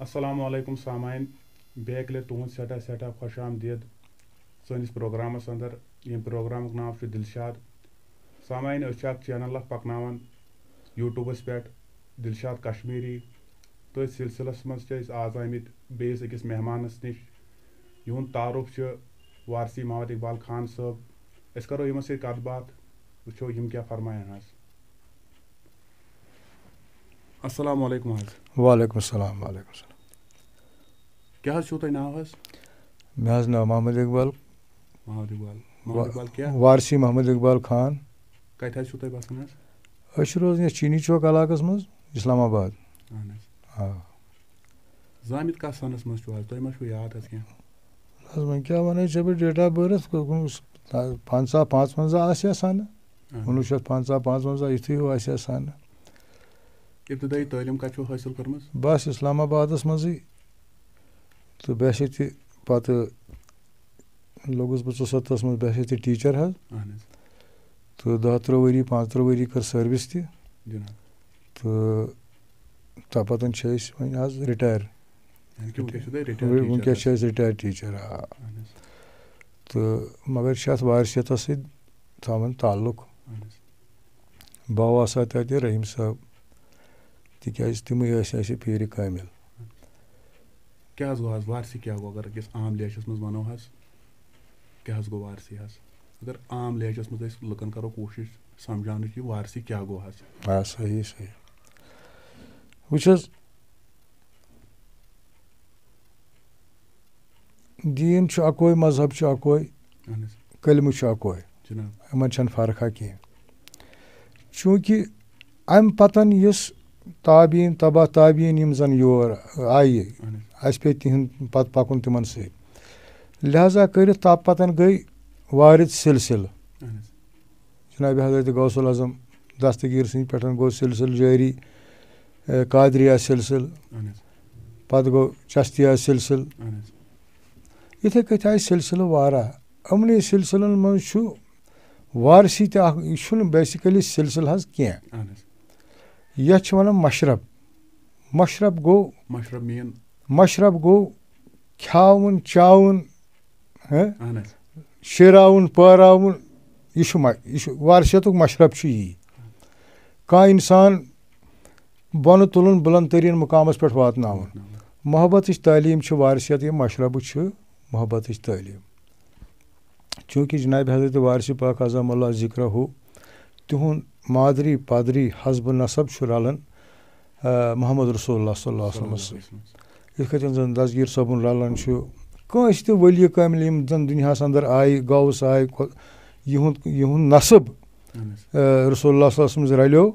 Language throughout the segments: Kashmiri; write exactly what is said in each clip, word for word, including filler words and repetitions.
السلام علیکم سامعین، بیٚیہِ اَکہِ لَٹہِ تُہُنٛد سٮ۪ٹھاہ سٮ۪ٹھاہ خۄش آمدید سٲنِس پروگرامَس اندر۔ ییٚمہِ پروگرامُک ناو چھُ دِلشاد۔ سامعین، أسۍ چھِ اکھ چینل اکھ پکناوان YouTubeس پٮ۪ٹھ، دِلشاد کشمیٖری۔ تٔتھۍ سلسلس منٛز چھِ أسۍ آز آمٕتۍ بیٚیِس أکِس مہمانس نِش۔ یِہُنٛد تعارُف چھُ وارثی محمد اقبال خان صٲب۔ أسۍ کرو یِمن سۭتۍ کتھ باتھ، وٕچھو یِم کیٛاہ فرماین حظ۔ السلام علیکم حظ۔ وعلیکم السلام، وعلیکم السلام۔ کیٛاہ حظ چھُو تۄہہِ ناو حظ؟ مےٚ حظ ناو محمد اقبال۔ محمد اقبال۔ محمد وا-، اقبال کیٛاہ؟ وارثی محمد اقبال خان۔ کتہِ حظ چھُو تۄہہِ بسان حظ؟ أسۍ چھِ روزان یَتھ چیٖنی چوک علاقس منٛز، اسلام آباد۔ اہن حظ۔ آ۔ زامٕتۍ کتھ سنس منٛز چھُو حظ؟ تۄہہِ ما چھُو یاد حظ کینٛہہ؟ حظ، وۄنۍ کیٛاہ وَنو ژےٚ بہٕ، date of birth کوٚرمُت پنٛژاہ پانٛژوَنٛزاہ آسہِ ہا سَنہٕ، اہن۔ کُنوُہ شیٚتھ پنٛژاہ پانٛژوَنٛزاہ یُتھُے ہیوٗ آسہِ ہا سَنہٕ۔ ابتدٲیی تعلیٖم کَتہِ چھو حٲصِل کٔرمٕژ؟ بس اسلام آبادس منٛزٕے، تہٕ بحیثیتِ پتہٕ لوٚگُس بہٕ ژُسَتتھَس منٛز بحیثیتِ teacher حظ۔ اہن حظ۔ تہٕ دَہ ترٛہ ؤری، پانٛژھ ترٛہ ؤری کٔر service تہِ۔ جناب۔ تہٕ تَمہِ پَتہٕ چھِ أسۍ وۄنۍ آز retire۔ یعنی کہِ وٕنکیٚس چھِو تُہۍ retire وٕنکیٚس teacher چھِ حظ؟ أسۍ retire teacher، آ۔ اہن حظ۔ تہٕ مگر چھِ اَتھ وارثیتَس سۭتۍ تھاوان تعلق۔ اہن حظ۔ بہٕ آسہٕ ہا تَتہِ رحیٖم صٲب، تِکیٛازِ تِمٕے ٲسۍ اَسہِ پیٖرِ کٲمِل۔ کیٛاہ حظ گوٚو حظ؟ وارثی کیٛاہ گوٚو؟ اگر أکِس عام لہجس منٛز وَنو حظ، کیٛاہ حظ گوٚو وارثی حظ؟ اگر عام لہجس منٛز أسۍ لُکن کرو کوٗشِش سمجھاونٕچ، یہِ وارثی کیٛاہ گوٚو حظ؟ آ، صحیح، صحیح۔ وٕچھ حظ، دیٖن چھُ اَکوے، مذہب چھُ اَکوے، اہن حظ۔ کلمہٕ چھُ اَکوے۔ جناب۔ یِمن چھَنہٕ فرقہ کینٛہہ۔ چوٗنٛکہِ اَمہِ پَتَن یُس تابعیٖن، تبع تابعیٖن یِم زَن یور آیہِ، اہن حظ۔ اَسہِ پیٚیہِ تِہُنٛد پَتہٕ پَکُن تِمَن سۭتۍ۔ لہذا کٔرِتھ تَمہِ پَتَن گٔے وارِد سِلسِلہٕ۔ اہن حظ۔ جناب حضرت غوث العظم دستگیر سٕنٛدِ پٮ۪ٹھ گوٚو سلسلہٕ جٲری، اے، قادریہ سلسلہٕ، اہن حظ۔ پتہٕ گوٚو چشتیہ سلسلہٕ۔ اہن حظ۔ یِتھے کٔنۍ آیہِ سلسلہٕ واریاہ۔ یِمنٕے سلسلن منٛز چھُ وارثی تہِ اکھ، یہِ چھُنہٕ basically سلسلہٕ حظ کینٛہہ۔ اہن حظ۔ یتھ چھِ ونان مشرب۔ مشرب گوٚو، مشرب مین۔ مشرب گوٚو کھیاوُن، چاوُن، ہہ؟ اہن حظ۔ شیراوُن، پٲراوُن، یہِ چھُ مَ-، یہِ چھُ وارثیتُک مشرب چھُ یی۔ کانٛہہ اِنسان بۄنہٕ تُلُن، بُلند تریٖن مُقامَس پٮ۪ٹھ واتناوُن۔ واتناوُن۔ محبتٕچ تعلیٖم چھِ وارثیت، یہِ مشربہٕ چھُ محبتٕچ تعلیٖم۔ چوٗنٛکہِ جناب حضرت وارث پاک عظم اللہ ذکرہ، تِہُنٛد مادری پادری حسب نسب چھُ رلان، آ، محمد رسول اللہ صلی اللہ علیہ وسلمس سۭتۍ۔ یِتھ کٔنۍ زن دستگیر صٲبُن رلان چھُ کٲنٛسہِ تہِ ولی کامل، یِم زن دُنیاہس اندر آیہِ، غوث آیہِ، خۄ-، یِہُنٛد، یِہُنٛد نسب، اہن حظ۔ آ، رسول اللہ صلی اللہ علیہ وسلمس رلیو،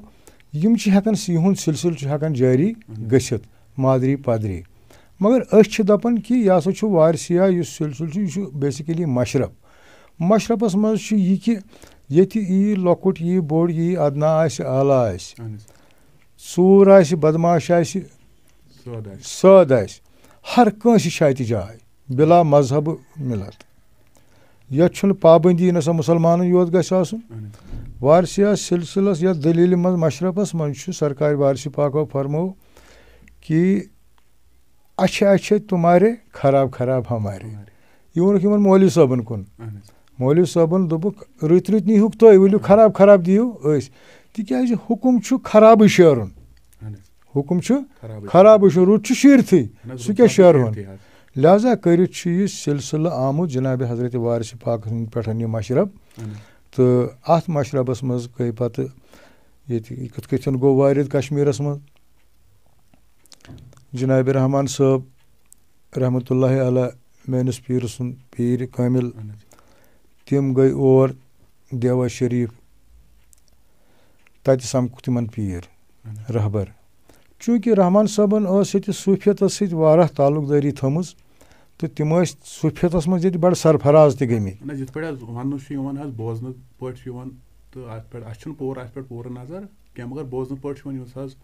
یِم چھِ ہٮ۪کان س-، یِہُنٛد سلسلہٕ چھُ ہٮ۪کان جٲری اہن حظ۔ گٔژھِتھ مادری پادری۔ مگر أسۍ چھِ دپان کہِ یہِ ہسا چھُ وارثیہ، یُس سلسلہٕ چھُ، یہِ چھُ basically مشرب۔ مشربس منٛز چھُ یہِ کہِ ییٚتہِ یی لۄکُٹ، یی بوٚڑ، یی ادنا آسہِ، اعلیٰ آسہِ، اہن حظ۔ ژوٗر آسہِ، بدماش آسہِ، سٲد آسہِ۔ سٲد آسہِ، ہر کٲنٛسہِ چھِ اتہِ جاے، بلا مذہب ملت۔ یتھ چھُنہٕ پابندی، نہ سا مُسلمانن یوت گژھِ آسُن۔ اہن حظ۔ وارثیہ سلسلس یتھ دلیلہِ منٛز، مشربس منٛز چھُ سرکار وارث پاکو فرمو کہ اچھے اچھے تمہارے، خراب خراب ہمارے۔ ہمارے۔ یہِ ووٚنُکھ یِمن مولوی صٲبن کُن۔ اہن حظ۔ مولوی صٲبن دوٚپُکھ، رٕتۍ رٕتۍ نیٖہُکھ تُہۍ، ؤلِو خراب خراب دِیِو أسۍ۔ تِکیٛازِ حُکُم چھُ خرابٕے شیرُن۔ اہن حظ۔ حُکُم چھُ خرابٕے۔ خرابٕے شیرُن، رُت چھُ شیٖرتھٕے۔ اہن حظ، سُہ رُت کیٛاہ چھُ شیرہون؟ شیٖرتھٕے حظ۔ لہذا کٔرِتھ چھُ یہِ سلسلہٕ آمُت جناب حضرت وارث پاک سٕنٛدِ پٮ۪ٹھ یہِ مشرب۔ اہن حظ۔ تہٕ اتھ مشربس منٛز گٔے پتہٕ ییٚتہِ کِتھ کٔنۍ گوٚو وارد کشمیرس منٛز۔ جناب رحمان صٲب رحمتہ اللہ علیہ، میٲنِس پیٖرٕ سُنٛد پیٖر کٲمِل، اہن حظ۔ تِم گٔے اور دیوا شریٖف، تَتہِ سَمکھ تِمَن پیٖر، اہن حظ۔ رہبر۔ چوٗنٛکہِ رحمان صٲبَن ٲس ییٚتہِ صوٗفیتَس سۭتۍ واریاہ تعلق دٲری تھٲومٕژ، تہٕ تِم ٲسۍ صوٗفیتَس منٛز ییٚتہِ بَڑٕ سرفراز تہِ گٔمٕتۍ۔ اہن حظ، یِتھ پٲٹھۍ حظ وَننہٕ چھُ یِوان حظ، بوزنہٕ پٲٹھۍ چھُ یِوان، تہٕ اَتھ پٮ۪ٹھ، اَسہِ چھُنہٕ پوٗرٕ، اَتھ پٮ۪ٹھ پوٗرٕ نظر کینٛہہ، مگر بوزنہٕ پٲٹھۍ چھُ یِوان، یُس حظ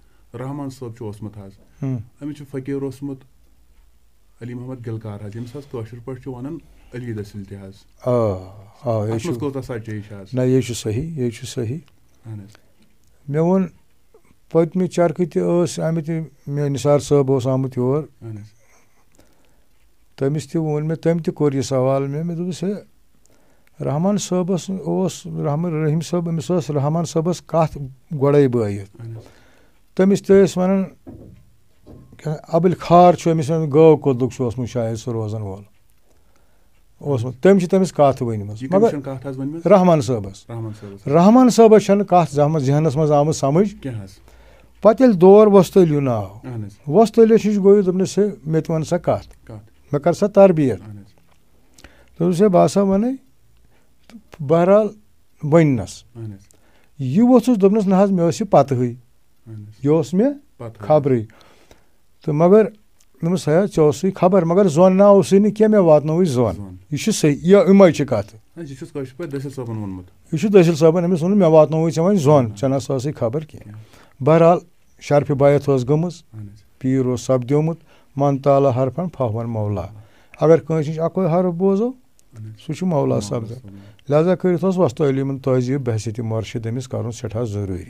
رحمان صٲب چھُ اوسمُت حظ، ہُم۔ أمِس چھُ فقیٖر اوسمُت علی محمد گلکار حظ، ییٚمِس حظ کٲشِر پٲٹھۍ چھِ وَنان علی دٔسِل تہِ حظ۔ آ، آ، یہِ اَتھ منٛز چھُ، کۭژاہ سچٲیی چھِ حظ؟ نہ، یہِ چھُ صحیح، یہِ چھُ صحیح۔ اہن حظ۔ مےٚ ووٚن، پٔتمہِ چرکہٕ تہِ ٲس آمٕتۍ، مےٚ نثار صٲب اوس آمُت یور۔ اہن حظ۔ تٔمِس تہِ ووٚن مےٚ، تٔمۍ تہِ کوٚر یہِ سوال مےٚ، مےٚ دوٚپُس، ہے، رحمان صٲبَس اوس، رحمان، رحیٖم صٲب، أمِس ٲس رحمان صٲبَس کَتھ گۄڈَے بٲیِتھ۔ اہن حظ۔ تٔمِس تہِ ٲسۍ وَنان، کیٛاہ، اَبٕلۍ خار چھُ أمِس وَنان، گٲو کوٚدلُک چھُ اوسمُت شاید سُہ روزَن وول۔ اوسمُت۔ تٔمۍ چھِ تٔمِس کَتھ ؤنمٕژ۔ یہِ مگر کٔمِس چھَنہٕ کَتھ حظ ؤنمٕژ؟ رحمان صٲبَس۔ رحمان صٲبَس۔ رحمان صٲبَس چھَنہٕ کَتھ زحمت ذہنَس منٛز آمٕژ سَمٕجھ۔ کینٛہہ حظ۔ پَتہٕ ییٚلہِ دور وۄستٲلیُن آو، اہن حظ۔ وۄستٲلیَس نِش گوٚو یہِ، دوٚپنَس، ہے، مےٚ تہِ وَن سا کَتھ۔ کَتھ۔ مےٚ کَر سا تربیت۔ اہن حظ۔ دوٚپُس، ہے، بہٕ ہسا وَنَے، تہٕ بہرحال ؤنۍ نَس۔ اہن حظ۔ یہِ ووٚتھُس، دوٚپنَس، نہ حظ، مےٚ ٲس یہِ پَتہٕے۔ اہن حظ۔ یہِ اوس مےٚ پَتہٕے۔ خبرٕے۔ تہٕ مگر دوٚپمَس، ہے، ژےٚ اوسُے خبر، مگر زوٚن نا اوسُے نہٕ کینٛہہ، مےٚ واتنووُے زوٚن۔ زوٚن۔ یہِ چھُ صحیح، یہِ، یِمَے چھِ کَتھٕ۔ نہ، یہِ چھُس کٲشِر پٲٹھۍ دٔسِل صٲبَن ووٚنمُت۔ یہِ چھُ دٔسِل صٲبَن أمِس ووٚنمُت، مےٚ واتنووُے ژےٚ وۄنۍ زوٚن، ژےٚ نہ سا ٲسٕے خبر کینٛہہ۔ بہرحال، شرفِ بیعت ٲس گٔمٕژ، اہن حظ۔ پیٖر اوس سپدیومُت، من تعالیٰ حرفن فہوَ مولا۔ اگر کٲنٛسہِ نِش اَکُے حرف بوزو، اہن حظ۔ سُہ چھُ مولا مولا سپدان۔ سپدان۔ لہذا کٔرِتھ اوس وۄستہٕ علیٖمن تعزیب بحیثیت مرشد أمِس کَرُن سٮ۪ٹھاہ ضروٗری۔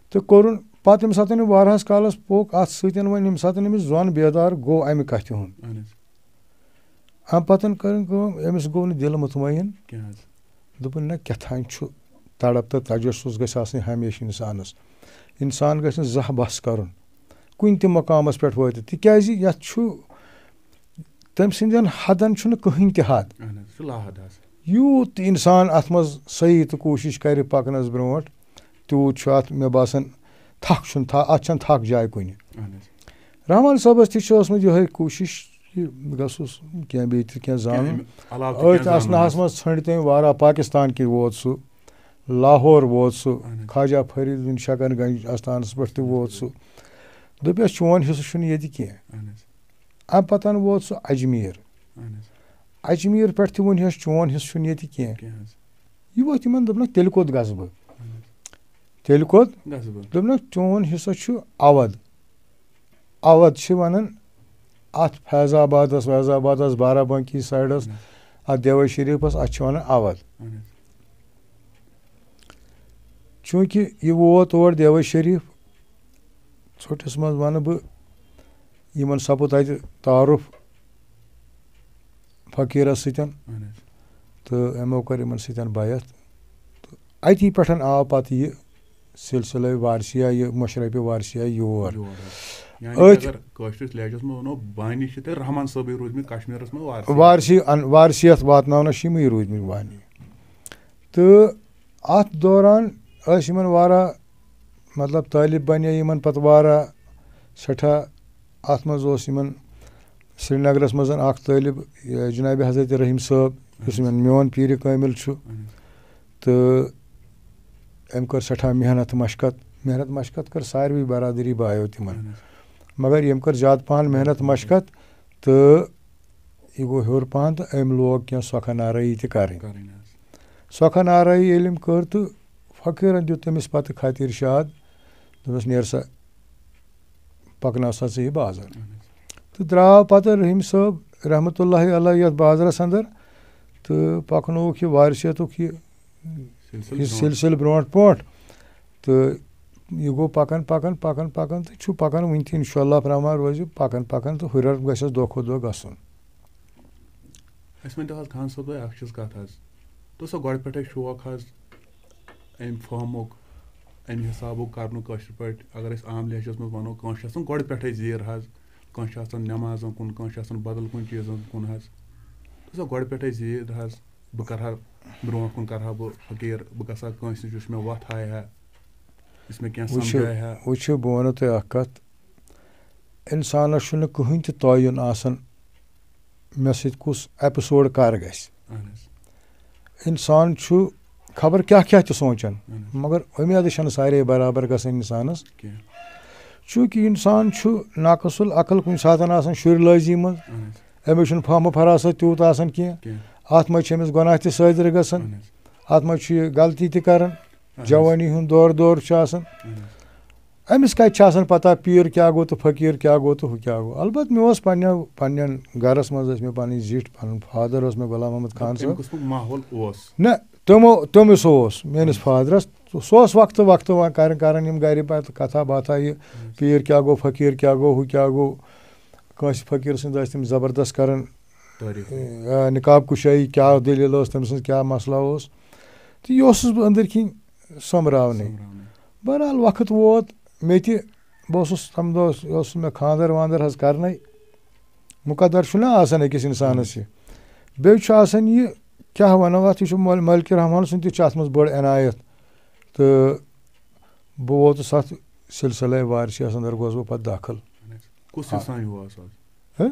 تہٕ کوٚرُن پَتہٕ ییٚمہِ ساتہٕ أمۍ واریاہَس کالَس پوٚک اَتھ سۭتۍ، وۄنۍ ییٚمہِ ساتہٕ أمِس زوٚن بیدار گوٚو اَمہِ کَتھِ ہُنٛد۔ اہن حظ۔ اَمہِ پَتہٕ کٔرٕن کٲم، أمِس گوٚو نہٕ دِل مطمعین۔ کینٛہہ حظ۔ دوٚپُن، نہ، کیٛاہ تام چھُ تڑپ تہٕ تجسس گژھِ آسٕنۍ ہمیشہِ اِنسانَس۔ اِنسان گژھِ نہٕ زانٛہہ بس کرُن کُنہِ تہِ مقامس پٮ۪ٹھ وٲتِتھ، تِکیٛازِ یَتھ چھُ، تٔمۍ سٕنٛدٮ۪ن حدن چھُنہٕ کٕہٕنۍ تہِ حد۔ اہن حظ، سُہ چھُ لاحد حظ۔ یوٗت اِنسان اَتھ منٛز صحیح تہٕ کوٗشِش کرِ پکنس برونٛٹھ، تیوٗت چھُ اَتھ، مےٚ باسان، تھکھ چھُنہٕ تھا-، اَتھ چھَنہٕ تھکھ جاے کُنہِ۔ اہن حظ۔ رحمان صٲبَس تہِ چھِ ٲسمٕژ یِہوٚے کوٗشِش، یہِ گژھُس کینٛہہ بیٚیہِ تہِ کینٛہہ زانُن۔ کینٛہہ اَمہِ علاوٕ تہِ أتھۍ کینٛہہ زانُن اَسناہَس حظ۔ منٛز ژھٲنٛڈۍ تٔمۍ واریاہ، پاکِستان کہِ ووت سُہ، لاہور ووت سُہ، اہن حظ۔ خواجہ فرید الدین شکر گنج آستانَس پٮ۪ٹھ تہِ ووت سُہ۔ دوٚپیَس، چون حصہٕ چھُنہٕ ییٚتہِ کینٛہہ۔ اہن حظ۔ اَمہِ پَتہٕ ووت سُہ اجمیٖر۔ اہن حظ۔ اجمیٖر پٮ۪ٹھ تہِ ووٚنہَس، چون حصہٕ چھُنہٕ ییٚتہِ کینٛہہ۔ کینٛہہ حظ۔ یہِ ووت یِمَن، دوٚپنَکھ، تیٚلہِ کوٚت گژھٕ بہٕ؟ اہن حظ۔ تیٚلہِ کوٚت؟ گژھٕ بہٕ۔ دوٚپنَکھ، چون حصہٕ چھُ اَوَد۔ اَوَد چھِ وَنان اَتھ فیض آبادَس، فیض آبادَس، بارابنکی سایڈَس، اہن حظ۔ اَتھ دیوے شریٖفَس، اَتھ چھِ وَنان اَوَد۔ اہن حظ۔ چوٗنٛکہِ یہِ ووت اور دیوے شریٖف، ژھوٚٹِس منٛز وَنہٕ بہٕ، یِمَن سَپُد اَتہِ تعارُف فقیٖرَس سۭتۍ، اہن حظ۔ تہٕ یِمو کٔر یِمَن سۭتۍ بیعت۔ تہٕ اَتی پٮ۪ٹھ آو پَتہٕ یہِ سلسلہ وارثیہ، یہِ مشرفِ وارثیہ یور۔ یور حظ۔ یعنی کہِ أتھۍ اگر کٲشرِس لہجس منٛز وَنو، بانی چھِ تیٚلہِ رحمان صٲبٕے روٗدمٕتۍ کشمیٖرس منٛز وارثی۔ وارثی ان-، وارثیت واتناونس چھِ یِمٕے روٗدمٕتۍ بانی۔ تہٕ اَتھ دوران ٲسۍ یِمن واریاہ، مطلب، طٲلب بنے یِمن پتہٕ واریاہ سٮ۪ٹھاہ۔ اَتھ منٛز اوس یِمن سرینگرس منٛز اکھ طٲلب، یہِ جناب حضرت رحیم صٲب، یُس یِمن میون پیٖرِ کٲمِل چھُ۔ تہٕ أمۍ کٔر سٮ۪ٹھاہ محنت مشقت۔ محنت مشقت کٔر ساروٕے برادری بایو تِمن۔ اہن حظ۔ مگر ییٚمۍ کٔر زیادٕ پہن محنت مشقت، تہٕ یہِ گوٚو ہیوٚر پہن، تہٕ أمۍ لوگ کینٛہہ سۄکھن آرٲیی تہِ کرٕنۍ۔ کرٕنۍ حظ۔ سۄکھن آرٲیی ییٚلہِ أمۍ کٔر، تہٕ فقیٖرن دیُت تٔمِس پتہٕ خط ارشاد، دوٚپنس، "نیر سا، پکناو سا ژٕ یہِ بازر۔" اہن حظ۔ تہٕ درٛاو پتہٕ رحیم صٲب رحمتہ اللہ علیہ یتھ بازرس اندر، تہٕ پکنووُکھ یہِ وارثیتُک یہِ سلسلہٕ یہِ برونٛٹھ۔ سلسلہٕ برونٛٹھ برونٛٹھ۔ تہٕ یہِ گوٚو پکان، پکان، پکان، پکان، تہٕ چھُ پکان وٕنہِ تہِ، انشاءاللہ الرحمن روزِ پکان، پکان، تہٕ ہُرٮ۪ر گژھٮ۪س دۄہ کھۄتہٕ دۄہ گژھُن۔ اَسہِ ؤنۍ تو حظ خان صٲب، تۄہہِ اکھ چیٖز کتھ حظ، تۄہہِ اوسا گۄڈٕ پٮ۪ٹھے شوق حظ امہِ فہمُک، امہِ حسابُک کرنُک کٲشِر پٲٹھۍ؟ اگر أسۍ عام لہجس منٛز ونو، کٲنٛسہِ چھِ آسان گۄڈٕ پٮ۪ٹھے زیٖر حظ، کٲنٛسہِ چھِ آسان نٮ۪مازن کُن، کٲنٛسہِ چھِ آسان بدل کُنہِ چیٖزن کُن حظ۔ تۄہہِ اوسا گۄڈٕ پٮ۪ٹھے زیٖر حظ، بہٕ کرٕ ہا برونٛٹھ کُن، کرٕ ہا بہٕ فقیٖر، بہٕ گژھٕ ہا کٲنٛسہِ نِش یُس مےٚ وَتھ ہاوِ ہا، یُس مےٚ کینٛہہ وٕچھِو، سمجھاوِ ہا۔ وٕچھِو، بہٕ وَنو تۄہہِ اَکھ کَتھ۔ اِنسانَس چھُنہٕ کٕہٕنۍ تہِ تعین آسان مےٚ سۭتۍ کُس ایپیسوڈ کَر گژھِ۔ اہن حظ۔ اِنسان چھُ خبر کیٛاہ کیٛاہ تہِ سونٛچان، اہن حظ۔ مگر اُمیدٕ چھَنہٕ سارے برابر گژھان اِنسانَس۔ کینٛہہ۔ چوٗنٛکہِ اِنسان چھُ ناقص العقل کُنہِ ساتَن آسان شُرۍ لٲزی منٛز، اہن حظ۔ أمِس چھُنہٕ فہم و فراست تیوٗت آسان کینٛہہ۔ کینٛہہ۔ اَتھ منٛز چھِ أمِس گۄناہ تہِ صٲدِر گژھان۔ اہن حظ۔ اَتھ منٛز چھُ یہِ غلطی تہِ کران۔ اہن حظ۔ جوٲنی ہُنٛد دور دور چھُ آسان۔ اہن حظ۔ أمِس کَتہِ چھِ آسان پتہ پیٖر کیٛاہ گوٚو تہٕ فقیٖر کیٛاہ گوٚو تہٕ ہُہ کیٛاہ گوٚو؟ البتہ مےٚ اوس پننٮ۪ن، پننٮ۪ن گرس منٛز ٲسۍ مےٚ پنٕنۍ زِٹھۍ، پنُن فادر اوس مےٚ غلام محمد خان تَمہِ صٲب۔ قٕسمُک ماحول اوس۔ نہ، تِمو، تٔمِس اوس، میٲنِس فادرس سُہ اوس وقتہٕ وقتہٕ وۄنۍ کران، کران یِم گرِ پتہٕ کتھا باتھا، یہِ پیٖر کیٛاہ گوٚو، فقیٖر کیٛاہ گوٚو، ہُہ کیٛاہ گوٚو۔ کٲنٛسہِ فقیٖر سٕنٛدۍ ٲسۍ تِم زبردست کران، تعریٖف۔ آ، نقاب کُشٲیی کیٛاہ دٔلیٖل ٲس، تٔمۍ سٕنٛز کیٛاہ مسلہٕ اوس۔ تہٕ یہِ اوسُس بہٕ أنٛدٕرۍ کِنۍ سۄمبراونٕے۔ سۄمبراونٕے۔ بہرحال، وقت ووت، مےٚ تہِ، بہٕ اوسُس تَمہِ دۄہ اوس، یہِ اوس مےٚ خانٛدر وانٛدر حظ کرنَے۔ مُقدر چھُنہ آسان أکِس اِنسانَس یہِ۔ بیٚیہِ چھُ آسان یہِ، کیٛاہ وَنو اَتھ، یہِ چھُ مٲل-، مٲلکہِ رحمان سُنٛد تہِ چھُ اَتھ منٛز بٔڑ عنایت۔ تہٕ بہٕ ووتُس اَتھ سلسلے وارثیَس اندر، گوس بہٕ پتہٕ دٲخل۔ اہن حظ۔ کُس آ۔ سَن ہیوٗ اوس آز؟ ہہ؟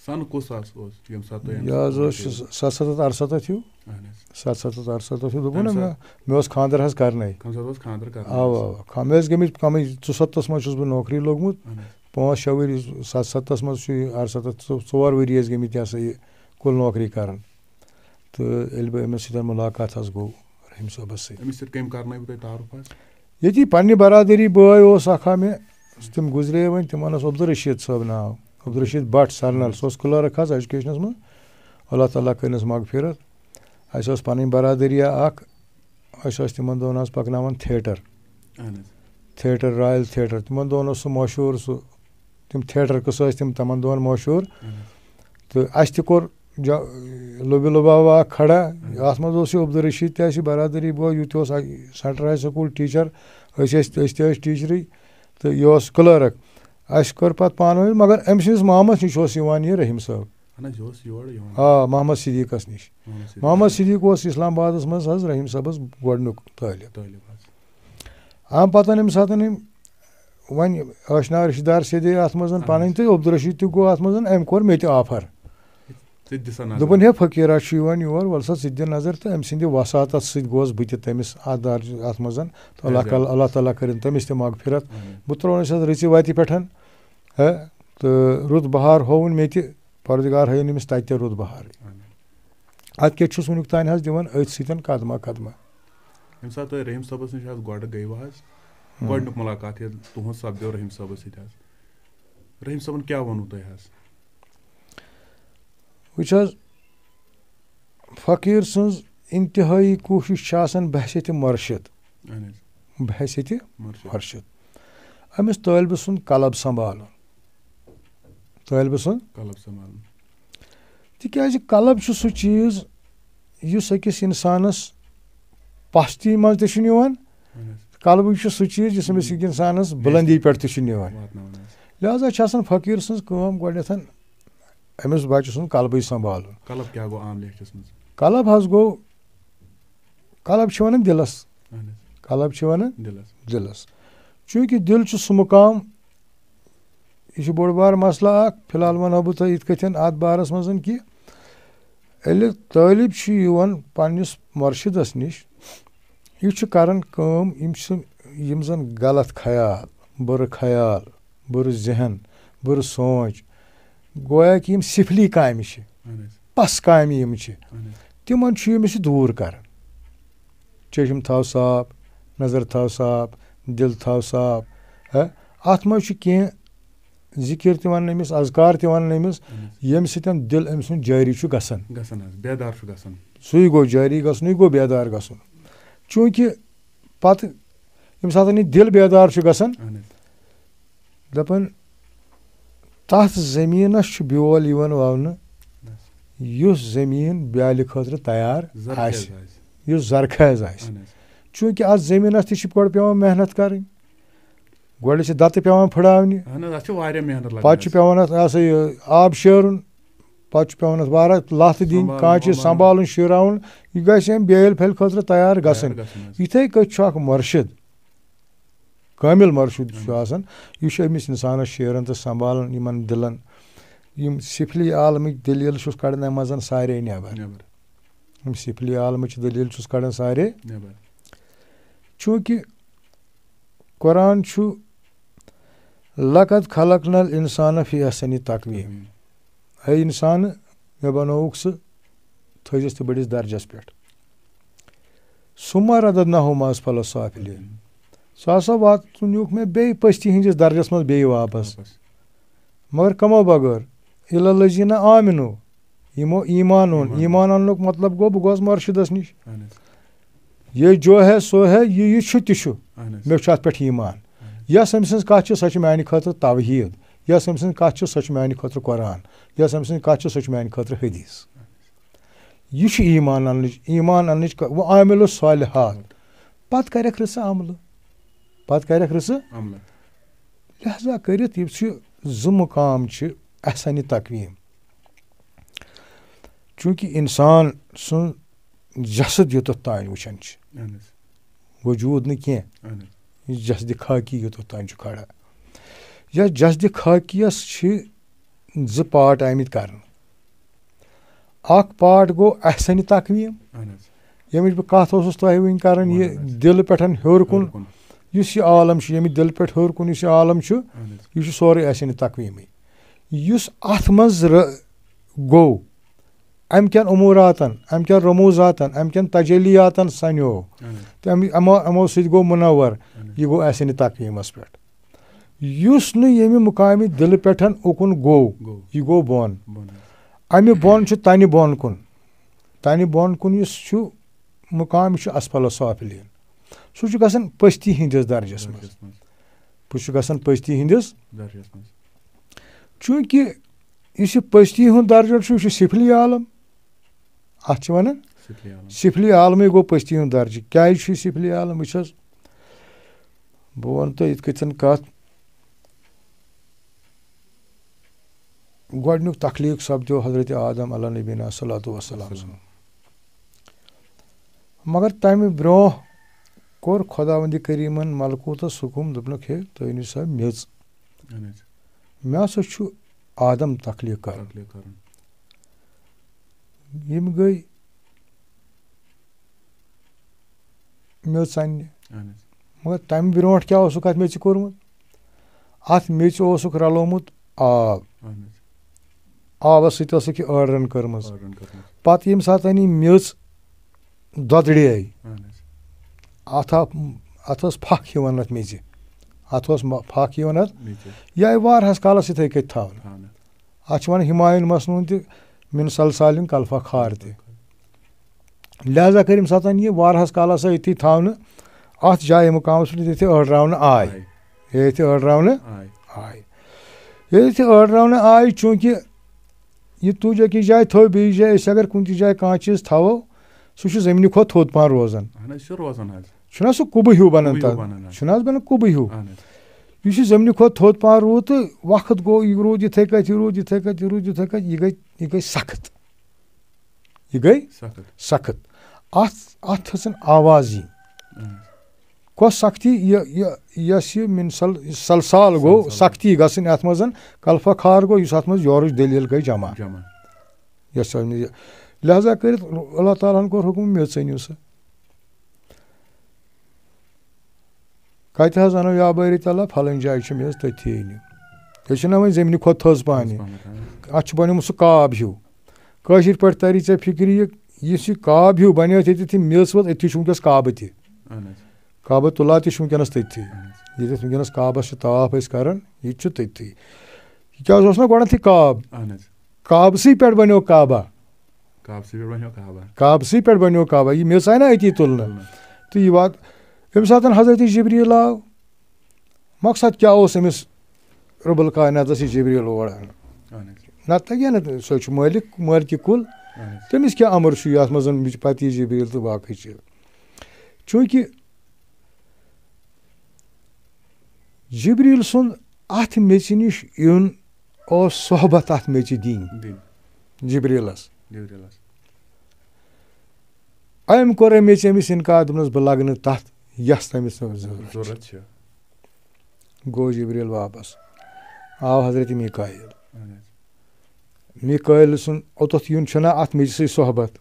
سَن کُس آز اوس، ییٚمہِ ساتہٕ تۄہہِ اَمہِ یہِ حظ سۭتۍ اوس وٲتِو؟ ستھ ستتھ اَرسَتتھ ہیوٗ۔ اہن حظ۔ ستھ ستتھ اَرسَتتھ ہیوٗ، دوٚپُن نہ، تَمہِ مےٚ، ساتہٕ مےٚ اوس خانٛدر حظ کرنَے۔ کَمہِ ساتہٕ اوس خانٛدر کرنَے؟ اَوا، اَوا۔ خا-، مےٚ ٲسۍ گٔمٕتۍ کَمٕے، ژُسَتتھَس منٛز چھُس بہٕ نوکری لوٚگمُت۔ اہن حظ۔ پانٛژھ شےٚ ؤری، ستھ ستتھَس منٛز چھُ یہِ اَرسَتتھ، ژو-، ژور ؤری ٲسۍ گٔمٕتۍ یہِ ہسا یہِ کُل نوکری کران۔ تہٕ ییٚلہِ بہٕ أمِس سۭتۍ مُلاقات حظ گوٚو، رحیٖم صٲبَس سۭتۍ۔ أمِس سۭتۍ کٔمۍ کرنٲوٕ تۄہہِ تعارُف حظ؟ ییٚتی پننہِ برادٔری بٲے اوس اکھ ہا مےٚ، تِم گُزرے وۄنۍ، تِمن اوس عبدالرشیٖد صٲب ناو، عبدالرشیٖد بٹ سرنل، سُہ اوس کلٲرٕک حظ ایجوکیشنس منٛز، اللہ تعالیٰ کٔرنَس مغفرت۔ اَسہِ ٲس پنٕنۍ برادٔری اکھ، أسۍ ٲسۍ تِمن دۄہن حظ پکناوان تھیٹر۔ اہن حظ۔ تھیٹر، رایل تھیٹر، تِمن دۄہن اوس سُہ مشہوٗر، سُہ، تِم تھیٹر قٕصہٕ ٲسۍ تِم تِمن دۄہن مشہوٗر۔ اہن حظ۔ تہٕ اَسہِ تہِ کوٚر جا-، لوٚبہِ لوٚباوا اکھ کھڑا۔ اہن حظ۔ اَتھ منٛز اوس یہِ عبدالرشیٖد تہِ اَسہِ برادٔری بوے، یہِ تہِ اوس اَ-، سینٹرل ہاے سکوٗل ٹیٖچر، أسۍ ٲسۍ، أسۍ تہِ ٲسۍ ٹیٖچرٕے، تہٕ یہِ اوس کلٲرٕک۔ اَسہِ کوٚر پتہٕ پانہٕ ؤنۍ، مگر أمۍ سٕنٛدِس مامس نِش اوس یِوان یہِ رحیٖم صٲب۔ اہن حظ، یہِ اوس یور یِوان۔ آ، محمد صدیقس نِش۔ محمد صدیق۔ محمد صدیق اوس اسلام آبادس منٛز حظ رحیٖم صٲبس گۄڈٕنیُک طٲلب۔ طٲلب حظ۔ اَمہِ پتہٕ ییٚمہِ ساتہٕ یِم وۄنۍ آشنا رشتہٕ دار سیٚدے اَتھ منٛز اہن پنٕنۍ حظ۔ تہٕ عبدالرشیٖد تہِ گوٚو اَتھ منٛز، أمۍ کوٚر مےٚ تہِ آفر۔ ژٕ تہِ دِ سا نظر۔ دوٚپُن، ہے فقیٖرا چھُ یِوان یور، وَلہٕ سا ژٕ تہِ دِ نظر، تہٕ أمۍ سٕنٛدِ وساطت سۭتۍ گوس بہٕ تہِ تٔمِس اَتھ دار-، اَتھ منٛز، تہٕ اللہ اہن حظ۔ کل-، اللہ تعالیٰ کٔرِن تٔمِس تہِ مغفرت۔ اہن حظ۔ بہٕ ترٛوونَس اَتھ رٕژِ وَتہِ پٮ۪ٹھ، ہے، تہٕ رُت بہار ہووُن مےٚ تہِ، پروردگار ہٲیِن أمِس تَتہِ تہِ رُت بہارٕے۔ اہن حظ۔ اَتھ کیٛاہ چھُس وٕنیُک تام حظ دِوان أتھۍ سۭتۍ قدمہ قدمہ۔ ییٚمہِ ساتہٕ تُہۍ رحیٖم صٲبَس نِش حظ گۄڈٕ گٔیوٕ حظ، ہُم۔ گۄڈٕنیُک مُلاقات ییٚلہِ تُہُنٛد سَپدیو رحیٖم صٲبَس سۭتۍ حظ، رحیٖم صٲبَن کیٛاہ ووٚنوٕ تۄہہِ حظ؟ وٕچھ حظ، فقیٖر سٕنٛز انتہٲیی کوٗشِش چھِ آسان بحثیت مرشد۔ اہن حظ۔ بحثیت مرشد۔ مرشد۔ أمِس طٲلبہِ سُنٛد قلب سنبھالُن۔ طٲلبہِ سُنٛد۔ قلب سنبھالُن۔ تِکیٛازِ قلب چھُ سُہ چیٖز یُس أکِس اِنسانَس پَستی منٛز تہِ چھُ نِوان۔ اہن حظ۔ قلبٕے چھُ سُہ چیٖز یُس أمِس أکِس اِنسانَس بُلندی پٮ۪ٹھ تہِ چھُ نِوان۔ واتناوان حظ۔ لہذا چھِ آسان فقیٖر سٕنٛز کٲم گۄڈٕنٮ۪تھ أمِس بَچہٕ سُنٛد قلبٕے سنبھالُن۔ قلب کیٛاہ گوٚو عام لہجَس منٛز؟ قلب حظ گوٚو، قلب چھِ وَنان دِلَس۔ اہن حظ۔ قلب چھِ وَنان دِلَس۔ دِلَس۔ چوٗنٛکہِ دِل چھُ سُہ مُقام، یہِ چھُ بوٚڑ بار مسلہٕ اکھ۔ فی الحال وَنہو بہٕ تۄہہِ یِتھ کٔٹھۍ اَتھ بارَس منٛز کہِ ییٚلہِ طٲلب چھُ یِوان پنٛنِس مُرشِدَس نِش، یہِ چھُ کران کٲم، یِم چھِ، یِم زَن غلط خیال، بُرٕ خیال، بُرٕ ذہن، بُرٕ سونٛچ، گویا کہِ یِم سِفلی کامہِ چھِ، اہن حظ۔ پَس کامہِ یِم چھِ، اہن حظ۔ تِمَن چھُ یہِ أمِس یہِ دوٗر کران۔ چشم تھاو صاف، نظر تھاو صاف، دِل تھاو صاف۔ ہہ، اَتھ منٛز چھُ کینٛہہ ذِکِر تہِ وَنان أمِس، اذکار تہِ وَنان أمِس، اہن حظ۔ ییٚمہِ سۭتۍ دِل أمۍ سُنٛد جٲری چھُ گژھان۔ گژھان حظ، بیدار چھُ گژھان۔ سُے گوٚو جٲری گژھنُے، گوٚو بیدار گژھُن۔ چوٗنٛکہِ پَتہٕ ییٚمہِ ساتہٕ یہِ دِل بیدار چھُ گژھان، اہن حظ۔ دَپان، تَتھ زٔمیٖنَس چھُ بیول یِوان وَونہٕ، بس۔ یُس زٔمیٖن بیٛالہِ خٲطرٕ تیار زرخیز آسہِ، آسہِ۔ یُس زرخیز آسہِ۔ اہن حظ۔ چوٗنٛکہِ اَتھ زٔمیٖنَس تہِ چھِ گۄڈٕ پٮ۪وان محنت کَرٕنۍ، گۄڈٕ چھِ دَتہٕ پٮ۪وان پھٕڑاونہِ، اہن حظ، اَتھ چھِ واریاہ محنت لَگان پَتہٕ چھُ حظ۔ پٮ۪وان اَتھ، یہِ ہسا یہِ، آب شیرُن، پَتہٕ چھُ پٮ۪وان اَتھ واریاہ لَتھ دِنۍ، سنبھالُن، کانٛچہِ ومبھالُن۔ سنبھالُن، شیراوُن، یہِ گژھِ اَمہِ بیل پھلہِ خٲطرٕ تیار تیار گژھٕنۍ۔ گژھُن حظ۔ یِتھَے کٔنۍ چھُ اَکھ مُرشِد، کٲمِل مُرشِد چھُ اہن۔ آسان، یہِ چھُ أمِس اِنسانَس شیران تہٕ سنبھالان یِمَن دِلَن۔ یِم سِفلی عالمٕکۍ دٔلیٖل چھُس کَڑان اَمہِ منٛز سارے نٮ۪بر۔ نٮ۪بر۔ یِم سِفلی عالمٕچ دٔلیٖل چھُس کَڑان سارے۔ نٮ۪بر۔ چوٗنٛکہِ قرآن چھُ، "لقد خلقنا الانسان فی احسن تقویم"۔ اے اِنسان، مےٚ بنووُکھ ژٕ، تھٲوزٮ۪س تہٕ بٔڑِس درجس پٮ۪ٹھ۔ ثم رددناہ اسفل سافلین۔ سُہ ہسا واتنووُکھ مےٚ بیٚیہِ پٔستی ہٕنٛدِس درجس منٛز بیٚیہِ واپس۔ واپس۔ مگر کمو بغٲر؟ الا الذین آمنو، یِمو ایمان اوٚن۔ ایمان۔ ایمان اننُک مطلب گوٚو، بہٕ گوس مرشدس نِش۔ اہن حظ۔ یہ جو ہے سو ہے، یہ یہِ چھُ تہِ چھُ۔ اہن حظ۔ مےٚ چھُ اتھ پٮ۪ٹھ ایمان۔ اہن حظ۔ یۄس أمۍ سٕنٛز کتھ چھِ، سۄ چھِ میانہِ خٲطرٕ توحید۔ یۄس أمۍ سٕنٛز کتھ چھِ، سۄ چھِ میانہِ خٲطرٕ قرآن۔ یۄس أمۍ سٕنٛز کتھ چھِ، سۄ چھِ میانہِ خٲطرٕ حدیث۔ یہِ چھُ ایمان اننٕچ، ایمان اننٕچ ک-، وۄنۍ عامل الصالحات۔ پتہٕ کرکھ رٕژٕ عملہٕ۔ پتہٕ کرکھ رٕژٕ۔ عملہٕ۔ لہذا کٔرِتھ یہِ چھِ زٕ مقام چھِ احسنِ تقویٖم۔ چونکہ انسان سُنٛد جسد یوٚتَتھ تام وٕچھان چھِ، اہن حظ۔ وجوٗد نہٕ کینٛہہ۔ اہن حظ۔ یہِ جسدِ خاکی یوٚتَتھ تام چھُ کھڑا۔ یَتھ جسدِ خاکیَس چھِ زٕ پارٹ آمٕتۍ کرنہٕ۔ اکھ پارٹ گوٚو احسنِ تقویٖم، اہن حظ۔ ییٚمِچ بہٕ کتھ اوسُس تۄہہِ وٕنۍ کران، یہِ وَنان حظ۔ دِلہٕ پٮ۪ٹھ ہیوٚر کُن، ہیوٚر کُن۔ یُس یہِ عالم چھُ، ییٚمہِ دِلہٕ پٮ۪ٹھ ہیوٚر کُن یُس یہِ عالم چھُ، اہن حظ۔ یہِ چھُ سورُے احسنِ تقویٖمٕے۔ یُس اتھ منٛز رٕ-، گوٚو، امہِ کٮ۪ن اموراتن، امہِ کٮ۪ن رموزاتن، امہِ کٮ۪ن تجلیاتن سنیو، اہن حظ۔ تہٕ امہِ، یِمو، یِمو سۭتۍ گوٚو منور، اہن حظ۔ یہِ گوٚو احسنِ تقویٖمس پٮ۪ٹھ۔ یُس نہٕ ییٚمہِ مقامِ دِلہٕ پٮ۪ٹھ اُکُن گوٚو، گوٚو۔ یہِ گوٚو بۄن۔ بۄن۔ امہِ بۄن چھُ تنہِ بۄن کُن۔ تنہِ بۄن کُن یُس چھُ مقام، یہِ چھُ اسفل سافلین۔ سُہ چھُ گژھان پستی ہٕنٛدِس درجس منٛز۔ درجس منٛز۔ سُہ چھُ گژھان پستی ہٕنٛدِس۔ درجس منٛز۔ چوٗنٛکہِ یُس یہِ پستی ہُنٛد درجہٕ چھُ، یہِ چھُ سفلی عالم۔ اتھ چھِ ونان سفلی عالم۔ سفلی عالمٕے گوٚو پستی ہُنٛد درجہٕ۔ کیازِ چھُ یہِ سفلی عالم؟ وٕچھ حظ، بہٕ وَنہٕ تۄہہِ یِتھ کٔنۍ کَتھ۔ گۄڈٕنیُک تخلیٖق سپدیو حضرت آدم علیہ نبینا صلی اللہ علیہ وسلم۔ مگر تَمہِ برٛونٛہہ کوٚر خۄداوندِ کریٖمن ملکوٗتس حُکُم، دوٚپنکھ، ہے، تُہۍ أنِو سا میٚژ۔ اہن حظ۔ مےٚ ہسا چھُ آدم تخلیٖق کرُن۔ تخلیٖق کرُن۔ یِم گٔے میٚژ اَننہِ۔ اہن حظ۔ مگر تَمہِ برونٛٹھ کیٛاہ اوسُکھ اَتھ میٚژِ کوٚرمُت؟ اَتھ میٚژِ اوسُکھ رَلومُت آب۔ اہن حظ۔ آبَس سۭتۍ ٲسٕکھ یہِ أڑرَن کٔرمٕژ۔ أڑرَن کٔرمٕژ۔ پَتہٕ ییٚمہِ ساتہٕ یہِ میٚژ دۄدرے، اہن حظ۔ اَتھ آ-، اَتھ ٲس پھَکھ یِوان اَتھ میٚژِ۔ اَتھ اوس مَ-، پھَکھ یِوان اَتھ۔ میٚژِ۔ یہِ آیہِ واریاہَس کالَس یِتھَے کٔنۍ تھاونہٕ۔ تھاونہٕ۔ اَتھ چھِ وَنان ہمایون مسنون تہِ، من صلصال کلفخار تہِ۔ لہذا کٔر ییٚمہِ ساتہٕ یہِ واریاہَس کالَس آے أتی تھاونہٕ، اَتھ جایہِ مُقامَس پٮ۪ٹھ ییٚتہِ أڑراونہٕ آے۔ آے۔ ییٚتہِ أڑراونہٕ آے۔ آے۔ ییٚتہِ أڑراونہٕ آے، چوٗنٛکہِ یہِ تُج أکِس جایہِ تھٲو بیٚیِس جایہِ، أسۍ اگر کُنہِ تہِ جایہِ کانٛہہ چیٖز تھاوو، سُہ چھُ زٔمیٖنہِ کھۄتہٕ تھوٚد پَہَن روزان۔ اہن حظ، یہِ چھُ روزان حظ۔ چھُنہ سُہ کُبہٕ ہیوٗ بَنان کُبہٕ ہیوٗ تَتھ؟ بَنان حظ۔ چھُنہ حظ بَنان کُبہٕ ہیوٗ؟ اہن حظ۔ یُس یہِ زٔمیٖنہِ کھۄتہٕ تھوٚد پَہَن روٗد تہٕ وقت گوٚو، یہِ روٗد یِتھَے کٔنۍ، یہِ روٗد یِتھَے کٔنۍ، یہِ روٗد یِتھَے کٔنۍ، یہِ گٔے، یہِ گٔے سخت۔ یہِ گٔے سخت۔ سخت۔ اَتھ، اَتھ ہسن آواز یی۔ اہن حظ۔ کۄس سختی؟ یہِ، یہِ، یۄس یہِ من سل-، سلسال گوٚو، سلسال۔ سختی گژھٕنۍ اَتھ منٛز، کلفہ خار گوٚو، یُس اَتھ منٛز یورٕچ دٔلیٖل گٔے جمع۔ جمع۔ یۄس اَتھ منٛز یہِ، لہذا کٔرِتھ اللہ تعالیٰ ہن کوٚر حُکم، میٚژ أنِو سا۔ کَتہِ حظ اَنو یا بٲری تعالیٰ؟ پھلٲنۍ جایہِ چھِ میٚژ، تٔتھی أنِو۔ یہِ چھِنہ وۄنۍ زٔمیٖنہِ کھۄتہٕ تھٔز پہنٕے۔ تھٔز پہمتھ، اہن حظ۔ اَتھ چھُ بَنیومُت سُہ کاب ہیوٗ۔ کٲشِر پٲٹھۍ تَری ژےٚ فِکرِ یہِ، یُس یہِ کاب ہیوٗ بَنیو ییٚتٮ۪تھ یہِ میٚژ وٲژ، أتھی چھُ وٕنکیٚس کابہٕ تہِ۔ اہن حظ۔ کابہ اللہ تہِ چھُ وٕنکیٚنَس تٔتھی۔ اہن حظ۔ ییٚتٮ۪تھ وٕنکیٚنَس کابَس چھِ طواف أسۍ کَران، یہِ تہِ چھُ تٔتھی۔ یہِ کیٛاہ اوس نہ گۄڈٕنٮ۪تھٕے کاب؟ اہن حظ۔ کابسٕے پٮ۪ٹھ بَنیو کعبہ۔ کابسٕے پٮ۪ٹھ بَنیو کعبہ۔ کابسٕے پٮ۪ٹھ بَنیو کعبہ۔ یہِ میٚژ آیہِ نہ أتی تُلنہٕ۔ تُلنہٕ۔ تہٕ یہِ وات-، ییٚمہِ ساتہٕ حضرت جبریٖل آو، مقصد کیٛاہ اوس أمِس رب الکائناتس یہِ جبریٖل اور اَنُن؟ اہن حظ۔ نتہٕ لگہِ ہا نہٕ، سُہ چھُ مٲلِک، مٲلکِ کُل۔ اہن حظ۔ تٔمِس کیٛاہ امر چھُ یتھ منٛز، پتہٕ یہِ جبریٖل تہٕ باقٕے چیٖز؟ چوٗنٛکہِ جبریٖل سُنٛد اتھ میٚژِ نِش یُن اوس صحبت اتھ میٚژِ دِنۍ۔ دِنۍ۔ جبریٖلس۔ جبریٖلس۔ أمۍ کوٚر أمۍ ییٚژِ أمِس اِنکار، دوٚپنَس، "بہٕ لَگہٕ نہٕ تَتھ، یَس تٔمِس ضروٗرت چھِ۔" ضروٗرت چھِ۔ گوٚو جبریٖل واپَس۔ آو حضرت میٖکایل۔ اہن حظ۔ میٖکایل سُنٛد اوٚتَتھ یُن چھُنہ اَتھ میٚژِ سۭتۍ صحبت۔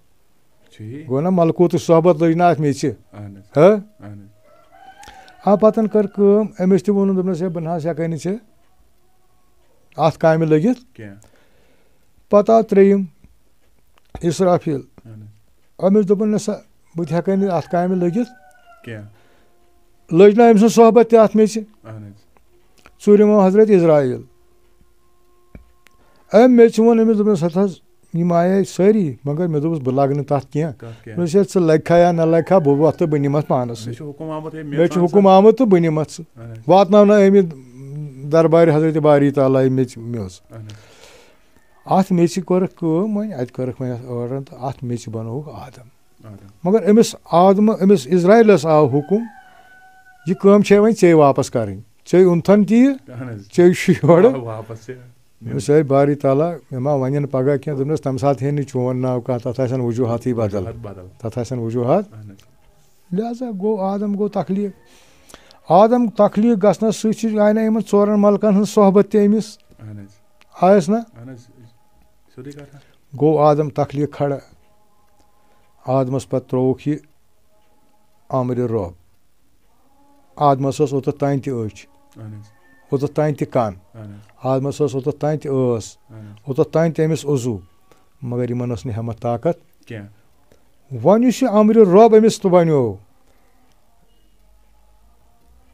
چھُ یی۔ گوٚو نہ ملکوٗتٕچ صحبت لٔج نہ اَتھ میٚژِ۔ اہن حظ۔ ہہ؟ اہن حظ۔ آ، پَتَن کٔر کٲم، أمِس تہِ ووٚنُن، دوٚپنَس، "ہے، بہٕ نہ حظ ہٮ۪کَے نہٕ ژےٚ اَتھ کامہِ لٔگِتھ۔" کینٛہہ۔ پَتہٕ آو ترٛیٚیِم اسرافیل۔ اہن حظ۔ أمِس دوٚپُن، "نہ سا، بہٕ تہِ ہٮ۪کَے نہٕ اَتھ کامہِ لٔگِتھ۔" کینٛہہ۔ لٔج نہ أمۍ سٕنٛز صحبت تہِ اَتھ میٚژِ۔ اہن حظ۔ ژوٗرِم آو حضرت عزرائیل۔ أمۍ میٚژِ ووٚن أمِس، دوٚپنَس، "ہَتہٕ حظ، یِم آیے سٲری، مگر مےٚ دوٚپُس، "بہٕ لگہٕ نہٕ تَتھ کینٛہہ۔" کَتھ کینٛہہ؟ مےٚ دوٚپُس، "ہے، ژٕ لَگکھا یا نہ لَگکھا، بہٕ وۄتھٕ تہٕ بہٕ نِمَتھ پانَس سۭتۍ۔" مےٚ چھُ حُکُم آمُت، ہے، مےٚ چھُ ژھان حُکُم سا۔ آمُت تہٕ بہٕ نِمَتھ ژٕ۔" اَہَن حظ۔ واتناونہٕ آمٕتۍ دربارِ حضرت باری تعالیٰ میٚژِ میٚژ۔ اَہَن حظ۔ اَتھ میٚژِ کٔرٕکھ کٲم وۄنۍ، اَتہِ کٔرٕکھ وۄنۍ اَتھ order تہٕ اَتھ میٚژِ بَنووُکھ آدم۔ آدم۔ مگر أمِس آدمہٕ، أمِس اسرائیلس آو حُکُم، "یہِ کٲم چھے وۄنۍ ژےٚ واپس کَرٕنۍ۔ ژےٚ اوٚنتھن تہِ یہِ، اَہَن حظ۔ ژےٚ چھُ یورٕ۔" آ، واپس چھِ۔ أمِس آے باری تعالیٰ، مےٚ ما وَنن پگاہ کینٛہہ، دوٚپنَس، "تَمہِ ساتہٕ ہے نہٕ چون ناو کانٛہہ، تَتھ آسن وجوٗہاتٕے بدل۔" وجوٗہات بدل۔ تَتھ آسن وجوٗہات۔ اَہَن حظ۔ لہذا گوٚو آدم گوٚو تخلیٖق۔ آدم تخلیٖق گژھنَس سۭتۍ سۭتۍ آے نہ یِمَن ژورَن ملکَن ہٕنٛز صحبت تہِ أمِس۔ اَہَن حظ۔ آیَس نہ؟ اَہَن حظ۔ سیوٚدُے کَتھا۔ گوٚو آدم تخلیٖق کھڑا۔ آدمَس پَتہٕ ترٛووُکھ یہِ امرِ رۄب۔ آدمَس ٲس اوٚتَتھ تام تہِ أچھ، اَہَن حظ۔ اوٚتَتھ تام تہِ کَن، اَہَن حظ۔ آدمَس ٲس اوٚتَتھ تام تہِ ٲس، اَہَن حظ۔ اوٚتَتھ تام تہِ أمِس عضوٗ، مگر یِمَن ٲس نہٕ ہٮ۪مَتھ طاقت کینٛہہ۔ وۄنۍ یُس یہِ امرِ رۄب أمِس تہٕ بَنیو،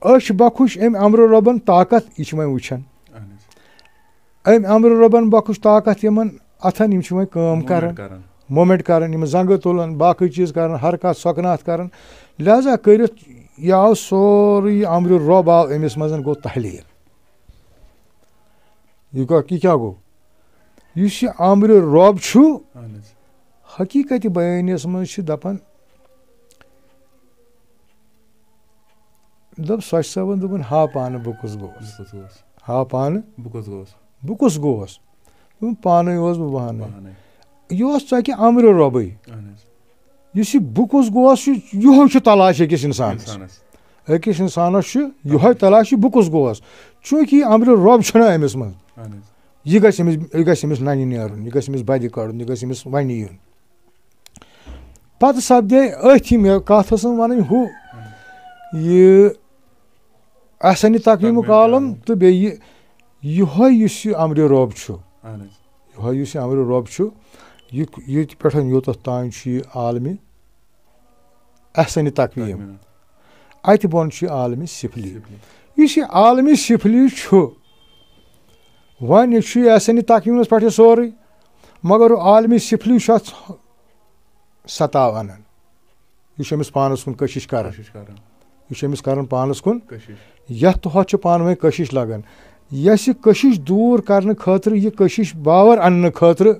أچھ بخش أمۍ امرِ رۄبَن طاقت، یہِ چھِ وۄنۍ وٕچھان۔ اَہَن حظ۔ أمۍ امرِ رۄبَن بخش طاقت یِمَن اَتھَن، یِم چھِ وۄنۍ کٲم موٗمٮ۪نٛٹ کَران۔ کَران۔ موٗمٮ۪نٛٹ کَران، یِم زنٛگہٕ تُلان، باقٕے چیٖز کَران، حرکات سۄکنات کَران۔ لہذا کٔرِتھ یہِ آو سورُے، یہِ امرِ رۄب آو أمِس منٛز، گوٚو تحلیٖل۔ یہِ گوٚو، یہِ کیٛاہ گوٚو؟ یُس یہِ امرِ رۄب چھُ، اَہَن حظ۔ حقیٖقت بیانیَس منٛز چھِ دَپان، دوٚپ سۄچھ صٲبَن، دوٚپُن، "ہا پانہٕ بہٕ کُس گوس؟" بہٕ کُس گوس؟ ہا پانہٕ بہٕ کُس گوس؟ بہٕ کُس گوس؟ دوٚپُن، "پانَے اوس بہٕ پانَے۔" پانَے۔ یہِ اوس ژۄکہِ امرِ رۄبٕے۔ اَہَن حظ۔ یُس یہِ بہٕ کُس گوس چھُ، یِہوٚے چھُ تلاش أکِس اِنسانَس۔ اِنسانَس۔ أکِس اِنسانَس چھُ یِہوٚے تلاش، یہِ بہٕ کُس گوس۔ چوٗنٛکہِ یہِ امرِ رۄب چھُنہٕ أمِس منٛز۔ اَہَن حظ۔ یہِ گژھِ أمِس، یہِ گژھِ أمِس نَنہِ نیرُن، یہِ گژھِ أمِس بَدِ کَڑُن، یہِ گژھِ أمِس وَنہِ یُن۔ پتہٕ سپدے أتھۍ، مےٚ کتھ ٲسٕم ونٕنۍ ہُہ، یہِ احسنِ تقویٖمُک تقویٖم عالم تہٕ بیٚیہِ یِہوٚے یُس یہِ امرِ رۄب چھُ، اہن حظ۔ یِہوٚے یُس یہِ امرِ رۄب چھُ، یہِ، ییٚتہِ پٮ۪ٹھ یوٚتَتھ تام چھُ یہِ عالمِ احسنِ تقویٖم۔ تقویٖم۔ اَتہِ بۄن چھُ یہِ عالمِ سفلی۔ سفلی۔ یُس یہِ عالمِ سفلی چھُ، وۄنۍ چھُ یہِ احسنِ تقویٖمَس پٮ۪ٹھ یہِ سورُے، مگر عالمِ سفلی چھُ اَتھ ستاو اَنان۔ یہِ چھُ أمِس پانَس کُن کٔشِش کران۔ کٔشِش کران۔ یہِ چھُ أمِس کران پانَس کُن۔ کٔشِش۔ یَتھ تہٕ ہۄتھ چھُ پانہٕ ؤنۍ کٔشِش لگان۔ یۄس یہِ کٔشِش دوٗر کرنہٕ خٲطرٕ، یہِ کٔشِش باور اَننہٕ خٲطرٕ،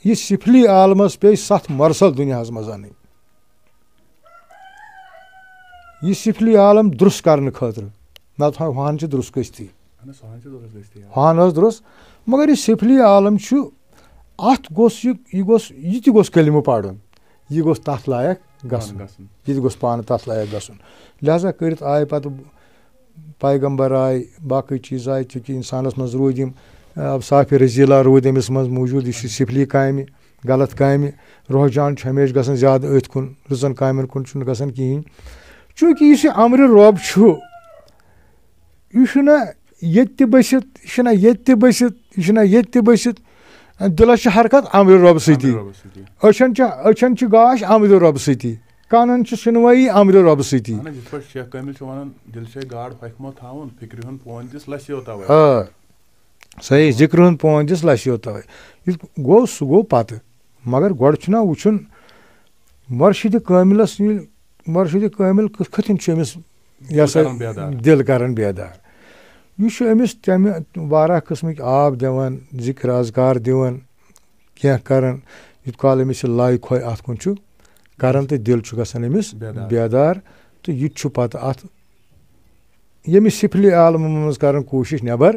یہِ سِفلی عالمَس پیٚیہِ ستھ مرسل دُنیاہَس منٛز اَنٕنۍ۔ یہِ سِفلی عالم درُس کرنہٕ خٲطرٕ، نَتہٕ ہا-، ہُہَن چھِ درُس گٔژھتٕے۔ اہن حظ، سُہ ہن چھُ درُست گٔژھتٕے، آ۔ ہُہَن ٲس درُس، مگر یہِ سِفلی عالم چھُ، اَتھ گوٚژھ یہِ، یہِ گوٚژھ، یہِ تہِ گوٚژھ کلمہٕ پَرُن، یہِ گوٚژھ تَتھ لایق گژھُن، پانہٕ گژھُن۔ یہِ تہِ گوٚژھ پانہٕ تَتھ لایق گژھُن۔ لہذا کٔرِتھ آے پَتہٕ پیغمبر آے، باقٕے چیٖز آے، چونکہ اِنسانَس منٛز روٗدۍ یِم، آ، صافِ رزیلہ روٗدۍ أمِس منٛز موٗجوٗد، یہِ چھُ سِفلی کامہِ، غلط کامہِ، رجحان چھُ ہمیشہِ گژھان زیادٕ أتھۍ کُن، رٕژَن کامٮ۪ن کُن چھُنہٕ گژھان کِہیٖنۍ۔ چونکہ یُس یہِ امرِ رۄب چھُ، یہِ چھُنہ ییٚتہِ تہِ بٔسِتھ، یہِ چھُنہ ییٚتہِ تہِ بٔسِتھ، یہِ چھُنہ ییٚتہِ تہِ بٔسِتھ۔ دِلس چھِ حرکت امرِ رۄبہٕ سۭتی۔ امرِ رۄبہٕ سۭتی۔ أچھن چھِ، أچھن چھِ گاش امرِ رۄبہٕ سۭتی۔ کانن چھِ شِنوٲیی امرِ رۄبہٕ سۭتی۔ اہن حظ، یِتھ پٲٹھۍ شیخ کٲمِل چھُ ونان، دِل چھے گاڈ ہۄکھِ مہ تھاوُن، فِکرِ ہُنٛد پون دِس لَسیو تَوَے۔ آ، صحیح، ذِکرِ ہُنٛد پون دِس لَسیو تَوَے۔ یہِ گوٚو، سُہ گوٚو پتہٕ۔ مگر گۄڈٕ چھُنہ وٕچھُن، مرشدِ کٲمِلس ییٚلہِ، مرشدِ کٲمِل کِتھ کٔنۍ چھُ أمِس، یہِ دِل ہسا، کران بیدار۔ دِل کران بیدار۔ یہِ چھُ أمِس تَمہِ واریاہ قٕسمٕکۍ آب دِوان، ذِکر اذکار دِوان، کینٛہہ کران، یوٗت کال أمِس یہِ لایہِ کھوے اَتھ کُن چھُ کران تہٕ دِل چھُ گژھان أمِس بیدار۔ بیدار، تہٕ یہِ تہِ چھُ پتہٕ اَتھ ییٚمہِ سِفلہِ عالمہٕ منٛز کران کوٗشِش نٮ۪بر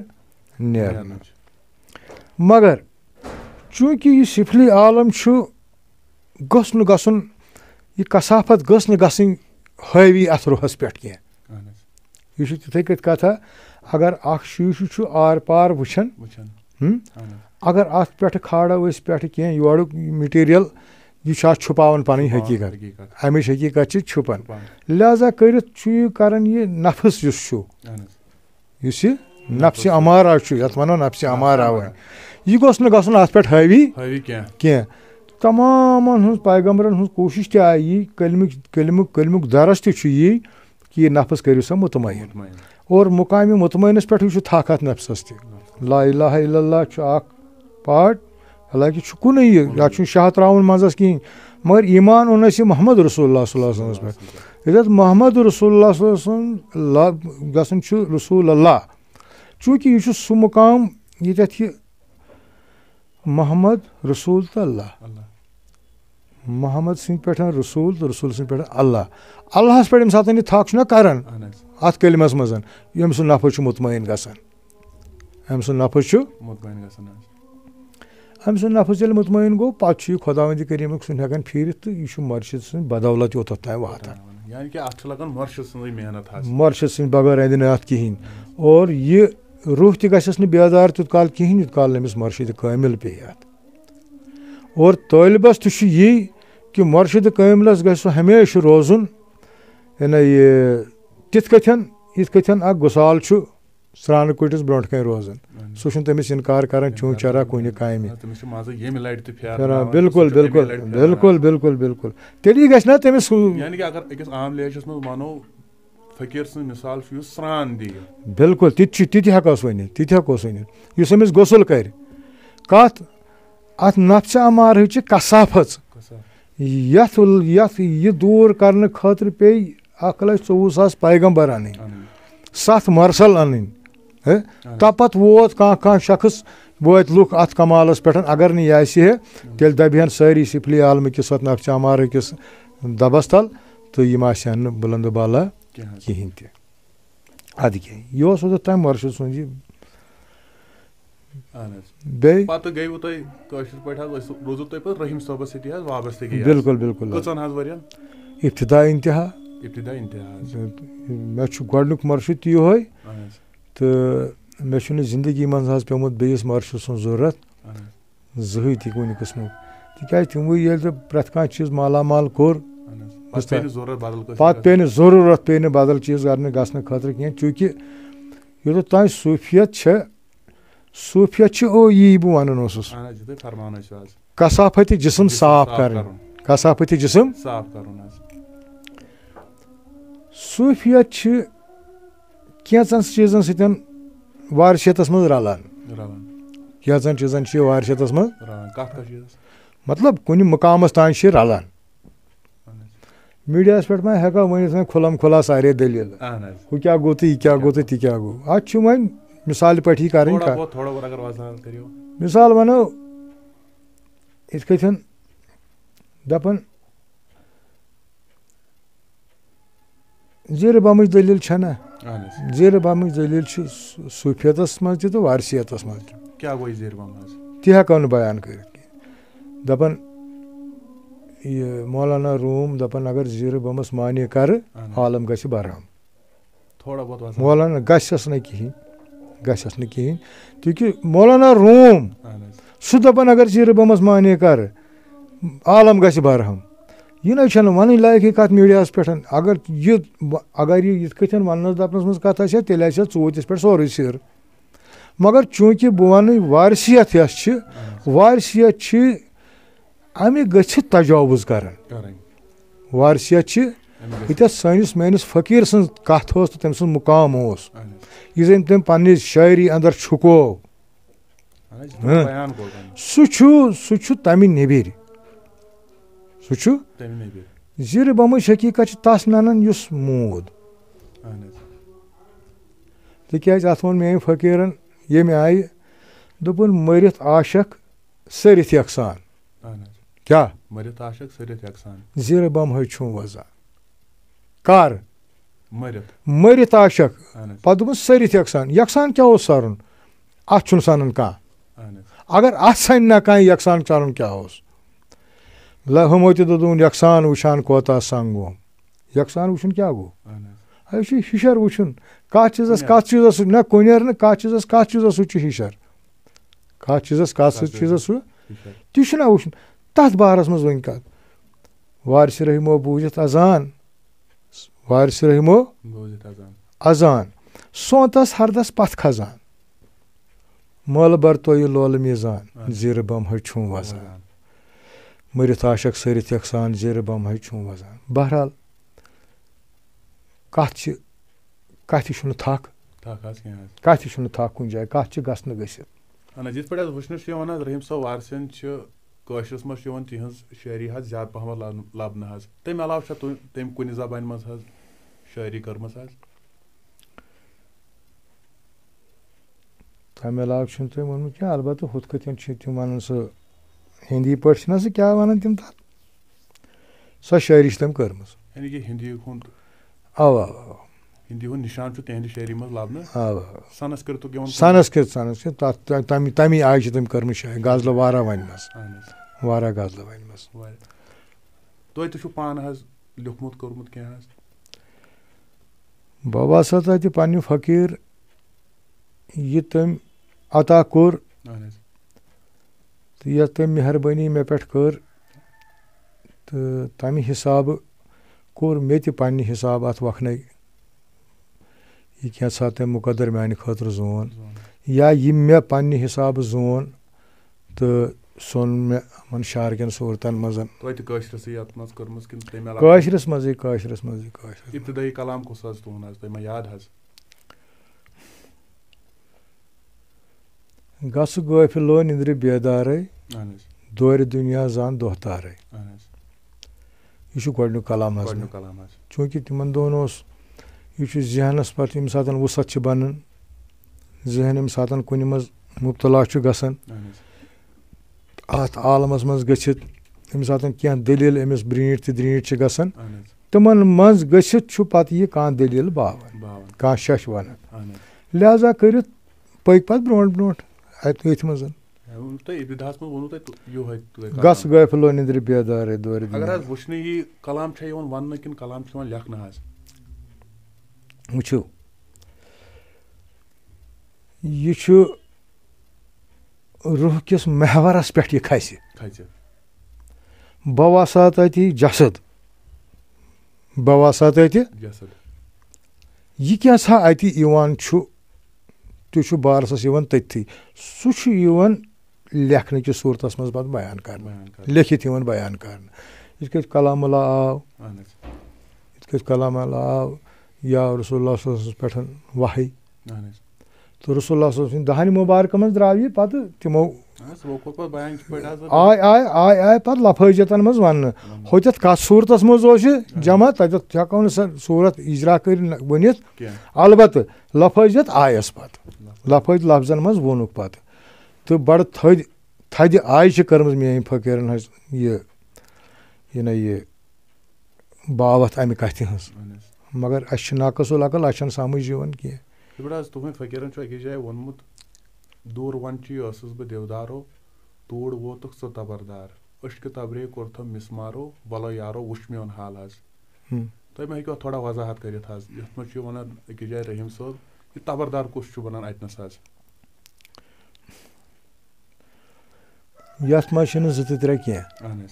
نیرنٕچ۔ نیرنٕچ۔ مگر چوٗنٛکہِ یہِ سِفلی عالم چھُ، گوٚژھ نہٕ گژھُن، یہِ کثافت گٔژھ نہٕ گژھٕنۍ حٲوی اَتھ روحس پٮ۪ٹھ کینٛہہ۔ اہن حظ۔ یہِ چھُ تِتھَے کٔٹھۍ کتھا، اگر اکھ شیٖشہٕ چھُ آر پار وٕچھان، وٕچھان۔ ہُم؟ اہن حظ۔ اگر اَتھ پٮ۪ٹھ کھالو أسۍ پٮ۪ٹھٕ کینٛہہ یورُک material، یہِ چھُ اَتھ چھُپاوان پَنٕنۍ چھُپاوان حقیٖقت۔ حقیٖقت۔ اَمِچ حقیٖقت چھِ چھُپان۔ چھُپان۔ لہذا کٔرِتھ چھُ یہِ کران یہِ نفس یُس چھُ، اہن حظ۔ یُس یہِ نفسِ امارہ چھُ، یَتھ وَنو نفسِ امارہ وۄنۍ، یہِ گوٚژھ نہٕ گژھُن اَتھ پٮ۪ٹھ حٲوی حٲوی کینٛہہ۔ کینٛہہ۔ تمامَن ہٕنٛز، پیغمبرَن ہٕنٛز کوٗشِش تہِ آیہِ یی، کلمٕکۍ، کلمُک، کلمُک درس تہِ چھُ یی کہِ یہِ نفس کٔرِو سا مطمئن۔ مطمئن۔ اور مقامِ مطمئنَس پٮ۪ٹھٕے چھُ تھکھ اَتھ نفسَس تہِ۔ لا الہ الا اللہ چھُ اَکھ part، حالانکہ چھُ کُنُے یہِ، یَتھ چھُنہٕ شاہ ترٛاوُن منٛزَس کِہیٖنۍ۔ مگر ایمان اوٚن اَسہِ محمد رسول اللہ صلی اللہ علیہ وسلمَس پٮ۪ٹھ۔ ییٚلہِ حضرت محمد رسول اللہ صلی اللہ علیہ وسلم لا-، گژھُن چھُ رسول اللہ، چوٗنٛکہِ یہِ چھُ سُہ مُقام ییٚتٮ۪تھ یہِ محمد رسول تہٕ اللہ، اللہ۔ محمد سٕنٛدِ پٮ۪ٹھ رسول تہٕ رسول سٕنٛدِ پٮ۪ٹھ اللہ۔ اللہَس پٮ۪ٹھ ییٚمہِ ساتہٕ یہِ تھَکھ چھُنہ کران اہن حظ۔ اَتھ کلمس منٛز، ییٚمہِ سُنٛد نفس چھُ مطمئن گژھان۔ أمۍ سُنٛد نفس چھُ۔ مطمئن گژھان حظ۔ أمۍ سُنٛد نفس ییٚلہِ مطمئن گوٚو، پتہٕ چھُ یہِ خۄداوندِ کریٖمُک سُنٛد ہٮ۪کان پھیٖرِتھ، تہٕ یہِ چھُ مرشد سٕنٛدِ بدولت یوٚتتھ تام واتان۔ یعنی کہِ اَتھ چھُ لگان مرشد سٕنٛزٕے محنت حظ۔ مرشد سٕنٛدِ بغٲر اَندِ نہٕ اَتھ کِہیٖنۍ۔ اور یہِ روح تہِ گژھٮ۪س نہٕ بیدار تیوٗت کال کِہیٖنۍ، یوٗت کال نہٕ أمِس مرشد کٲمِل پیٚیہِ اَتھ۔ اور طٲلبس تہِ چھُ یی کہِ مرشد کٲمِلس گژھِ سُہ ہمیشہِ روزُن، یعنی یہِ تِتھ کٔٹھٮ۪ن، یِتھ کٔٹھٮ۪ن اکھ غُسال چھُ سرٛانہٕ کُٹھِس برٛونٛٹھ کَنہِ روزان۔ اہن۔ سُہ چھُنہٕ تٔمِس اِنکار کران، چون چرا کُنہِ کامہِ۔ آ، تٔمِس چھُ منٛزٕ ییٚمہِ لَٹہِ تہِ پھیران، پھیرناوان، بِلکُل، تٔمِس چھُ تَمے بِلکُل، لَٹہِ پھیرناوان۔ بِلکُل، بِلکُل، بِلکُل۔ تیٚلی گژھِ نا تٔمِس ہُہ۔ یعنی کہِ اگر أکِس عام لیچھَس منٛز وَنو، فقیٖر سٕنٛز مِثال چھُ یُس سرٛان دِیہِ۔ بِلکُل، تہِ تہِ چھُ، تہِ تہِ ہٮ۪کوس ؤنِتھ، تہِ تہِ ہٮ۪کوس ؤنِتھ۔ یُس أمِس غسل کرِ، کَتھ اَتھ نفسِ امارٕچہِ کثافت، کثافت۔ یَتھ، یَتھ یہِ دوٗر کرنہٕ خٲطرٕ پیٚیہِ اکھ لچھ ژوٚوُہ ساس پیغمبر اَنٕنۍ، اَنٕنۍ۔ ستھ مرسل اَنٕنۍ۔ ہے؟ اَہَن حظ۔ تَپتھ ووت کانٛہہ، کانٛہہ شخص، وٲتۍ لُکھ اَتھ کمالس پٮ۪ٹھ، اگر نہٕ یہِ آسہِ ہے، تیٚلہِ دَبہِ ہن سٲری سِفلی عالمہٕ کِس اَتھ نفسِ امارٕ کِس دَبس تل، تہٕ یِم آسہِ ہن نہٕ بُلند و بالا کینٛہہ حظ۔ کِہیٖنۍ تہِ۔ اَدٕ کیٛاہ، یہِ اوس اوٚتتھ تام مرشد سُنٛد یہِ۔ اہن حظ۔ بیٚیہِ؟ پتہٕ گٔیوٕ تۄہہِ کٲشِر پٲٹھۍ حظ، أسۍ روٗزوٕ تۄہہِ پتہٕ رحیٖم صٲبس سۭتی حظ وابستگی حظ۔ بِلکُل، بِلکُل حظ۔ کٔژن حظ ؤرین؟ ابتدا انتہا۔ ابتدا انتہا حظ۔ مےٚ چھُ گۄڈٕنیُک مرشد تہِ یِہوٚے۔ اہن حظ۔ تہٕ مےٚ چھُنہٕ زندگی منٛز حظ پیوٚمُت بیٚیِس مرشد سُنٛد ضروٗرت۔ اہن حظ۔ زٕہٕے تہِ کُنہِ قٕسمُک۔ تِکیٛازِ تِموٕے ییٚلہِ تہٕ پرٛٮ۪تھ کانٛہہ چیٖز مالا مال کوٚر، اہن حظ۔ پتہٕ بوٗزتھا؟ پیٚیہِ نہٕ ضروٗرت بدل کٲنٛسہِ پتہٕ ہٕنٛز۔ پیٚیہِ نہٕ ضروٗرت پیٚیہِ نہٕ بدل چیٖز کرنہٕ گژھنہٕ خٲطرٕ کینٛہہ، چوٗنٛکہِ یوٚتتھ تام صوٗفیت چھےٚ، صوٗفیت چھِ او یی بہٕ وَنان اوسُس۔ اہن حظ، یہِ تۄہہِ فرمان ٲسِو آز۔ کثافت جسم جسم صاف صاف کرٕنۍ۔ کرُن۔ کثافت جسم۔ صاف کرُن حظ۔ صوٗفیت چھِ کینٛژن چیٖزن سۭتۍ وارثیتس منٛز رلان۔ رلان۔ کینٛژن چیٖزن چھِ یہِ وارثیتس منٛز۔ رلان۔ کتھ کتھ چیٖزس؟ مطلب، کُنہِ مقامس تام چھِ یہِ رلان۔ اہن حظ۔ میٖڈیاہس پٮ۪ٹھ ما ہٮ۪کو ؤنِتھ وۄنۍ کھُلم کھُلا سارے دٔلیٖل؟ اہن حظ۔ ہُہ کیٛاہ گوٚو تہٕ یہِ کیٛاہ گوٚو تہٕ تہِ کیٛاہ گوٚو؟ اتھ چھِ وۄنۍ مثالہِ پٲٹھی کرٕنۍ تھوڑا کتھ۔ بہت، تھوڑا بہت اگر وضاحت کٔرِو۔ مثال ونو، یِتھ کٔٹھۍ دپان، زیٖرِ بمٕچ دٔلیٖل چھَنہ؟ اہن حظ۔ زیٖرِ بمٕچ دٔلیٖل چھِ صوٗ-، صوٗفیتس منٛز تہِ تہٕ وارثیتس منٛز تہِ۔ کیٛاہ گوٚو یہِ زیٖرِ بم حظ؟ تہِ ہٮ۪کو نہٕ بیان کٔرِتھ کینٛہہ۔ دَپان، یہِ مولانا روٗم دَپان، اگر زیٖرِ بمس معنی کرٕ، اہن حظ۔ عالم گژھِ برہم۔ تھوڑا بہت وضاحت۔ مولانا گژھٮ۪س نہٕ کِہیٖنۍ، گژھٮ۪س نہٕ کِہیٖنۍ، کیونکہ مولانا روٗم اہن حظ۔ سُہ دَپان، اگر زیٖرِ بمس معنی کرٕ، عالم گژھِ برہم۔ یہِ نَے چھَنہٕ وَنٕنۍ لایقٕے کَتھ میٖڈیاہَس پٮ۪ٹھ۔ اگر یہِ، اگر یہِ یِتھ کٔٹھۍ وَننَس دَپنَس منٛز کَتھ آسہِ ہا، تیٚلہِ آسہِ ہا ژوٗنٛٹھِس پٮ۪ٹھ سورُے سِر۔ مگر چوٗنٛکہِ بہٕ وَنہٕ وارثیت یۄس چھِ، اہن حظ۔ وارثیت چھِ اَمہِ گٔژھِ تجاوُز کران۔ کرٕنۍ۔ وارثیت چھِ اَمہِ گٔژھِ۔ ییٚتٮ۪تھ سٲنِس میٲنِس فقیٖر سٕنٛز کَتھ ٲس تہٕ تٔمۍ سُنٛد مُقام اوس۔ اہن حظ۔ یہِ زَن تٔمۍ پننہِ شٲعری اندر چھُکو۔ اہن حظ، یہِ ہاں۔ بیان کوٚر تٔمۍ۔ سُہ چھُ، سُہ چھُ تَمہِ نیٚبِرۍ۔ سُہ چھُ تَمہِ نیٚبِرۍ۔ زیٖرِ بَمٕچ حقیٖقت چھِ تَس نَنان یُس موٗد۔ اہن حظ۔ تِکیٛازِ اَتھ ووٚن میٲنۍ فقیٖرن ییٚمہِ آیہِ، دوٚپُن، مٔرِتھ عاشق سٔرِتھ یَکسان۔ اہن حظ۔ کیٛاہ؟ مٔرِتھ عاشق سٔرِتھ یَکسان۔ زیٖرِ بَم ہے چھُم وَزان۔ کر؟ مٔرِتھ۔ مٔرِتھ عاشق۔ اہن حظ۔ پَتہٕ دوٚپُن سٔرِتھ یَکسان۔ یَکسان کیٛاہ اوس سَرُن؟ اَتھ چھُنہٕ سَنان کانٛہہ۔ اہن حظ۔ اگر اَتھ سَنہِ نہ کانٛہہ یَکسان سَرُن کیٛاہ اوس؟ لہ، ہُمو تہِ دوٚپُن، یَکسان وٕچھان کوتاہ سنٛگ گوٚم۔ یَکسان وٕچھُن کیٛاہ گوٚو؟ اہن حظ۔ یہِ چھُ ہِشر وٕچھُن۔ کَتھ چیٖزَس، کُنہِ کَتھ چیٖزَس سۭتۍ، نہ کُنیر نہٕ، کَتھ چیٖزَس، کَتھ چیٖزَس سۭتۍ چھُ ہِشر؟ کَتھ چیٖزَس، کَتھ سۭتۍ چیٖزَس سُہ؟ ہِشر۔ تہِ چھُنہ وٕچھُن۔ تَتھ بارَس منٛز ؤنۍ کَتھ۔ وارثِ رحمو بوٗزِتھ اذان، وارثِ رحمو بوٗزِتھ اذان۔ اذان۔ سونتس ہردس پتھ کھسان۔ مٲلہٕ بر تویہِ لولہٕ میٖزان، اہن۔ زیٖرٕ بم ہے چھُم وزان۔ وزان۔ مٔرِتھ عاشق سٔرِتھ یکسان، زیٖرٕ بم ہے چھُم وزان۔ بہرحال، کتھ چھِ، کتھِ چھُنہٕ تھکھ۔ تھکھ آسہِ کینٛہہ آسہِ۔ کتھِ چھُنہٕ تھکھ کُنہِ جایہِ، کتھ چھِ گژھنہٕ گٔژھِتھ۔ اہن حظ، یِتھ پٲٹھۍ حظ وٕچھنہٕ چھُ یِوان حظ، رحیٖم صٲب وارثین چھِ کٲشرِس منٛز چھُ یِوان تِہنٛز شٲعری حظ زیادٕ پہمتھ لب-، لبنہٕ حظ۔ تَمہِ علاوٕ چھا تُہۍ تٔمۍ کُنہِ زبانہِ منٛز حظ شٲعری کٔرمٕژ حظ؟ تَمہِ علاوٕ چھُنہٕ تٔمۍ ووٚنمُت کینٛہہ، البتہ ہُتھ کٲٹھۍ چھِ تِم وَنان سُہ ہِندی پٲٹھۍ چھِنہ سُہ کیٛاہ وَنان تِم تَتھ؟ سۄ شٲعری چھِ تٔمۍ کٔرمٕژ۔ یعنی کہِ ہِندی ہُنٛد اَوا، اَوا، اَوا۔ ہِندی ہُنٛد نِشان چھُ تِہنٛدِ شٲعری منٛز لبنہٕ۔ اَوا۔ سنسکرتُک یِوان سنسکرت، سنسکرت، تَتھ، تَ-، تَمی، تَمی آیہِ چھِ تٔمۍ کٔرمٕژ شٲعری، غزلہٕ واریاہ وَنِمَژٕ۔ اَہن حظ۔ واریاہ غزلہٕ وَنِمَژٕ۔ واریاہ۔ تۄہہِ تہِ چھُو پانہٕ حظ لیوٚکھمُت، کوٚرمُت کینٛہہ حظ؟ بہٕ باسا تَتہِ پنٛنہِ فقیٖر، یہِ تٔمۍ عطا کوٚر اَہن حظ۔ تہٕ یَتھ تٔمۍ مہربٲنی مےٚ پٮ۪ٹھ کٔر، تہٕ تَمہِ حِسابہٕ کوٚر مےٚ تہِ پنٛنہِ حِسابہٕ اَتھ وَکھنَے یہِ کینٛژھا تٔمۍ مُقدر میٛانہِ خٲطرٕ زون، زون۔ یا یہِ مےٚ پنٛنہِ حِسابہٕ زون تہٕ سوٚن مےٚ یِمَن شعرکٮ۪ن صوٗرتَن منٛز۔ توتہِ کٲشرِسٕے یَتھ منٛز کٔرمٕژ کِنہٕ تَمہِ علاوٕ؟ کٲشرِس منٛزٕے، کٲشرِس منٛزٕے، کٲشرِس منٛز۔ ابتدٲیی کلام کُس حظ تُہُنٛد حظ؟ تۄہہِ ما یاد حظ؟ گژھٕ غٲفلو نِندرِ بیدارے، اہن حظ۔ دورِ دُنیا زان دۄہ تارے۔ اہن حظ۔ یہِ چھُ گۄڈٕنیُک کلام حظ۔ گۄڈٕنیُک کلام حظ۔ چوٗنٛکہِ تِمن دۄہن اوس، یہِ چھُ ذہنس پٮ۪ٹھ ییٚمہِ ساتن وُسعت چھِ بنان، ذہن ییٚمہِ ساتن کُنہِ منٛز مُبتلا چھُ گژھان، اہن حظ۔ اتھ عالمس منٛز گٔژھِتھ، ییٚمہِ ساتن کینٛہہ دٔلیٖل أمِس برٛینٛٹھ تہٕ درٛینٛٹھ چھِ گژھان، اہن حظ۔ تِمن منٛز گٔژھِتھ چھُ پتہٕ یہِ کانٛہہ دٔلیٖل باوان، باوان۔ کانٛہہ شش ونان۔ اہن حظ۔ لہذا کٔرِتھ پٔکۍ پتہٕ برونٛٹھ برونٛٹھ اتھ، أتھۍ منٛز۔ ہے، ووٚنوُ تۄہہِ ابتداہس منٛز ووٚنوُ تۄہہِ تُ-، یُہے، تُہے گژھ کلام۔ غٲفلو نِندرِ بیدارے دورِ اگر دُنیا۔ حظ وٕچھنہٕ یی کلام چھا یِوان وننہٕ کِنہٕ کلام چھُ یِوان لیکھنہٕ حظ؟ وٕچھِو، یہِ چھُ روح کِس محورس پٮ۪ٹھ یہِ کھسہِ۔ کھسہِ۔ بہٕ وسا تَتہِ جسد۔ بہٕ وسا تَتہِ۔ جسد۔ یہِ کیٛاہ سا اَتہِ یِوان چھُ، تہِ چھُ بارسَس یِوان تٔتھی۔ سُہ چھُ یِوان لیکھنہٕ کِس صوٗرتَس منٛز پَتہٕ بیان کرنہٕ۔ بیان کرنہٕ۔ لیکھِتھ یِوان بیان کرنہٕ۔ یِتھ کٔنۍ کلام اللہ آو۔ اہن حظ۔ یِتھ کٔنۍ کلام اللہ آو، یا رسول اللہ صلی اللہ علیہ وسلم پٮ۪ٹھ وحی۔ اہن حظ۔ تہٕ رسول اللہ صلی اللہ علیہ وسلم سٕنٛدِ دہنہِ مُبارکہٕ منٛز درٛاو یہِ پتہٕ تِمو آ، سُہ گوٚو پتہٕ بیان یِتھ پٲٹھۍ حظ۔ آے، آے، آے، آے پتہٕ لفٲظیتن منٛز وننہٕ۔ وننہٕ۔ ہوٚتٮ۪تھ کتھ صوٗرتس منٛز اوس یہِ اہن۔ جمع، تتٮ۪تھ ہٮ۪کو نہٕ سۄ صوٗرت اجرا کٔرِتھ نہ ؤنِتھ۔ کینٛہہ۔ البتہٕ لفٲظیت آیس پتہٕ۔ لفظ۔ لفٲظ لفظن منٛز ووٚنُکھ پتہٕ۔ تہٕ بڑٕ تھٔدۍ، تھدِ آیہِ چھِ کٔرمٕژ میٲنۍ فقیٖرن ہٕنٛز یہِ، یہِ نہ یہِ باوتھ امہِ کتھِ ہٕنٛز۔ اہن حظ۔ مگر اسہِ چھِ ناقص العقل، اسہِ چھنہٕ سمجھ یِوان کینٛہہ۔ یِتھ پٲٹھۍ حظ تُہنٛدۍ فقیٖرن چھُ أکِس جایہِ ووٚنمُت، دوٗر وَنچی ٲسٕس بہٕ دیودارو، توٗر ووتُکھ ژٕ تبردار۔ عشقِ تبرے کوٚرتھم مِسمارو، وَلو یارو وُچھ میون حال حظ۔ ہم۔ تُہۍ ما ہیٚکِو اَتھ تھوڑا وضاحت کٔرِتھ حظ؟ یَتھ منٛز چھُ وَنان أکِس جایہِ رحیٖم صٲب، یہِ تبردار کُس چھُ وَنان اَتہِ نَس حظ؟ یَتھ منٛز چھِنہٕ زٕ تہٕ ترٛےٚ کینٛہہ۔ اہن حظ۔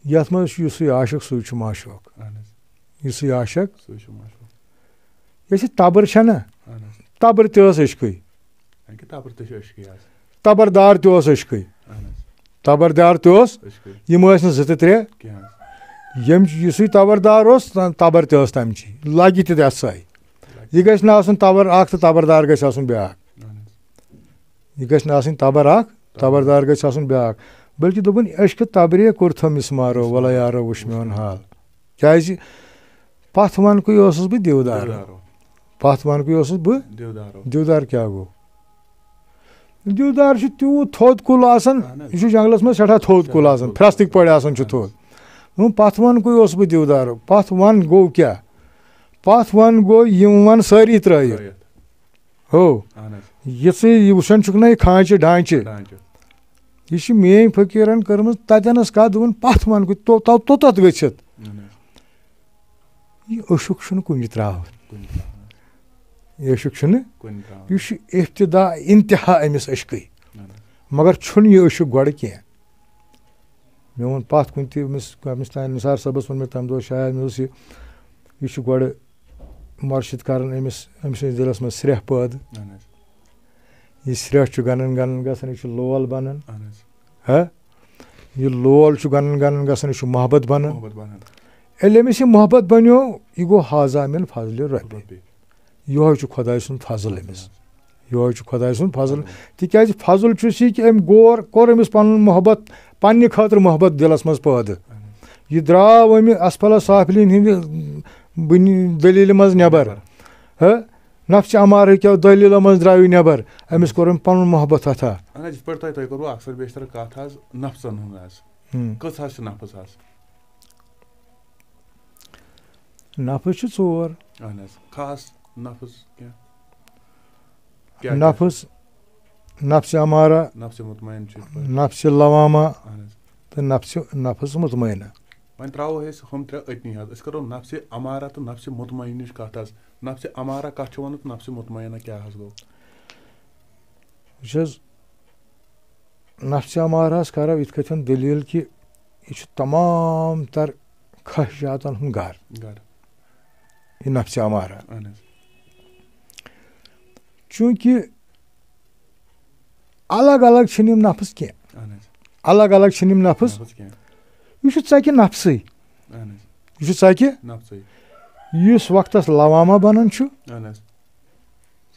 یَتھ منٛز چھُ یُسُے عاشق سُے چھُ معشوق۔ اہن حظ۔ یُسُے عاشق۔ سُے چھُ معشوق۔ یۄس یہِ تبٕر چھےٚ نہ، اہن حظ۔ تبٕر تہِ ٲس عشقٕے۔ یعنی کہِ تبٕر تہِ چھِ عشقٕے حظ۔ تبردار تہِ اوس عشقٕے۔ اہن حظ۔ تبردار تہِ اوس۔ عشقٕے۔ یِم ٲسۍ نہٕ زٕ تہٕ ترٛےٚ۔ کینٛہہ حظ۔ ییٚمۍ یُسُے تبردار اوس، تَ-، تبٕر تہِ ٲس تَمہِ چی۔ لگہِ تہِ تَتھ سۄے۔ لگہِ۔ یہِ گژھِ نہٕ آسُن تبٕر اکھ تہٕ تبردار گژھِ آسُن بیٛاکھ۔ اہن حظ۔ یہِ گژھِ نہٕ آسٕنۍ تبر اکھ، تبردار گژھِ آسُن بیٛاکھ۔ بلکہِ دوٚپُن، عشقِ تبرے کوٚرتھو مِسمارو، وَلہ یارو وٕچھ میون حال۔ کیٛازِ؟ پتھ ونکُے اوسُس بہٕ دیودار۔ دیودارو۔ پتھ ونکُے اوسُس بہٕ۔ دیودارو۔ دیودار کیٛاہ گوٚو؟ دیودار چھُ تیوٗت تھوٚد کُل آسان، اہن حظ۔ یہِ چھُ جنگلس منٛز سٮ۪ٹھاہ تھوٚد کُل سٮ۪ٹھاہہ آسان، تھوٚد۔ پھرٛستٕکۍ پٲٹھۍ آسان چھُ اہن حظ۔ تھوٚد۔ دوٚپُن، پتھ ونکُے اوسُس بہٕ دیودارو۔ پتھ ون گوٚو کیٛاہ؟ پتھ ون گوٚو یِم ون سٲری ترٲیِتھ۔ ترٲیِتھ۔ ہو۔ اہن حظ۔ یِژٕے یہِ وٕچھان چھُکھ نہ یہِ کھانچہِ ڈھانچہِ۔ ڈھانچہِ۔ یہِ چھِ میٲنۍ فقیٖرن کٔرمٕژ تتٮ۪نس کتھ، دوٚپُن پتھ ون گوٚو تو-، تو-، توٚتتھ گٔژھِتھ۔ اہن حظ۔ یہِ عشق چھُنہٕ کُنہِ ترٛاوان۔ کُنہِ ترٛاوان۔ یہِ عشق چھُنہٕ۔ کُنہِ ترٛاوان۔ یہِ چھُ ابتدا انتہا أمِس عشقٕے۔ اہن حظ۔ مگر چھُنہٕ یہِ عشق گۄڈٕ کینٛہہ۔ مےٚ ووٚن پتھ کُن تہِ أمِس، أمِس تام نثار صٲبس ووٚن مےٚ تمہِ دۄہ شاید، مےٚ دوٚپُس یہِ، یہِ چھُ گۄڈٕ مرشد کران أمِس، أمۍ سٕنٛدِس دِلس منٛز سرٛیٚہہ پٲدٕ۔ اہن حظ۔ یہِ سرٛیٚہہ چھُ گنان گنان گژھان، یہِ چھُ لول بنان۔ اہن حظ۔ ہا؟ یہِ لول چھُ گنان گنان گژھان، یہِ چھُ محبت بنان۔ محبت بنان۔ ییٚلہِ أمِس یہِ محبت بنیو، یہِ گوٚو حاضہ من فضلِ ربی۔ ربی۔ یِہوٚے چھُ خۄداے سُنٛد فضل أمِس۔ یِہوٚے چھُ خۄداے سُنٛد فضل۔ تِکیٛازِ فضل چھُس یہِ کہِ أمۍ غور کوٚر أمِس پَنُن محبت، پنٛنہِ خٲطرٕ محبت دِلَس منٛز پٲدٕ۔ یہِ درٛاو أمہِ اسفل سافلین ہِنٛدِ بُنہِ دٔلیٖلہِ منٛز نٮ۪بر۔ ہہ؟ نفسِ امارہ کیو دٔلیٖلو منٛز درٛاو یہِ نٮ۪بر۔ أمِس کوٚر أمۍ پَنُن محبت عطا۔ اہن حظ، یِتھ پٲٹھۍ تۄہہِ، تۄہہِ کوٚروٕ اکثر بیشتر کَتھ حظ نفسَن ہٕنٛز حظ۔ ہُم۔ کٔژ حظ چھِ نفس حظ؟ نفس چھِ ژور۔ اہن حظ، خاص نفس کینٛہہ؟ کیٛاہ کیٛاہ چھِ؟ نفس، نفسِ امارہ، نفسِ مطمئن چھُ یِتھ پٲٹھۍ۔ نفسِ لوامہ اہن حظ۔ تہٕ نفسِ، نفس مطمئنہ۔ وۄنۍ ترٛاوو أسۍ ہُم ترٛےٚ أتنی حظ۔ أسۍ کَرو نفسِ امارہ تہٕ نفسِ مطمئنٕچ کَتھ حظ۔ نفسِ امارہ کَتھ چھِ وَنان تہٕ نفسِ مطمئنہ کیٛاہ حظ گوٚو؟ وٕچھ حظ، نفسِ امارہس کرو یِتھ کٲٹھۍ دٔلیٖل کہِ یہِ چھُ تمام تر خواہشاتن ہُنٛد گرٕ۔ گرٕ۔ یہِ نفسِ امارہ۔ اہن حظ۔ چوٗنٛکہِ الگ الگ چھِنہٕ یِم نفس کینٛہہ۔ اہن حظ۔ الگ الگ چھِنہٕ یِم نفس۔ نفس کینٛہہ۔ یہِ چھُ ژکہِ نفسٕے۔ اہن حظ۔ یہِ چھُ ژکہِ۔ نفسٕے۔ یُس وقتس لوامہ بنان چھُ۔ اہن حظ۔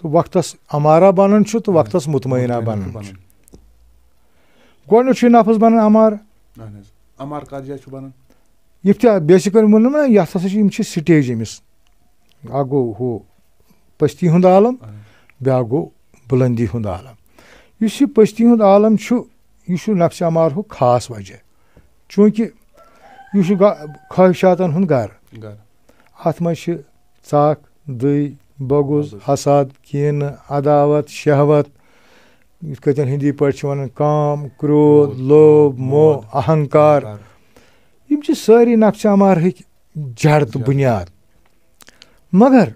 تہٕ وقتس امارہ بنان چھُ تہٕ وقتس مطمئنہ مطمئنہ بنان چھُ۔ گۄڈٕنیُک چھُ یہِ نفس بنان امارہ۔ اہن حظ۔ امارہ کتھ جایہِ چھُ بنان؟ یِتھ تہِ بیسِکلی ووٚنُم نا، یتھ ہسا چھِ، یِم چھِ سٹیج أمِس۔ اکھ گوٚو ہُہ پستی ہُنٛد عالم، اہن حظ۔ بیٛاکھ گوٚو بُلندی ہُنٛد عالم۔ یُس یہِ پستی ہُنٛد عالم چھُ، یہِ چھُ نفسِ امارہُک خاص وجہ۔ چوٗنٛکہِ یہِ چھُ گا-، خواہشاتن ہُنٛد گرٕ۔ گرٕ۔ اتھ منٛز چھِ ژکھ، دٕے، بغض، بغض۔ حسد، کینہٕ، عداوت، شہوت، یِتھ کٲٹھۍ ہِندی پٲٹھۍ چھِ وَنان کام، کرودھ، کرودھ، لوبھ، موہ، موہ، اہنکار۔ اہنکار۔ یِم چھِ سٲری نفسِ امارہٕکۍ جڑ تہٕ جڑ۔ بُنیاد۔ مگر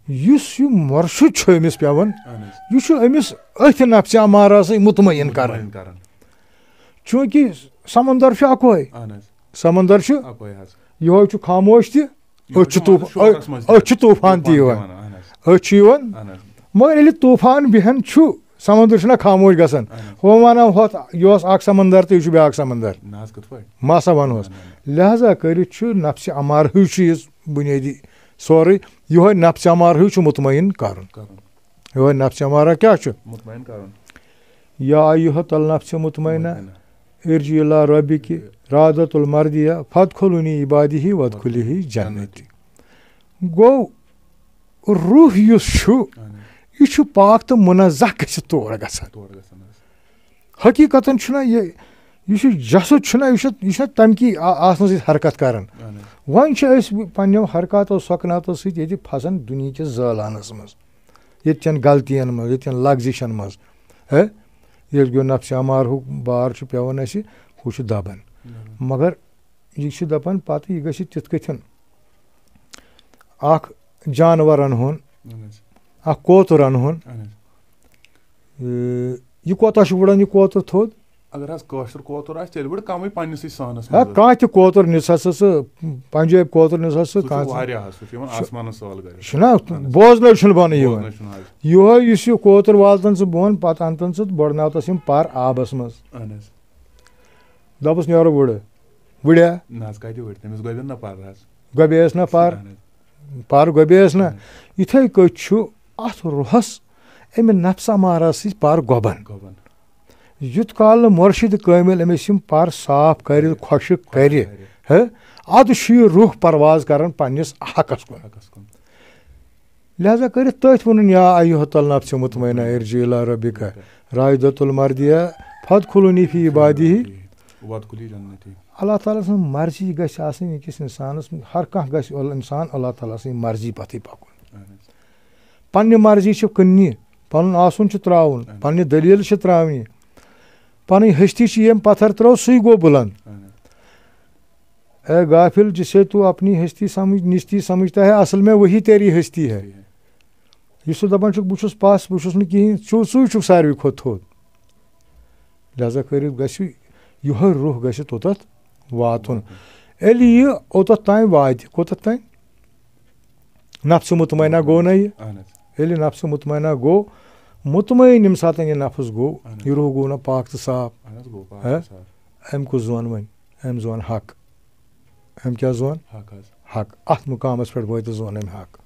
یُس یہِ مۄرشُد چھُ أمِس پٮ۪وان، اہن حظ۔ یہِ چھُ أمِس أتھۍ نفسِ امارہ سۭتۍ مطمئن کران۔ مطمئن کران۔ چوٗنٛکہِ سمندر چھُ اکوے۔ اہن حظ۔ سمندر چھُ اکوے حظ۔ یِہوٚے چھُ خاموش تہِ، أتھۍ چھُ طوف-، شوقس منٛز تہِ۔ أتھۍ چھُ طوفان تہِ طوفان یِوان۔ تہِ یِوان، اہن حظ۔ أتھۍ چھُ یِوان۔ اہن حظ۔ مگر ییٚلہِ طوفان بیہن چھُ، سمندر چھُنہ خاموش گژھان۔ اہن حظ۔ ہُہ وَنان ہۄتھ، یہِ اوس اکھ سمندر تہٕ یہِ چھُ بیٛاکھ سمندر۔ نہ حظ، کِتھ پٲٹھۍ؟ ما سا وَنہوس۔ اہن حظ۔ لہذا کٔرِتھ چھُ نفسِ امارہٕے چھُ یہِ بُنیٲدی سورُے۔ یِہوٚے نفسِ امارہٕے چھُ مطمئن کرُن۔ کرُن۔ یِہوٚے نفسِ امارہ کیٛاہ چھُ؟ مطمئن کرُن۔ یا ایھا النفس مطمئنہ، مطمئنہ۔ ارجعی الی ربک راضۃ مرضیہ، فادخلی عبادی وادخلی جنتی۔ گوٚو، روح یُس چھُ، اہن حظ۔ یہِ چھُ پاک تہٕ منزہ گٔژھِتھ تور گژھان۔ تور گژھان حظ۔ حقیقتاً چھُنہ یہِ، یہِ چھُ جسد چھُنہ، یہِ چھُ، یہِ چھُنہ تَمہِ کی آ-، آسنہٕ سۭتۍ حرکت کران۔ اہن حظ۔ وۄنۍ چھِ أسۍ پننیو حرکاتو سکناتو سۭتۍ ییٚتہِ پھسان دُنیہکِس زٲلانس منٛز، ییٚتہِ چٮ۪ن غلطین منٛز، ییٚتہِ چٮ۪ن لغزشن منٛز۔ ہے، ییٚلہِ گوٚو نفسِ امارہُک بار چھُ پٮ۪وان اَسہِ، ہُہ چھُ دبان۔ دبان۔ مگر یہِ چھُ دپان پتہٕ یہِ گژھِ تِتھ کٔٹھۍ اکھ جانور انہون، اہن حظ۔ اکھ کوتُر انہون۔ اہن حظ۔ اے، یہِ کوتاہ چھُ وُڑان، یہِ کوتُر تھوٚد؟ اگر حظ کٲشُر کوتُر آسہِ، تیٚلہِ وُڑِ کمٕے پننِسٕے سٲنس ہے، منٛز۔ کانٛہہ تہِ کوتُر نِس ہسا ژٕ، پنجٲبۍ کوتُر نِس ہسا ژٕ، سُہ چھُ کانٛہہ تہِ۔ واریاہ حظ، سُہ چھُ یِوان چھُ-، آسمانس سوال کٔرِتھ۔ چھُنہ، اہن حظ۔ بوزنَے چھُنہٕ بنان یِوان۔ بوزنَے چھُنہٕ حظ۔ یِہوٚے یُس یہِ کوتُر والتن ژٕ بۄن، پتہٕ انتن ژٕ تہٕ بۄڑناوتس یِم پر آبس منٛز۔ اہن حظ۔ دپُس نیرو وُڑٕ۔ وُڑیا؟ نہ حظ، کتہِ وُڑِ؟ تٔمِس گۄبٮ۪ن نہ پر حظ۔ گۄبیس نہ پر۔ اہن حظ۔ پر گۄبیس نہ۔ اہن حظ۔ یِتھے کٔٹھۍ چھُ اتھ روحس امہِ نفسِ امارہ سۭتۍ پر گۄبان۔ گۄبان۔ یُتھ کال نہٕ مرشد کٲمل أمِس یِم پر صاف کرِ، خۄشٕک کرِ، خۄشٕک کرِ۔ ہے، ادٕ چھُ یہِ روح پرواز کران پننِس حقس کُن۔ حقس کُن۔ لہذا کٔرِتھ تٔتھۍ ووٚنُن، یا ایھا النفس مطمئنہ ارجعی الی ربک راضۃ مرضیہ فادخلی فی عبادی۔ وادخلی جنتی۔ اللہ تعالیٰ سٕنٛز مرضی گژھِ آسٕنۍ أکِس انسانس، ہر کانٛہہ گژھِ ال-، انسان اللہ تعالیٰ سٕنٛزِ مرضی پتھٕے پکُن۔ اہن حظ۔ پننہِ مرضی چھِ کٕننہِ، پنُن آسُن چھُ ترٛاوُن، اہن۔ پننہِ دلیل چھِ ترٛاونہِ، پنٕنۍ ہستی چھِ ییٚمۍ پتھر ترٲو، سُے گوٚو بُلند۔ اہن حظ۔ اے غافل، جسے تو اپنی ہستی سمجھ، نچتی سمجھتا ہے، اصل میں وہی تیری ہستی ہے۔ ہستی ہے۔ یُس ژٕ دپان چھُکھ، بہٕ چھُس پس، بہٕ چھُس نہٕ کِہیٖنۍ، ژٕ، ژٕے چھُکھ ساروی کھۄتہٕ تھوٚد۔ لہذا کٔرِتھ گژھِ یِہوٚے روح گژھِ توٚتتھ واتُن۔ ییٚلہِ یہِ اوٚتتھ تام واتہِ، کوٚتتھ تام؟ نفسِ مطمئنہ گوٚو نہ یہِ؟ اہن حظ۔ ییٚلہِ نفسِ مطمئنہ گوٚو، مطمئن ییٚمہِ ساتہٕ یہِ نفس گوٚو، اہن حظ۔ یہِ روح گوٚو نہ پاک تہٕ صاف؟ اہن حظ، گوٚو پاک ہہ؟ تہٕ صاف۔ أمۍ کُس زون وۄنۍ؟ أمۍ زون حق۔ أمۍ کیٛاہ زون؟ حق حظ۔ حق۔ اَتھ مُقامَس پٮ۪ٹھ وٲتِتھ زون أمۍ حق۔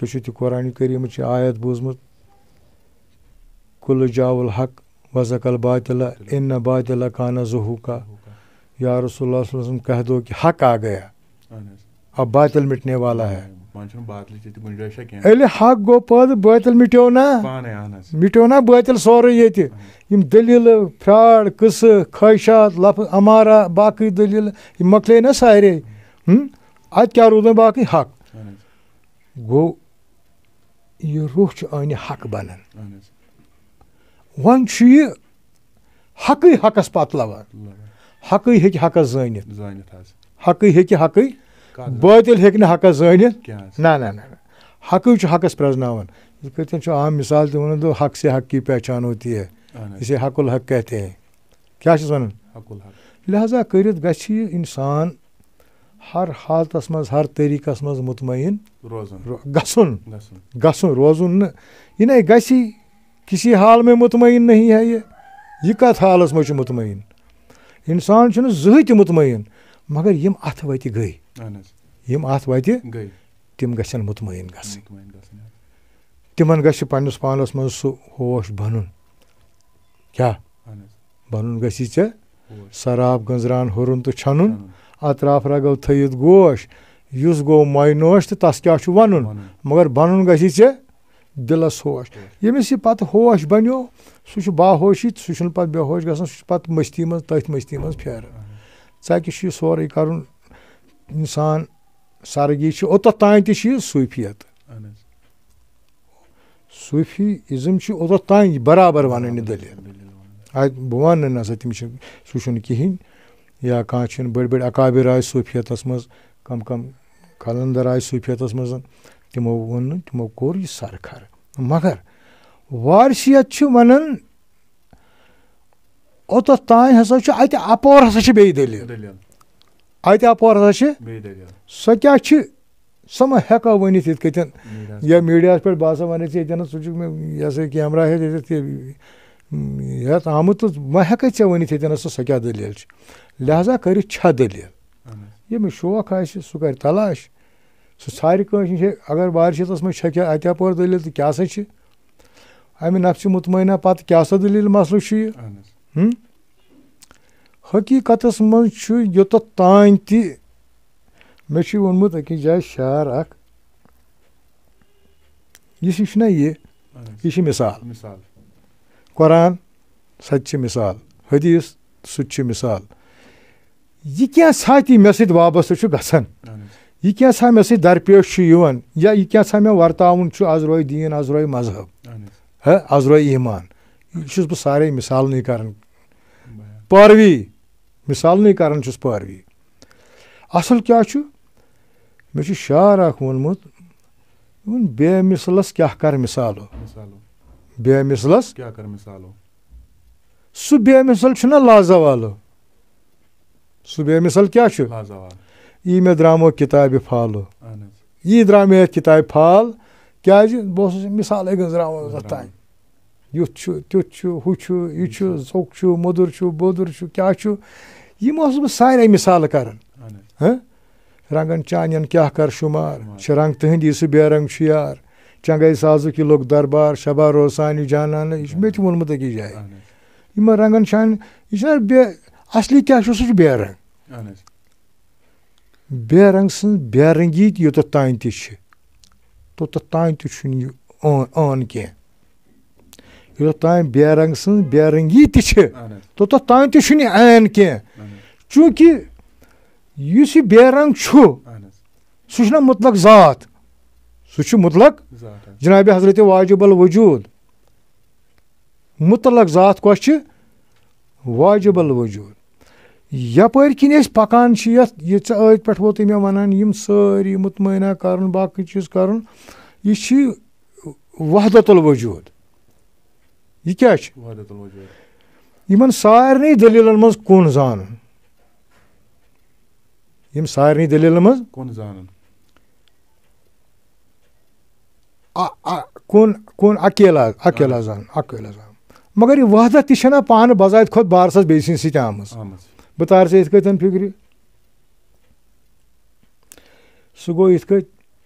ژےٚ چھُے تہِ قرآن کریٖمٕچ یہِ آیت بوٗزمُت، "قل جاء الحق وزهق الباطل ان الباطل کان زهوقا۔" یا رسول اللہ صلی اللہ علیہ وسلم، کہہ دو کہ حق آ گیا، اہن حظ۔ اب باطل مٹنے والا ہے۔ وۄنۍ چھُنہٕ باطلٕچ ییٚتہِ گُنجٲیشا کینٛہہ۔ ییٚلہِ حق گوٚو پٲدٕ، باطل مٹیو نا؟ پانے، اہن حظ۔ مٹیو نا باطل سورُے ییٚتہِ؟ اہن حظ۔ یِم دٔلیٖلہٕ، فراڈ، قٕصہٕ، خٲہِشات، لفظ امارہ، باقٕے دٔلیٖلہٕ، یِم مۄکلے نا سارے۔ ہم؟ اتہِ کیٛاہ روٗد وۄنۍ باقٕے؟ حق۔ اہن حظ۔ گوٚو، یہِ روح چھُ عٲنہِ حق بنان۔ اہن حظ۔ وۄنۍ چھُ یہِ حقٕے حقس پتھ لگان۔ لگان۔ حقٕے ہیٚکہِ حقس زٲنِتھ۔ زٲنِتھ حظ۔ حقٕے ہیٚکہِ حقٕے، کتھ زٲنِتھ؟ باطل ہیٚکہِ نہٕ حقس زٲنِتھ۔ کینٛہہ حظ۔ نہ، نہ، نہ، نہ۔ حقٕے چھُ حقس پرٛزناوان۔ یِتھ کٲٹھۍ چھُ عام مثال تہِ وَنان، دوٚپ، "حق سے حق کی پہچان ہوتی ہے، اہن حظ۔ اسے حق الحق کہتے ہیں۔" کیٛاہ چھِس وَنان؟ حق الحق۔ لہذا کٔرِتھ گژھِ یہِ اِنسان ہر حالتس منٛز، ہر طریٖقس منٛز مطمئن روزُن۔ رو-، گژھُن۔ گژھُن۔ گژھُن، روزُن نہٕ۔ یہِ نے گژھی، کسی حال میں مطمئن نہیں ہے یہ۔ یہِ کتھ حالس منٛز چھُ مطمئن؟ انسان چھُنہٕ زٕہٕے تہِ مطمئن، مگر یِم اتھ وتہِ گٔے، اہن حظ۔ یِم اتھ وتہِ، گٔے۔ تِم گژھن مطمئن گژھٕنۍ۔ مطمئن گژھٕنۍ، آ۔ تِمن گژھِ پننِس پانس منٛز سُہ ہوش بنُن۔ کیٛاہ؟ اہن حظ۔ بنُن گژھی ژےٚ ہوش۔ سراب گنزران ہُرُن تہٕ چھَنُن، چھَنُن۔ اطراف رگو تھٲیِتھ گوش، یُس گوٚو مۄینوش تہٕ تس کیٛاہ چھُ ونُن؟ ونُن۔ مگر بنُن گژھی ژےٚ دِلس ہوش۔ ہوش۔ ییٚمِس یہِ پتہٕ ہوش بنیو، سُہ چھُ باہوشی، سُہ چھُنہٕ پتہٕ بے ہوش گژھان، سُہ چھُ پتہٕ مستی منٛز، تٔتھۍ مستی منٛز پھیران۔ اہن حظ۔ ژکہِ چھُ یہِ سورُے کرُن، انسان سرگی چھُ، اوٚتتھ تام تہِ چھُ یہِ صوٗفیت۔ اہن حظ۔ صوٗفی ازم چھُ اوٚتتھ تام برابر ونان یہِ دٔلیٖل۔ دٔلیٖل ونان۔ اتہِ بہٕ ونہٕ نہٕ نسا تٔمِس چھُ، سُہ چھُنہٕ کِہینۍ۔ یا کانٛہہ چھُنہٕ، بٔڑۍ بٔڑۍ اکابر آے صوٗفیتس منٛز، کم کم قلندر آے صوٗفیتس منٛز، تِمو ووٚن نہٕ، تِمو کوٚر یہِ سرٕ کھرٕ۔ مگر وارثیت چھِ ونان، اوٚتتھ تام ہسا چھُ، اتہِ اپور ہسا چھِ بیٚیہِ دٔلیٖل۔ دٔلیٖل۔ اتہِ اپور ہسا چھِ۔ بیٚیہِ دٔلیٖل۔ سۄ کیٛاہ چھِ؟ سۄ ما ہٮ۪کو ؤنِتھ یِتھ کٔنۍ؟ میٖڈیاہَس یا پٮ۪ٹھ۔ میٖڈیاہَس پٮ۪ٹھ، بہٕ ہسا وَنَے ژےٚ ییٚتٮ۪نَس، ژٕ چھُکھ مےٚ، یہِ ہسا یہِ کیمرا ہٮ۪تھ ییٚتٮ۪تھ، یہِ، یَتھ آمُت، تہٕ وۄنۍ ہٮ۪کَے ژےٚ ؤنِتھ ییٚتٮ۪نَس، سۄ کیٛاہ دٔلیٖل چھِ؟ لہذا کٔرِتھ چھا دٔلیٖل؟ اہن حظ۔ ییٚمِس شوق آسہِ، سُہ کَرِ تلاش۔ سُہ ژھارِ کٲنٛسہِ نِش، ہے، اگر وارثیتَس منٛز چھےٚ کیٛاہ اَتہِ اَپٲرۍ دٔلیٖل تہٕ کیٛاہ سا چھِ؟ اَمہِ نفسِ مطمئنہ پتہٕ کیٛاہ سا دٔلیٖل مسلہٕ چھُ یہِ؟ اہن حظ۔ ہُم؟ حقیٖقتس منٛز چھُ یوٚتتھ تام تہِ، مےٚ چھُ ووٚنمُت أکِس جایہِ شعر اکھ، یُس یہِ چھُنہ یہِ، اہن حظ۔ یہِ چھِ مثال۔ مثال۔ قرآن، سۄ تہِ چھِ مثال۔ حدیث، سُہ تہِ چھُ مثال۔ یہِ کینٛژھا تہِ مےٚ سۭتۍ وابستہٕ چھُ گژھان، اہن حظ۔ یہِ کینٛژھا مےٚ سۭتۍ درپیش چھُ یِوان، یا یہِ کینٛژھا مےٚ ورتاوُن چھُ، از روے دیٖن، از روے مذہب، اہن حظ۔ ہے، از روے ایمان۔ یہِ چھُس بہٕ سارے مثالنٕے کران۔ بیان۔ پٲروی، مثالنٕے کران چھُس پٲروی۔ اصل کیٛاہ چھُ؟ مےٚ چھُ شعر اکھ ووٚنمُت، دوٚپُن، "بے مثلس کیٛاہ کر مثالو؟" مثالو۔ بے مثلس۔ کیٛاہ کر مثالو؟ سُہ بے مثل چھُنہ لازوالو۔ سُہ بے مثل کیٛاہ چھُ؟ لازوال۔ یی مےٚ درٛامو کِتابہِ فالو۔ اہن حظ۔ یی درٛاو مےٚ یَتھ کِتابہِ فال، کیٛازِ بہٕ اوسُس مثالٕے گٔنٛزراوان تَتھ تام۔ یُتھ چھُ، تیُتھ چھُ، ہُہ چھُ، یہِ چھُ، یہِ چھُ۔ ژوٚک چھُ، موٚدُر چھُ، بوٚدُر چھُ، کیٛاہ چھُ؟ یِم اوسُس بہٕ سارے مثالہٕ کران۔ اہن حظ۔ ہہ؟ رنگن چانٮ۪ن کیٛاہ کر شُمار؟ شُمار۔ چھِ رنگ تٕہنٛدی سُہ بے رنگ چھُ یار۔ چنگے سازُک یہِ لوٚگ دربار، شبا روسان یہِ جانان۔ یہِ چھُ مےٚ تہِ ووٚنمُت أکِس جایہِ۔ اہن حظ۔ یِمن رنگن چانٮ۪ن، یہِ چھُنہ بے، اصلی کیٛاہ چھُ، سُہ چھُ بے رنگ۔ اہن حظ۔ بے رنگ سٕنٛز بے رنگی تہِ یوٚتتھ تام تہِ چھِ، توٚتتھ تام تہِ چھُنہٕ یہِ عٲن، عٲن کینٛہہ۔ یوٚتتھ تام بے رنگ سٕنٛز بے رنگی تہِ چھِ، اہن حظ۔ توٚتتھ تام تہِ چھُنہٕ یہِ عین کینٛہہ۔ اہن حظ۔ چوٗنٛکہِ یُس یہِ بے رنگ چھُ، اہن حظ۔ سُہ چھُنہ مطلق ذات، سُہ چھُ مطلق ذات، اہن۔ جناب حضرت واجب الوجود۔ مطلق ذات کۄس چھِ؟ واجب الوجود۔ یپٲرۍ کِنۍ أسۍ پکان چھِ یتھ، یہِ ژےٚ أتھۍ پٮ۪ٹھ ووتُے مےٚ ونان، یِم سٲری مطمئنہ کرُن، باقٕے چیٖز کرُن، یہِ چھِ وحدت الوجود۔ یہِ کیٛاہ چھِ؟ وحدت الوجود۔ یِمن سارنٕے دٔلیٖلن منٛز کُن زانُن۔ یِم سارنٕے دٔلیٖلن منٛز کُن زانُن۔ آ، آ، کُن، کُن اکیلا، اکیلا اہن۔ زان، اکیلا زان۔ مگر یہِ وحدت تہِ چھَنہ پانہٕ بذات خود بارسَس بیٚیہِ سٕنٛدِ سۭتۍ آمٕژ۔ آمٕژ۔ بہٕ تارٕ ژےٚ یِتھ کٲٹھۍ فِکرِ۔ سُہ گوٚو یِتھ کٲٹھۍ،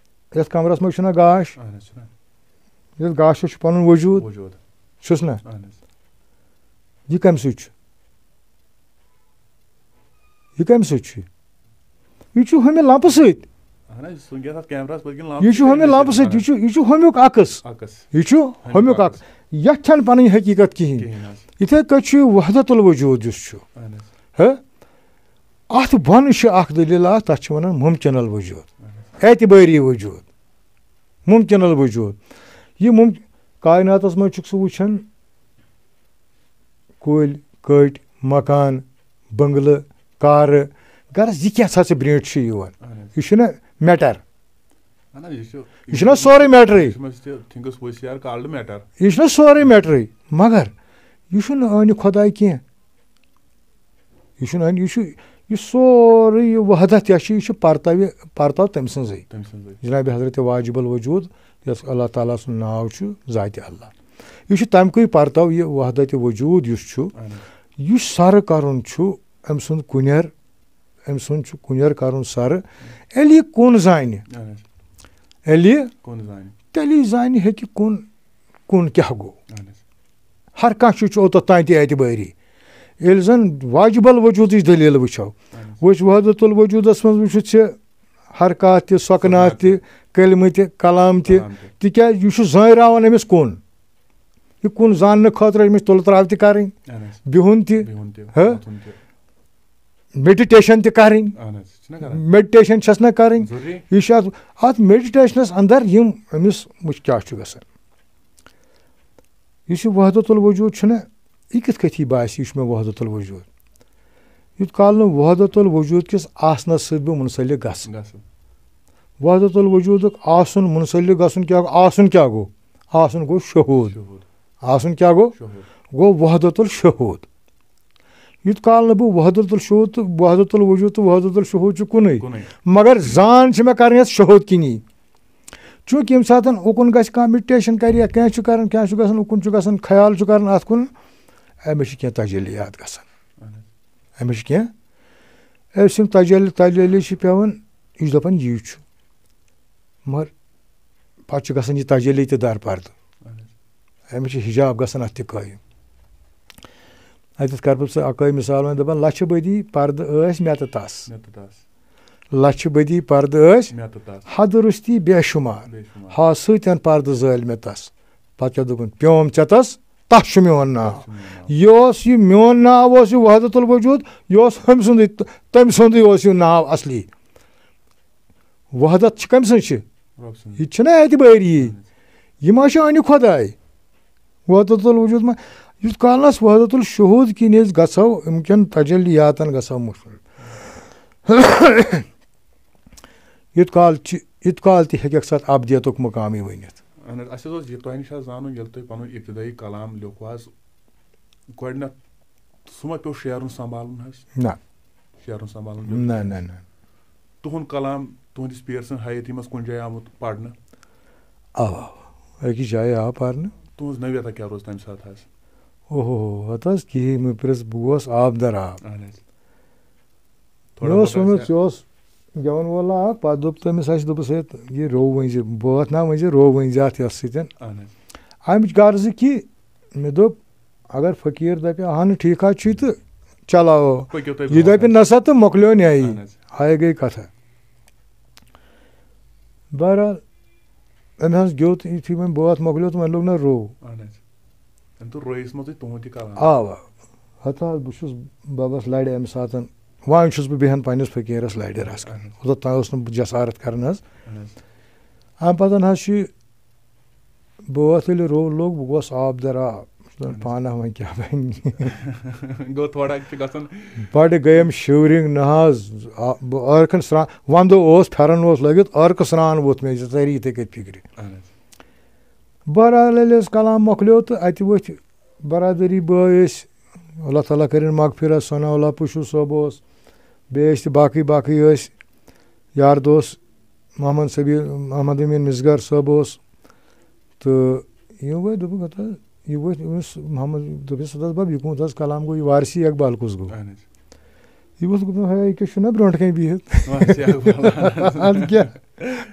یَتھ کمرس منٛز چھُنہ گاش؟ اہن حظ، چھُنہ۔ یَتھ گاشس چھُ پنُن وجوٗد؟ وجوٗد۔ چھُس نہ؟ اہن حظ۔ یہِ کمہِ سۭتۍ چھُ؟ یہِ کمہِ سۭتۍ چھُ؟ یہِ چھُ ہُمہِ لمپہٕ سۭتۍ۔ اہن حظ، سُہ گژھِ اَتھ کیمراہَس پٔتۍ کِنۍ لمپ یہِ چھُ تہِ ہُمہِ تَمہِ لمپہٕ سۭتۍ، سۭتۍ۔ یہِ چھُ، یہِ چھُ ہُمیُک عکس۔ عکس۔ یہِ چھُ ہُمیُک ہُمیُک عکس۔ عکس۔ یَتھ چھَنہٕ پنٕنۍ حقیٖقت کِہیٖنۍ۔ کِہیٖنۍ حظ۔ یِتھَے کٲٹھۍ چھُ یہِ وحدت الوجود یُس چھُ۔ اہن حظ۔ ہہ؟ اَتھ بۄنہٕ چھِ اکھ دٔلیٖل، اَتھ، تَتھ چھِ وَنان مُمکِن الوجود، اہن حظ۔ اعتبٲری وجود، مُمکِن الوجود۔ یہِ مُم-، کائناتَس منٛز چھُکھ ژٕ وٕچھان، کُلۍ، کٔٹۍ، مکان، بنگلہٕ، کارٕ، غرض یہِ کینٛژھا ژےٚ برٛینٛٹھ چھُ یِوان۔ اہن حظ۔ یہِ چھُنہ میٹر۔ اہن حظ، یہِ چھُ، یہِ چھُنہ سورُے میٹرٕے۔ یہِ چھُ مےٚ سۭتۍ تھِنگٕس وٕچھ یار کالڈ میٹر۔ یہِ چھُنہ سورُے میٹرٕے، مگر یہِ چھُنہٕ ٲنہِ خۄداے کینٛہہ۔ یہِ چھُنہٕ ٲنہِ، یہِ چھُ، یہِ سورُے یہِ وحدت یۄس چھِ، یہِ چھِ پرتاوِ، پرتاو تٔمۍ سٕنٛزٕے۔ تٔمۍ سٕنٛزٕے۔ جناب حضرت واجب الوجود، یَتھ اللہ تعالیٰ سُنٛد ناو چھُ ذاتِ اللہ۔ یہِ چھُ تَمہِ کُے پرتاو، یہِ وحدت وجود یُس چھُ، اہن حظ۔ یُس سرٕ کرُن چھُ أمۍ سُنٛد کُنٮ۪ر، أمۍ سُنٛد چھُ کُنٮ۪ر کرُن سرٕ۔ ییٚلہِ یہِ کُن زانہِ، اہن حظ۔ ییٚلہِ یہِ کُن زانہِ۔ تیٚلی زانہِ ہیٚکہِ کُن، کُن کیٛاہ گوٚو۔ اہن حظ۔ ہر کانٛہہ چیٖز چھُ اوٚتَتھ تام تہِ اعتبٲری۔ ییٚلہِ زَن واجب الوجودٕچ دٔلیٖل وٕچھو، اہن حظ۔ وٕچھ وحدت الوجودَس منٛز وٕچھُتھ ژےٚ حرکات تہِ، سۄکنات تہِ، کلمہٕ تہِ، کلام تہِ، کلام تہِ۔ تِکیٛازِ یہِ چھُ زٲنراوان أمِس کُن۔ یہِ کُن زاننہٕ خٲطرٕ أمِس تُلہٕ ترٛاو تہِ کَرٕنۍ، اہن حظ۔ بِہُن تہِ، بِہُن تہِ، ہہ؟ وۄتھُن تہِ۔ میڈیٹیشن تہِ کَرٕنۍ۔ اہن حظ، چھِنہ کَران؟ میڈیٹیشن چھَس نہ کَرٕنۍ۔ ضروٗری۔ یہِ چھُ اَتھ، اَتھ میڈیٹیشنَس اَندَر یِم أمِس وٕچھ کیٛاہ چھُ گژھان۔ یُس یہِ وحدت الوجود چھُنہ، یہِ کِتھ کٔنۍ باسہِ، یہِ چھُ مےٚ وحدت الوجود؟ یوٗت کال نہٕ وحدت الوجود کِس آسنَس سۭتۍ بہٕ منسلک گژھٕ۔ گژھٕ۔ وحدت الوجودُک آسُن، منسلک گژھُن کیٛاہ گوٚو؟ آسُن کیٛاہ گوٚو؟ آسُن گوٚو شہوٗد۔ شہوٗد۔ آسُن کیٛاہ گوٚو؟ شہوٗد۔ گوٚو وحدت الشہوٗد۔ یوٗت کال نہٕ بہٕ وحدت الشہوٗد تہٕ وحدت الوجود تہٕ وحدت الشہوٗد چھُ کُنُے۔ کُنُے۔ مگر زان چھِ مےٚ کَرٕنۍ یَتھ شہوٗد کِنی۔ چوٗنٛکہِ ییٚمہِ ساتہٕ اُکُن گژھِ کانٛہہ میڈیٹیشن کَرِ یا کینٛہہ چھُ کَران، کینٛہہ چھُ گژھان، اُکُن چھُ گژھان، خیال چھُ کَران اَتھ کُن، أمِس چھِ کینٛہہ تجلیات گژھان۔ اہن حظ۔ أمِس چھِ کینٛہہ، أمۍ سٕنٛدۍ تجلی، تجلی چھِ پٮ۪وان، یہِ چھُ دَپان یی چھُ۔ مگر پَتہٕ چھُ گژھان یہِ تجلی تہِ درپردٕ۔ اہن حظ۔ أمِس چھُ حجاب گژھان اَتھ تہِ قٲیِم۔ اَتٮ۪تھ کَرٕ بہٕ ژٕ اَکٲے مِثال وۄنۍ، دَپان لَچھِ بٔدی پردٕ ٲسۍ مےٚ تہٕ تَس۔ مےٚ تہٕ تَس۔ لَچھِ بٔدی پردٕ ٲسۍ مےٚ تہٕ تَس۔ حد رُستی بے شُمار۔ بے شُمار۔ ہا سۭتٮ۪ن پردٕ زٲلۍ مےٚ تَس۔ پَتہٕ کیٛاہ دوٚپُن؟ پیوم ژےٚ تَس، تَس چھُ میون ناو۔ تَس چھُ میون ناو۔ یہِ اوس یہِ میون ناو اوس یہِ وحدت الوجود، یہِ اوس ہُمۍ سُنٛدُے، تٔمۍ سُنٛدُے اوس یہِ ناو اصلی۔ وحدت چھِ کٔمۍ سٕنٛز چھِ؟ رۄب سٕنٛز۔ یہِ تہِ چھِنہ اعتبٲری۔ اہن حظ۔ یہِ ما چھُ اَنہِ خۄداے؟ وحدت الوجود ما، یُس کالَس وحدت الشہوٗد کِنۍ أسۍ گژھو، أمۍ کٮ۪ن تجلیاتَن گژھو مُشکِل۔ یُتھ کال چھِ، یُتھ کال تہِ ہیٚکہِ اَکھ ساتھ ابدیتُک مُقامٕے ؤنِتھ۔ اہن حظ، اَسہِ حظ اوس یہِ تۄہہِ نِش حظ زانُن، ییٚلہِ تۄہہِ پَنُن ابتدٲیی کلام لیوٚکھوٕ حظ، گۄڈٕنٮ۪تھ سُہ ما پیوٚو شعرُن سنبھالُن حظ؟ نہ۔ شعرُن سنبھالُن پیوٚو نہ، نہٕ نہ، کینٛہہ۔ نہ۔ تُہُنٛد کلام تُہٕنٛدِس پیٖر سٕنٛز حیٲتی منٛز کُنہِ جایہِ آمُت پرنہٕ؟ اَوا، اَوا۔ أکِس جایہِ آو پرنہٕ۔ تُہٕنٛز نوعیتا کیٛاہ روٗز تَمہِ ساتہٕ حظ؟ اوہو، ہتہٕ حظ کِہیٖنۍ مہٕ پرٛژھ، بہٕ گوس آب در آب۔ اہن حظ۔ تھوڑا مےٚ اوس بہت ووٚنمُت، آسہِ ہا۔ یہِ اوس گٮ۪وَن وول اَکھ، پَتہٕ دوٚپ تٔمِس اَسہِ، دوٚپُس، "ہے، یہِ رو ؤنۍ زِ، بٲتھ نا ؤنۍ زِ، رو ؤنۍ زِ اَتھ یَتھ سۭتۍ۔" اہن حظ۔ اَمِچ غرض کہِ مےٚ دوٚپ، اگر فقیٖر دَپہِ، "اَہَن، ٹھیٖک حظ چھُے تہٕ چلاو۔" پٔکِو تُہۍ یہِ برونٛٹھ دَپہِ، حظ۔ "نہ سا تہٕ مۄکلیو نہِ اَیی۔" اہن حظ۔ آیہِ گٔے کَتھا۔ بہرحال، أمۍ حظ گیوٚو تہٕ یُتھُے وۄنۍ بٲتھ مۄکلیو تہٕ وۄنۍ لوٚگ نہ رو۔ اہن حظ۔ أمۍ تُل رویَس منٛزٕے تُہُنٛد تہِ کلام۔ آ، آ۔ ہَتہٕ حظ، بہٕ چھُس بَبَس لَرِ اَمہِ ساتَن۔ وۄنۍ چھُس بہٕ بیٚہان پنٛنِس فقیٖرَس لَرِ رَژھ کھنٛڈ۔ اہن حظ۔ اوٚتَتھ تام اوس نہٕ بہٕ جسارت کَران حظ۔ اہن حظ۔ اَمہِ پَتَن حظ چھُ بٲتھ ییٚلہِ رو لوٚگ، بہٕ گوس آب در آب۔ زَن اہن حظ۔ پانہ وۄنۍ کیٛاہ بَنہِ۔ گوٚو تھوڑا چھِ گژھان۔ بَڑٕ گٔیم شِورِنٛگ نہ حظ۔ آ، بہٕ عٲرقَن سرٛان، وَندٕ اوس، پھٮ۪رَن اوس لٲگِتھ، عٲرقہٕ سرٛان ووٚتھ مےٚ، یہِ ژَرِ یِتھَے کٔنۍ فِکرِ۔ اہن حظ۔ بہرحال، ییٚلہِ حظ کلام مۄکلیو تہٕ اَتہِ ؤتھۍ برادٔری بٲے ٲسۍ، اللہ تعالیٰ کٔرِنۍ مغفرت، ثناء اللہ پُشوٗ صٲب اوس، بیٚیہِ ٲسۍ تہِ باقٕے باقٕے ٲسۍ یار دوس، محمد سبیٖر، محمد أمیٖن مِسگر صٲب اوس۔ تہٕ یِم وٲتۍ، دوٚپُکھ، "ہتا، یہِ وٲتۍ أمِس محمد"، دوٚپُس، "ہتا بَب، یہِ کُن حظ کلام گوٚو، یہِ وارثی اقبال کُس گوٚو؟" اہن حظ۔ یہِ اوس گوٚمُت، ہے، یہِ کیٛاہ چھُنہ برونٛٹھ کَنہِ بِہِتھ؟ وَن ژٕ اَکھ بَلاے۔ اَدٕ کیٛاہ؟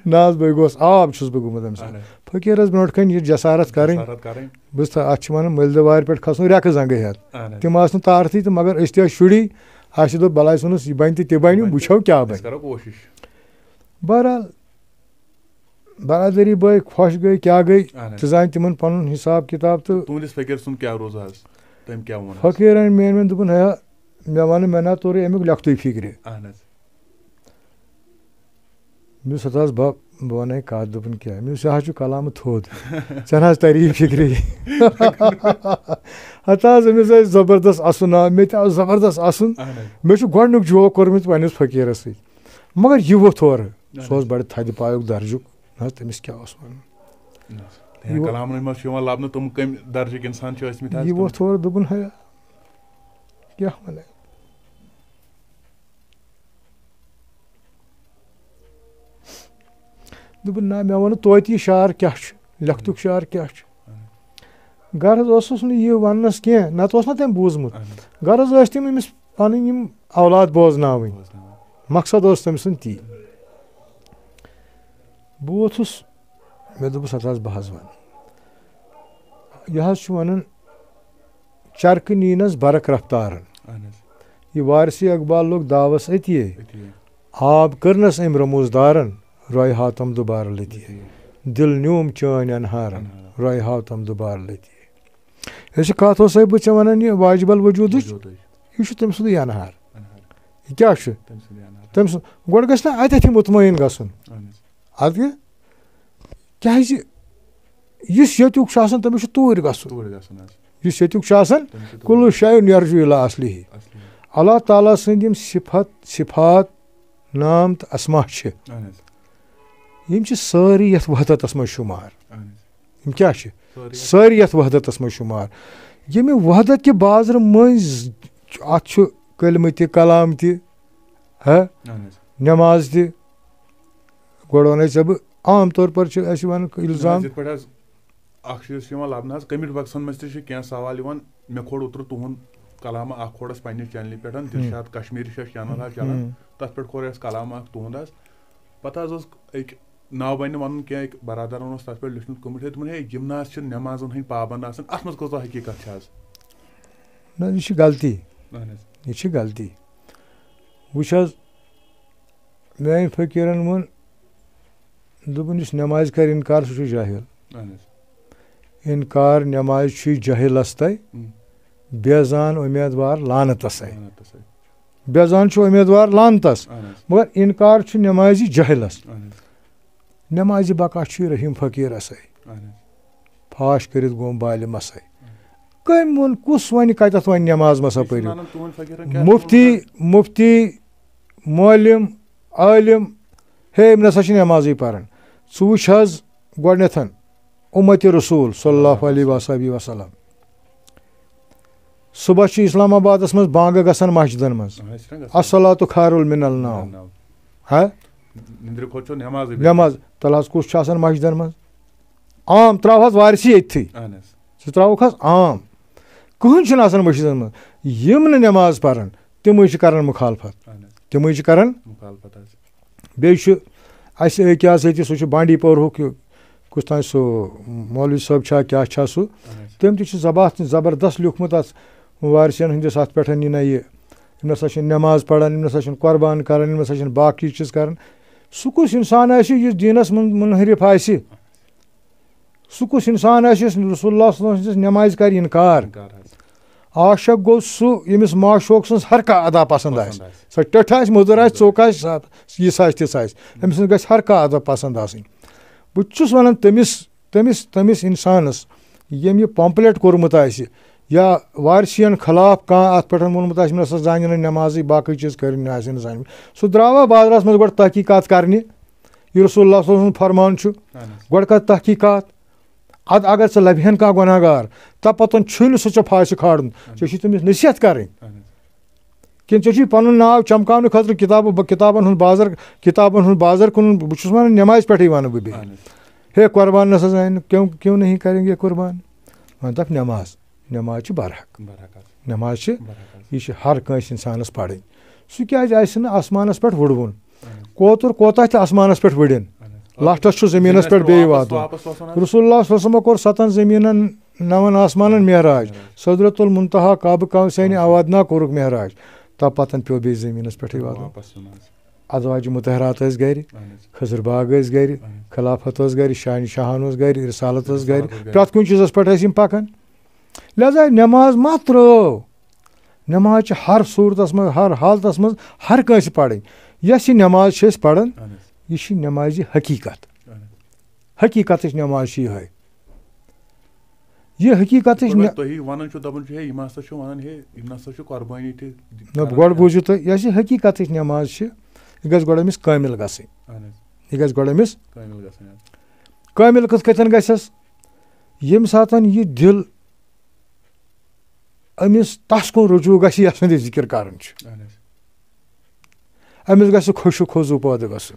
نہ حظ، بہٕ گوس، آب چھُس بہٕ گوٚمُت اَمہِ ساتہٕ۔ اَہَن حظ۔ فقیٖرَس برونٛٹھ کَنہِ یہِ جسارت کَرٕنۍ۔ جسارت کَرٕنۍ۔ بہٕ چھُس تھا-، اَتھ چھِ وَنان مٔلۍ دِ وارِ پٮ۪ٹھ کھَسُن رٮ۪کہٕ زنٛگہٕ ہٮ۪تھ۔ اَہَن حظ۔ تِم آسہٕ نہٕ تارتھٕے تہٕ مگر أسۍ تہِ ٲسۍ شُری، اَسہِ دوٚپ بَلاے ژھٕنُس یہِ بَنہِ تہٕ تہِ بَنہِ، بَنہِ تہٕ وٕچھو کیٛاہ أسۍ بَنہِ۔ کَرو کوٗشِش۔ بہرحال، برادری بٲے خۄش گٔے، کیٛاہ گٔے، اَہَن حظ۔ ژٕ زانہِ تِمَن پَنُن حِساب کِتاب تہٕ تُہٕنٛدِس فقیٖر سُنٛد کیٛاہ روٗز آز؟ تٔمۍ کیٛاہ ووٚن حظ؟ فقیٖرَن میٛٲنۍ مےٚ دوٚپُن، ہے، مےٚ وَنہٕ، مےٚ نا توٚرُے اَمیُک لیٚکھتُے فِکرِ۔ اَہَن حظ۔ مےٚ ووٚنُس، ہَتہٕ حظ بَب، بہٕ وَنَے کَتھ، دوٚپُن، کیٛاہ؟ مےٚ ووٚنُس، یہِ حظ چھُ کَلامہٕ تھوٚد۔ ژےٚ نہ حظ تَری یہِ فِکرِ۔ ہَتہٕ حظ أمِس آسہِ زبردست اَسُن آو، مےٚ تہِ آو زبردست اَسُن۔ اَہَن حظ۔ مےٚ چھُ گۄڈٕنیُک joke کوٚرمُت پنٛنِس فقیٖرَس سۭتۍ۔ مگر یہِ ووٚتھ اورٕ۔ اَہَن سُہ اوس حظ۔ بَڑٕ تھدِ پایُک درجُک۔ نہ حظ، تٔمِس کیٛاہ اوس وَنُن؟ نہ حظ۔ یہِ یِہٕنٛدۍ ووٚتھ کلامن منٛز چھُ یِوان لَبنہٕ تِم کَمہِ درجٕکۍ اِنسان چھِ ٲسمٕتۍ حظ یہِ تِم۔ ووٚتھ اورٕ، دوٚپُن، ہے، کیٛاہ وَنَے؟ دوٚپُن، نہ، مےٚ ووٚن توتہِ یہِ شعر کیٛاہ چھُ، لیٚکھتُک شعر کیٛاہ چھُ۔ غرض اوسُس نہٕ یہِ وَننَس کینٛہہ، نَتہٕ اوس نہ تٔمۍ بوٗزمُت۔ اَہَن حظ۔ غرض ٲسۍ تِم أمِس پَنٕنۍ یِم اولاد بوزناوٕنۍ۔ بوزناوٕنۍ۔ مقصد اوس تٔمۍ سُنٛد تی۔ بہٕ ووتھُس، مےٚ دوٚپُس، ہَتہٕ حظ بہٕ حظ وَنہٕ۔ یہِ حظ چھُ وَنان، چرکہٕ نِینَس برق رفتارن۔ اَہَن حظ۔ یہِ وارثی اقبال لوٚگ دعوس أتی۔ أتی۔ آب کٔرنَس أمۍ رموٗز دارن، رویہِ ہاو تِم دُبارٕ لٔتی۔ لٔتی۔ دِل نیوٗم چٲنۍ انہارن، انہارن۔ رویہِ ہاو تِم دُبارٕ لٔتی۔ یۄس یہِ کَتھ اوسَے بہٕ ژےٚ وَنان، یہِ واجب الوجوٗدٕچ، وجوٗدٕچ۔ یہِ چھُ تٔمۍ سُنٛدُے انہار۔ انہار۔ یہِ کیٛاہ چھُ؟ تٔمۍ سُنٛدُے انہار۔ تٔمۍ سُنٛد، گۄڈٕ گژھِ نہ اَتٮ۪تھ یہِ مطمعین گژھُن۔ اَہَن حظ۔ اَدٕ کیٛاہ؟ کیٛازِ یُس ییٚتیُک چھُ آسان، تٔمِس چھُ توٗرۍ گژھُن۔ توٗرۍ گژھُن حظ۔ یُس ییٚتیُک چھُ آسان، تٔمِس چھُ توٗرۍ کُلُ شیء یرجو الی اصلہ۔ اصلہ۔ اللہ تعالیٰ سٕنٛدۍ یِم صفت، صفات، نام تہٕ اسما چھِ، اَہَن حظ۔ یِم چھِ سٲری یَتھ وحدتس منٛز شُمار۔ اَہَن حظ۔ یِم کیٛاہ چھِ؟ سٲری یَتھ سٲری یَتھ وحدتس منٛز شُمار۔ ییٚمہِ وحدت کہِ بازرٕ مٔنٛزۍ اَتھ چھُ کلمہٕ تہِ، کلام تہِ، ہہ؟ اَہَن حظ۔ نٮ۪ماز تہِ۔ گۄڈٕ وَنے ژےٚ بہٕ، عام طور پر چھِ اَسہِ یِوان نہ حظ، الزام۔ یِتھ پٲٹھۍ حظ اَکھ چیٖز چھُ یِوان لَبنہٕ حظ، comment boxن منٛز تہِ چھِ کینٛہہ سوال یِوان۔ مےٚ کھول اوترٕ تُہُنٛد کلامہٕ اَکھ کھولَس پنٛنہِ channelہِ پٮ۪ٹھ، ہُم۔ دِلشاد کشمیٖری چھُ اَسہِ channel حظ چلان۔ ہُم۔ تَتھ پٮ۪ٹھ کھول اَسہِ کلامہٕ اَکھ تُہُنٛد حظ۔ پَتہٕ حظ اوس أکۍ، ناو بَنہِ نہٕ وَنُن کینٛہہ، أکۍ برادرَن اوس تَتھ پٮ۪ٹھ لیوٗکھمُت، کوٚرمُت، ہے، دوٚپُن، ہے، یِم نہ حظ چھِ نٮ۪مازَن ہٕنٛدۍ پابنٛد آسان، اَتھ منٛز کۭژاہ حقیٖقت چھِ حظ؟ نہ، یہِ چھِ غلطی۔ اَہَن حظ۔ یہِ چھِ غلطی۔ وٕچھ حظ، میٛانہِ فقیٖرَن ووٚن، دوٚپُن، یُس نٮ۪مازِ کَرِ اِنکار، سُہ چھُ جٲہِل۔ اَہَن حظ۔ اِنکار نٮ۪مازِ چھُ جٲہِلَس تہٕ ہُم۔ بے زان اُمیدوار لعنتَس ہے۔ لعنتَس ہے۔ بے زان چھُ اُمیدوار لعنتَس، اَہَن حظ۔ مگر اِنکار چھُ نٮ۪مازِ جٲہِلَس۔ اَہَن حظ۔ نٮ۪مازِ بقا چھُ رحیٖم فقیٖرَس ہے۔ اَہَن حظ۔ فاش کٔرِتھ گوٚو بالہِ مسے۔ کٔمۍ ووٚن، کُس وَنہِ، کَتٮ۪تھ وَنہِ نٮ۪ماز مسا یہِ چھُ پٔرِو؟ وَنان تُہُنٛد فقیٖرَن کیٛاہ چھُ مُفتی، وَنان؟ مُفتی، مولِم، عٲلِم، ہے، أمۍ نسا چھِ نٮ۪مازٕے پَران۔ ژٕ وٕچھ حظ گۄڈٕنٮ۪تھ اُمتِ رسول صلی اللہ علیہ وصحبہ وسلم۔ صُبحَس چھِ اسلام آبادَس منٛز بانٛگہٕ گژھان مسجدَن منٛز۔ آ، أسۍ چھِنہ گژھان۔ الصلاۃ خیر من النوم۔ النوم۔ ہا؟ نِندرِ کھۄتہٕ چھو نٮ۪مازٕے بہتر۔ نٮ۪ماز۔ تَلہٕ حظ کُس چھُ آسان مسجدَن منٛز؟ عام، ترٛاو حظ وارثی ییٚتھی۔ اَہَن حظ۔ ژٕ ترٛاوُکھ حظ عام۔ کٕہٕنۍ چھُنہٕ آسان مسجدَن منٛز۔ یِم نہٕ نٮ۪ماز پَرَن، تِمَے چھِ کَران مُخالفت۔ اَہَن حظ۔ تِمَے چھِ کَران۔ مُخالفت حظ۔ بیٚیہِ چھُ اَسہِ أکیٛاہ حظ ییٚتہِ، سُہ چھُ بانڈی پورہُک یہِ، کُس تام سُہ مولوی صٲب چھا، کیٛاہ چھا سُہ؟ اَہَن حظ۔ تٔمۍ تہِ چھُ زبا-، زبردست لیوٗکھمُت اَتھ وارثین ہٕنٛدِس اَتھ پٮ۪ٹھ، یہِ نہ یہِ، یِم نہ سا چھِنہٕ نٮ۪ماز پَران، یِم نہ سا چھِنہٕ قۄربان کَران، یِم نہ سا چھِنہٕ باقٕے چیٖز کَران۔ سُہ کُس اِنسان آسہِ یُس دیٖنَس منٛز مُنحرِف آسہِ؟ سُہ کُس اِنسان آسہِ یُس رسول اللہ صلی اللہ علیہ وسلم سٕنٛز نٮ۪مازِ کَرِ اِنکار؟ اِنکار حظ۔ عاشق گوٚو سُہ، ییٚمِس معشوق سٕنٛز ہر کانٛہہ ادا پسنٛد پسنٛد آسہِ۔ آسہِ۔ سۄ ٹٔٹھ آسہِ، مٔدٕر آسہِ، ژوٚک آسہِ، سا-، یِژھ آسہِ، تِژھ آسہِ۔ أمۍ سٕنٛز گژھِ ہر کانٛہہ ادا پسنٛد آسٕنۍ۔ بہٕ تہِ چھُس وَنان تٔمِس، تٔمِس، تٔمِس اِنسانَس، ییٚمۍ یہِ پمپلیٹ کوٚرمُت آسہِ یا وارثین خلاف کانٛہہ اَتھ پٮ۪ٹھ ووٚنمُت آسہِ، مےٚ نہ سا زانہِ نہٕ نٮ۪مازٕے، باقٕے چیٖز کٔرِنۍ نہٕ آسہِ نہٕ زانہِ۔ سُہ درٛاوا بازرَس منٛز گۄڈٕ تحقیٖقات کرنہِ، یہِ رسول اللہ صلی اللہ علیہ وسلم فرمان چھُ۔ اَہَن حظ۔ گۄڈٕ کر تحقیٖقات، اَدٕ اگر ژٕ لَبہِ ہَن کانٛہہ گۄناہ گار، تَمہِ پَتہٕ چھُے نہٕ سُہ ژےٚ پھاسہِ کھالُن، اَہَن۔ ژےٚ چھُے تٔمِس نصیحت کَرٕنۍ۔ اَہَن حظ۔ کِنہٕ ژےٚ چھُے پَنُن ناو چمکاونہٕ خٲطرٕ کِتابہٕ، کِتابَن ہُنٛد بازر، کِتابَن ہُنٛد بازر کٕنُن؟ بہٕ چھُس وَنان نٮ۪مازِ پٮ۪ٹھٕے وَنہٕ بہٕ بیٚیہِ۔ اَہَن حظ۔ ہے، قربان نہ سا زانہِ، کیوں، کیوں نہیں کریں گے قربان؟ وۄنۍ دَپ نٮ۪ماز۔ نماز چھِ برحق۔ برحق حظ۔ نماز چھِ، برحق حظ۔ یہِ چھِ ہر کٲنٛسہِ اِنسانَس پَرٕنۍ۔ سُہ کیٛازِ آسہِ نہٕ آسمانَس پٮ۪ٹھ وُڑوُن؟ اہن حظ۔ کوتُر کوتاہ تہِ آسمانَس پٮ۪ٹھ وُڑِن، اہن حظ۔ لَٹھَس چھُ زٔمیٖنَس زٔمیٖنَس پٮ۪ٹھ بیٚیہِ واپَس، واتُن۔ واپَس وَسُن حظ۔ رسول اللہ صلی اللہ علیہ وسلم کوٚر سَتَن زٔمیٖنَن، نَوَن آسمانَن معراج۔ معراج۔ سدرت المنتہا، کعبہ کاوثینی، اہن حظ۔ آوادنا کوٚرُکھ معراج۔ تَمہِ پَتَن پیوٚو بیٚیہِ زٔمیٖنَس پٮ۪ٹھٕے واتُن۔ واپَس یُن حظ۔ ازواج مطہرات ٲسۍ گَرِ، اہن حظ۔ خضر باغ ٲسۍ گَرِ، اہن حظ۔ خلافت ٲس گَرِ، شاہ نشاہان اوس گَرِ، رسالت ٲس گَرِ، رسالت ٲس گَرِ۔ پرٛٮ۪تھ کُنہِ چیٖزَس پٮ۪ٹھ ٲسۍ یِم پَکان۔ لہذا نماز مہ ترٛٲو۔ نماز چھِ ہر صوٗرتَس منٛز، ہر حالتَس منٛز، ہر کٲنٛسہِ پَرٕنۍ۔ یۄس یہِ نماز چھِ أسۍ پَران، اہن حظ۔ یہِ چھِ نمازِ حقیٖقت۔ اہن حظ۔ حقیٖقتٕچ نماز چھِ یِہوٚے۔ یہِ حقیٖقتٕچ گۄڈٕ نہ- تُہی وَنان چھُو، دَپان چھُو، ہے، یِم ہسا چھِ وَنان، ہے، یِم نسا چھِ قۄربٲنی تہِ نہ، کران گۄڈٕ کینٛہہ۔ بوٗزِو تُہۍ، یۄس یہِ حقیٖقتٕچ نماز چھِ، یہِ گژھِ گۄڈٕ أمِس کٲمِل گژھٕنۍ۔ اہن حظ۔ یہِ گژھِ گۄڈٕ أمِس کٲمِل گژھٕنۍ حظ۔ کٲمِل کِتھ کٔنۍ گژھٮ۪س؟ ییٚمہِ ساتَن یہِ دِل أمِس تَس کُن رجوع گژھِ، یَتھ سُنٛد یہِ ذِکِر کَرُن چھُ۔ اہن حظ۔ أمِس گژھِ خۄشوع خضوع پٲدٕ گژھُن۔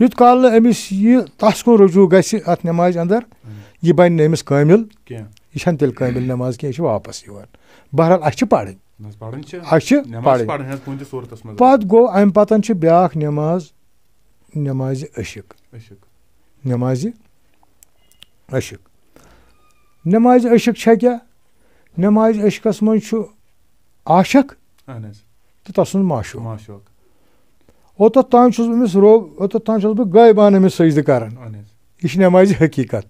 یُتھ کال نہٕ أمِس یہِ تَس کُن رجوع گژھِ اَتھ نٮ۪مازِ اندر، اہن حظ۔ یہِ بَنہِ نہٕ أمِس کٲمِل۔ کینٛہہ۔ یہِ چھَنہٕ تیٚلہِ کٲمِل نٮ۪ماز کینٛہہ، یہِ چھِ واپَس یِوان۔ بہرحال، اَسہِ چھِ پَرٕنۍ۔ نہ حظ، پَرٕنۍ چھِ۔ اَسہِ چھِ نٮ۪ماز پَرٕنۍ۔ پَرٕنۍ حظ کُنہِ تہِ صوٗرتَس منٛز۔ پَتہٕ گوٚو، اَمہِ پَتَن چھِ بیٛاکھ نٮ۪ماز، نٮ۪مازِ عشق۔ عشق۔ نٮ۪مازِ عشق۔ نٮ۪مازِ عشق چھےٚ کیٛاہ؟ نٮ۪مازِ عشقَس منٛز چھُ عاشق اہن حظ۔ تہٕ تَسُنٛد معشوق۔ معشوق۔ اوٚتَتھ تام چھُس بہٕ أمِس رو-، اوٚتَتھ تام چھُس بہٕ غٲیبانہٕ أمِس سجدٕ کران۔ اہن حظ۔ یہِ چھِ نٮ۪مازِ حقیٖقت۔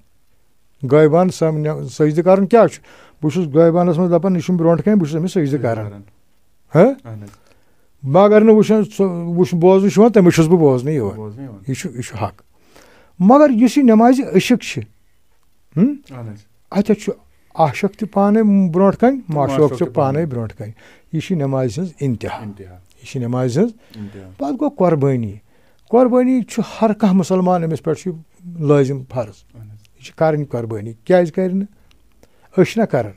غٲیبانہٕ سم-، نہ-، سجدٕ کرُن کیٛاہ چھُ؟ بہٕ چھُس غٲیبانَس منٛز دَپان، یہِ چھُنہٕ برونٛٹھ کَنہِ، بہٕ چھُس أمِس سجدٕ کران۔ ہہ؟ اہن حظ۔ مگر نہٕ وٕچھان، سُہ وٕچھ، بوزنہٕ چھُ یِوان، تٔمِس چھُس بہٕ بوزنہٕ یِوان۔ بوزنہٕ یِوان۔ یہِ چھُ، یہِ چھُ حق۔ مگر یُس یہِ نٮ۪مازِ عشق چھِ، ہم؟ اہن حظ۔ اَتٮ۪تھ چھُ عاشق تہِ پانَے برونٛٹھ کَنہِ، معشوق معشوق چھُ تہِ پانَے پانَے۔ برونٛٹھ کَنہِ۔ یہِ چھِ نٮ۪مازِ ہٕنٛز انتہا۔ انتہا۔ یہِ چھِ نٮ۪مازِ ہٕنٛز۔ انتہا۔ پَتہٕ گوٚو قۄربٲنی۔ قۄربٲنی چھُ ہر کانٛہہ مُسلمان، أمِس پٮ۪ٹھ چھُ لٲزِم فرض۔ اہن حظ۔ یہِ چھِ کَرٕنۍ قۄربٲنی۔ کیٛازِ کَرِ نہٕ؟ أسۍ چھِنہ کَران۔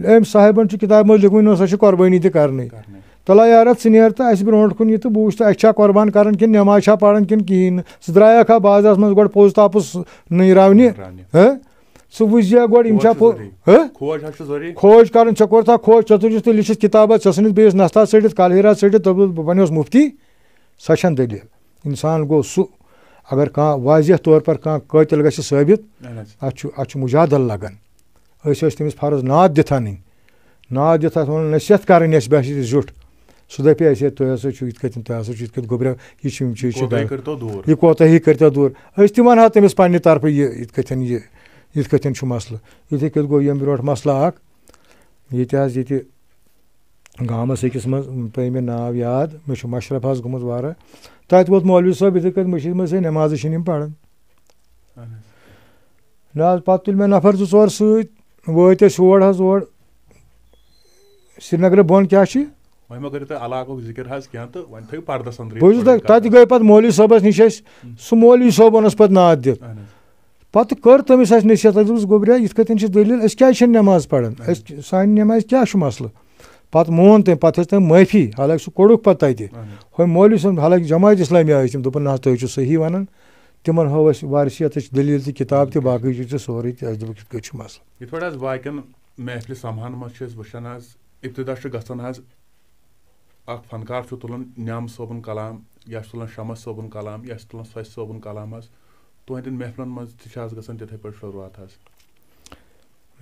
أمۍ صاحبَن چھُ کِتابہِ منٛز لیوٚکھمُت، نہ سا چھِ قۄربٲنی تہِ کَرنٕے۔ کَرنٕے۔ تَلہ یارَتھ، ژٕ نیر تہٕ اَسہِ برونٛٹھ کُن یہِ تہٕ بہٕ وٕچھٕ تہٕ اَسہِ چھا قۄربان کَرُن کِنہٕ نٮ۪ماز چھا پَران کِنہٕ کِہیٖنۍ نہٕ۔ ژٕ درٛایَکھا بازرَس منٛض گۄڈٕ پوٚز تاپُس نٔنۍ راونہِ؟ راونہِ۔ ہہ؟ ژٕ وٕچھ زِ گۄڈٕ یِم کھوج چھا چھُ پوٚز؟ ضروٗری۔ ہہ؟ کھوج حظ چھُ ضروٗری۔ کھوج کَرُن، ژےٚ کوٚرتھا کھوج، ژےٚ تُجُتھ تہٕ لیٖچھِتھ کِتابہ، ژےٚ ژھٕنِتھ بیٚیِس نَستَس ژٔٹِتھ، کالہیرا ژٔٹِتھ، دوٚپُتھ، بہٕ بَنیوس مُفتی؟ سۄ چھَنہٕ دٔلیٖل۔ اِنسان گوٚو سُہ، اگر کانٛہہ واضح طور پر کانٛہہ قٲتِل گژھِ ثٲبِت، اہن حظ۔ اَتھ چھُ، اَتھ چھُ مجادلہ لگان۔ أسۍ ٲسۍ تٔمِس فرض ناد دِتھ اَنٕنۍ۔ ناد دِتھ اَتھ وَنُن، نصیحت کَرٕنۍ اَسہِ باسہِ زیُٹھ۔ سُہ دَپہِ اَسہِ، ہے، تُہۍ ہسا چھِو یِتھ کٔنۍ، تُہۍ ہسا چھِو یِتھ کٔنۍ گوٚبرٮ۪و، یہِ چھِ، یِم چیٖز چھِ کوتاہی غلط۔ کٔرۍتو دوٗر۔ یہِ کوتاہی کٔرۍتو دوٗر۔ أسۍ تہِ وَنہو تٔمِس پنٛنہِ طرفہٕ یہِ، یِتھ کٔنۍ یہِ، یِتھ کٔنۍ چھُ مسلہٕ۔ یِتھَے کٔنۍ گوٚو ییٚمہِ برونٛٹھ مسلہٕ اَکھ۔ ییٚتہِ حظ، ییٚتہِ گامَس أکِس منٛز، پیٚیہِ مےٚ ناو یاد، مےٚ چھُ مشرف حظ گوٚمُت واریاہ۔ تَتہِ ووت مولوی صٲب یِتھَے کٔنۍ مٔشیٖد منٛز، ہے، نٮ۪مازٕے چھِنہٕ یِم پَران۔ اہن حظ۔ نہ حظ، پَتہٕ تُلۍ مےٚ نفر زٕ ژور سۭتۍ، وٲتۍ أسۍ یور حظ، اور سرینگرٕ بۄن کیٛاہ چھِ؟ وۄنۍ ما کٔرِو تُہۍ علاقُک ذِکِر حظ کینٛہہ تہٕ وۄنۍ تھٲیِو پردَس اندرٕے بوٗزِو تُہۍ، تھوڑا تَتہِ کَتھ۔ گٔے پَتہٕ مولوی صٲبَس نِش اَسہِ، ہُم۔ سُہ مولوی صٲب اوٚن اَسہِ پَتہٕ ناد دِتھ۔ اہن حظ۔ پَتہٕ کٔر تٔمِس اَسہِ نصیحت، اَسہِ دوٚپُس، گوٚبریا، یِتھ کٔنۍ چھِ دٔلیٖل، أسۍ کیٛازِ چھِنہٕ نٮ۪ماز پَران؟ اہن۔ أسۍ، سانہِ نٮ۪مازِ کیٛاہ چھُ مسلہٕ؟ پَتہٕ مون تٔمۍ، پَتہٕ ہیٚژ تٔمۍ معٲفی، حالانکہِ سُہ کوٚڑُکھ پَتہٕ تَتہِ۔ اہن۔ ہُمۍ مولوی صٲب، حالانکہِ جماعت اسلامیہ ٲسۍ تِم، دوٚپُن، نہ حظ، تُہۍ چھِو صحیح وَنان۔ تِمَن ہٲو اَسہِ وارثیتٕچ دٔلیٖل تہِ، کِتاب تہِ، باقٕے چیٖز تہِ سورُے تہِ، اَسہِ دوٚپُکھ، یِتھ کٔنۍ چھُ مسلہٕ۔ یِتھ پٲٹھۍ حظ باقین محفلہِ سماہن منٛز چھِ أسۍ وٕچھان حظ، ابتدا چھُ گژھان حظ، اکھ فنکار چھُ تُلان نیام صٲبُن کلام، یا چھُ تُلان شمس صٲبُن کلام، یا چھُ تُلان سۄچھ صٲبُن کلام حظ۔ تُہنٛدٮ۪ن محفلن منٛز تہِ چھِ حظ گژھان تِتھے پٲٹھۍ شروٗعات حظ؟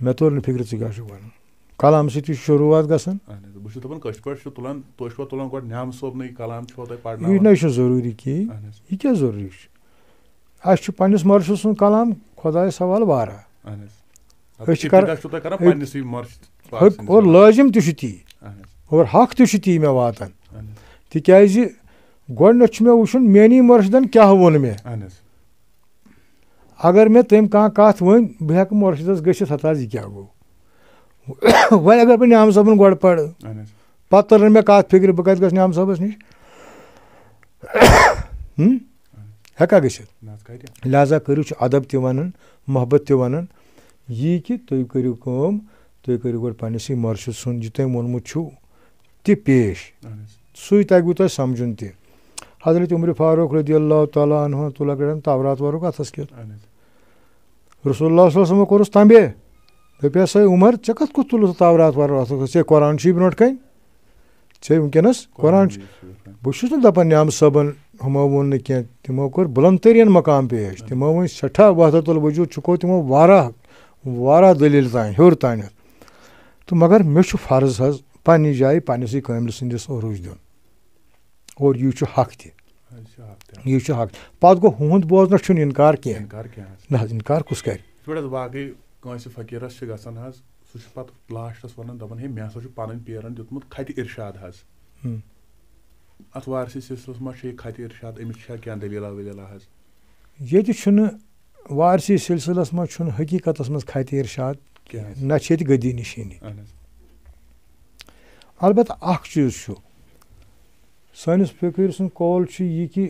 مےٚ توٚر نہٕ فِکرِ، ژٕ کیٛاہ چھُکھ وَنان؟ کلام سۭتۍ چھُ شروٗعات گژھان۔ اہن حظ، بہٕ چھُس دَپان، کٲشِر پٲٹھۍ چھُ تُلان، تُہۍ چھُوا تُلان گۄڈٕ نیام صٲبنٕے کلام چھُوا تۄہہِ یہِ پرناوان؟ نَے چھُ ضروٗری کِہیٖنۍ۔ اہن حظ۔ یہِ کیٛاہ ضروٗری چھُ؟ اَسہِ چھُ پنٛنِس مۄرشِد سُنٛد کلام خۄدایَس حوالہٕ واریاہ۔ اہن حظ۔ أسۍ چھِ کران، ابتدا چھُو تۄہہِ کران حق، پننِسٕے مۄرشِد پاک حق سٕنٛدِس اور حوالہٕ۔ لٲزِم تہِ چھُ تی۔ اہن حظ۔ اور حق تہِ چھُ تی مےٚ واتان۔ اہن حظ۔ تِکیٛازِ گۄڈٕنٮ۪تھ چھُ مےٚ وٕچھُن، میٛٲنی مۄرشِدَن کیٛاہ ووٚن مےٚ۔ اہن حظ۔ اگر مےٚ تٔمۍ کانٛہہ کَتھ ؤنۍ، بہٕ ہٮ۪کہٕ مۄرشِدَس گٔژھِتھ، ہَتہٕ حظ، یہِ کیٛاہ گوٚو؟ وۄنۍ اگر بہٕ نیام صٲبُن گۄڈٕ پَرٕ، اہن حظ۔ پَتہٕ تَر نہٕ مےٚ کَتھ فِکرِ، بہٕ کَتہِ گژھٕ نیام صٲبَس نِش؟ ہُم؟ ہٮ۪کا گٔژھِتھ؟ نہ حظ، کَتہِ؟ لہذا کٔرِو، چھُ ادب تہِ وَنان، محبت تہِ وَنان، یی کہِ تُہۍ کٔرِو کٲم، تُہۍ کٔرِو گۄڈٕ پنٛنِسٕے مۄرشِد سُنٛد یہِ تۄہہِ ووٚنمُت چھُو تہِ پیش۔ اہن حظ۔ سُے تَگوٕ تۄہہِ سَمجھُن تہِ۔ حضرت عمر فاروق رضی اللہ تعالیٰ عنہ تُلَکھ رَٹان تورات وَرُک اَتھَس کٮ۪تھ۔ اہن حظ۔ رسول اللہ صلی اللہ علیہ وسلم کوٚرُس تنبیہ، دوٚپیٛاس، "ہے عمر، ژےٚ کَتھ کُتھ تُلُتھ تورات ورات؟ ژےٚ قرآن چھُے برونٛٹھ کَنہِ، ژےٚ وٕنکیٚنَس قرآن چھُ۔" بہٕ چھُس نہٕ دَپان نیام صٲبَن ہُمو ووٚن نہٕ کینٛہہ، تِمو کوٚر بُلند تریٖن مقام پیش، تِمو ؤنۍ سٮ۪ٹھاہ وحدت الوجود چھُکو تِمو واریاہ، واریاہ دٔلیٖل تام، ہیوٚر تامَتھ۔ تہٕ مگر مےٚ چھُ فرض حظ پنٛنہِ جایہِ پنٛنِسٕے کٲملہِ سٕنٛدِس عروٗج دیُن۔ اور یہِ چھُ حق تہِ۔ یہِ چھُ حق تہِ۔ یہِ چھُ حق۔ پَتہٕ گوٚو، ہُہُنٛد بوزنَس چھُنہٕ اِنکار کینٛہہ۔ اِنکار کینٛہہ حظ۔ نہ حظ، اِنکار کُس کَرِ؟ یِتھ پٲٹھۍ حظ باقٕے کٲنٛسہِ فقیٖرَس چھِ گژھان حظ، سُہ چھُ پَتہٕ لاسٹَس وَنان، دَپان، "ہے، مےٚ ہسا چھُ پَنٕنۍ پیرَن دیُتمُت خطِ اِرشاد حظ۔" ہُم۔ اَتھ وارثی سلسلَس منٛز چھِ یہِ خطِ اِرشاد، أمِس چھا کینٛہہ دٔلیٖلہ ؤلیٖلہ حظ؟ ییٚتہِ چھُنہٕ وارثی سلسلس منٛز چھُنہٕ حقیٖقتس منٛز خطِ ارشاد کینٛہہ۔ نہ چھِ ییٚتہِ گدی نشٲنی۔ اہن حظ۔ البتہ اکھ چیٖز چھُ، سٲنِس فقیٖر سُنٛد قول چھُ یہِ کہِ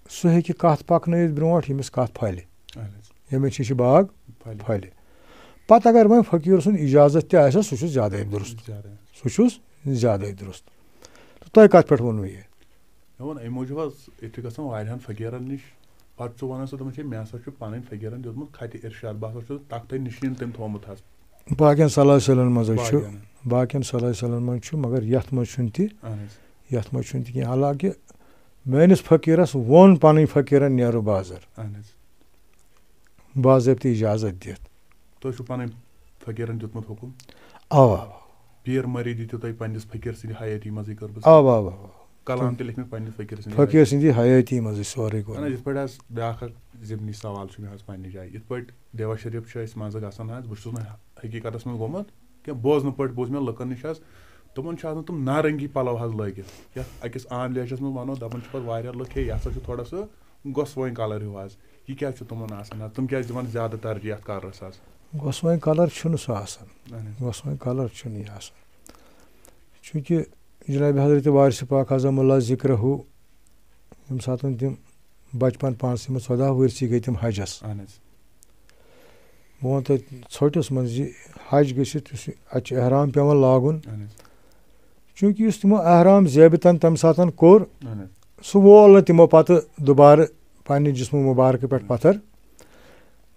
سُہ ہیٚکہِ کتھ پکنٲیِتھ برونٛٹھ، ییٚمِس کتھ پھلہِ۔ اہن حظ۔ ییٚمِس یہِ چھِ باغ پھلہِ۔ پھلہِ۔ پتہٕ اگر وۄنۍ فقیٖر سُنٛد اجازت تہِ آسٮ۪س، سُہ چھُ زیادَے درست۔ زیادَے۔ سُہ چھُس زیادَے درست۔ تہٕ تۄہہِ کتھ پٮ۪ٹھ ووٚنوٕ یہِ؟ مےٚ ووٚن، اَمہِ موٗجوٗب حظ، ییٚتہِ چھِ گژھان واریاہَن فقیٖرَن نِش، پَتہٕ چھُ وَنان سُہ، دَپان چھِ، "مےٚ ہسا چھُ پَنٕنۍ فقیٖرَن دیُتمُت خطِ ارشاد، بہٕ ہسا چھُس تختَے نشیٖن تٔمۍ تھوٚومُت حظ۔" باقیَن سلاسِلَن منٛز حظ چھُ، باقیَن۔ باقیَن سلاسِلَن منٛز چھُ، مگر یَتھ منٛز چھُنہٕ تہِ، اہن حظ۔ یَتھ منٛز چھُنہٕ تہِ کینٛہہ۔ حالانکہ میٛٲنِس فقیٖرَس ووٚن پَنٕنۍ فقیٖرَن، "نیرو بازر۔" اہن حظ۔ باضٲبطہٕ اجازت دِتھ۔ تۄہہِ چھُو پَنٕنۍ فقیٖرَن دیُتمُت حُکُم؟ اَوا، اَوا۔ پیٖر مریٖدی تہِ تۄہہِ پنٛنِس فقیٖر سٕنٛدِ حیٲتی منٛزٕے کٔرمٕژ؟ اَوا، اَوا، اَوا۔ کلام تہِ لیکھمٕتۍ پنٛنِس فقیٖر سٕنٛدِ فقیٖر حیٲتی۔ سٕنٛدِ حیٲتی منٛزٕے سورُے گوٚو۔ اہن حظ، یِتھ پٲٹھۍ حظ بیٛاکھ اَکھ ضِمنی سوال چھُ مےٚ حظ پنٛنہِ جایہِ۔ یِتھ پٲٹھۍ دیوا شریٖف چھُ اَسہِ منٛزٕ گژھان حظ، بہٕ چھُس نہٕ حقیٖقتَس منٛز گوٚمُت کینٛہہ، بوزنہٕ پٲٹھۍ بوٗز مےٚ لُکَن نِش حظ، تِمَن چھُ آسان تِم نارنٛگی پَلَو حظ لٲگِتھ، یَتھ أکِس عام لہجَس منٛز وَنو، دَپان چھِ پَتہٕ واریاہ لُکھ، "ہے، یہِ ہسا چھُ تھوڑا سا گۄسوٲنۍ کَلَر ہیوٗ حظ۔" یہِ کیٛازِ چھُ تِمَن آسان حظ؟ تِم کیٛازِ دِوان زیادٕ ترجیح اَتھ کَلرَس حظ؟ گۄسوٲنۍ کَلَر چھُنہٕ سُہ آسان۔ اہن حظ۔ گۄسوٲنۍ کَلَر چھُنہٕ یہِ آسان۔ چوٗنٛکہِ جناب حضرت وارث پاک عظم اللہ ذکرہ، ییٚمہِ ساتہٕ تِم بچپن پانسٕے منٛز ژۄداہ ؤرۍ ژی گٔے تِم حجس۔ اہن حظ۔ بہٕ وَنہٕ تۄہہِ ژھۄٹِس منٛز زِ حج گٔژھِتھ یُس یہِ، اَتہِ چھُ احرام پٮ۪وان لاگُن۔ اہن حظ۔ چوٗنٛکہِ یُس تِمو احرام زیبہِ تن تَمہِ ساتہٕ کوٚر، اہن حظ۔ سُہ وول نہٕ تِمو پتہٕ دُبارٕ پننہِ جسمہٕ مُبارکہٕ پٮ۪ٹھ پتھر۔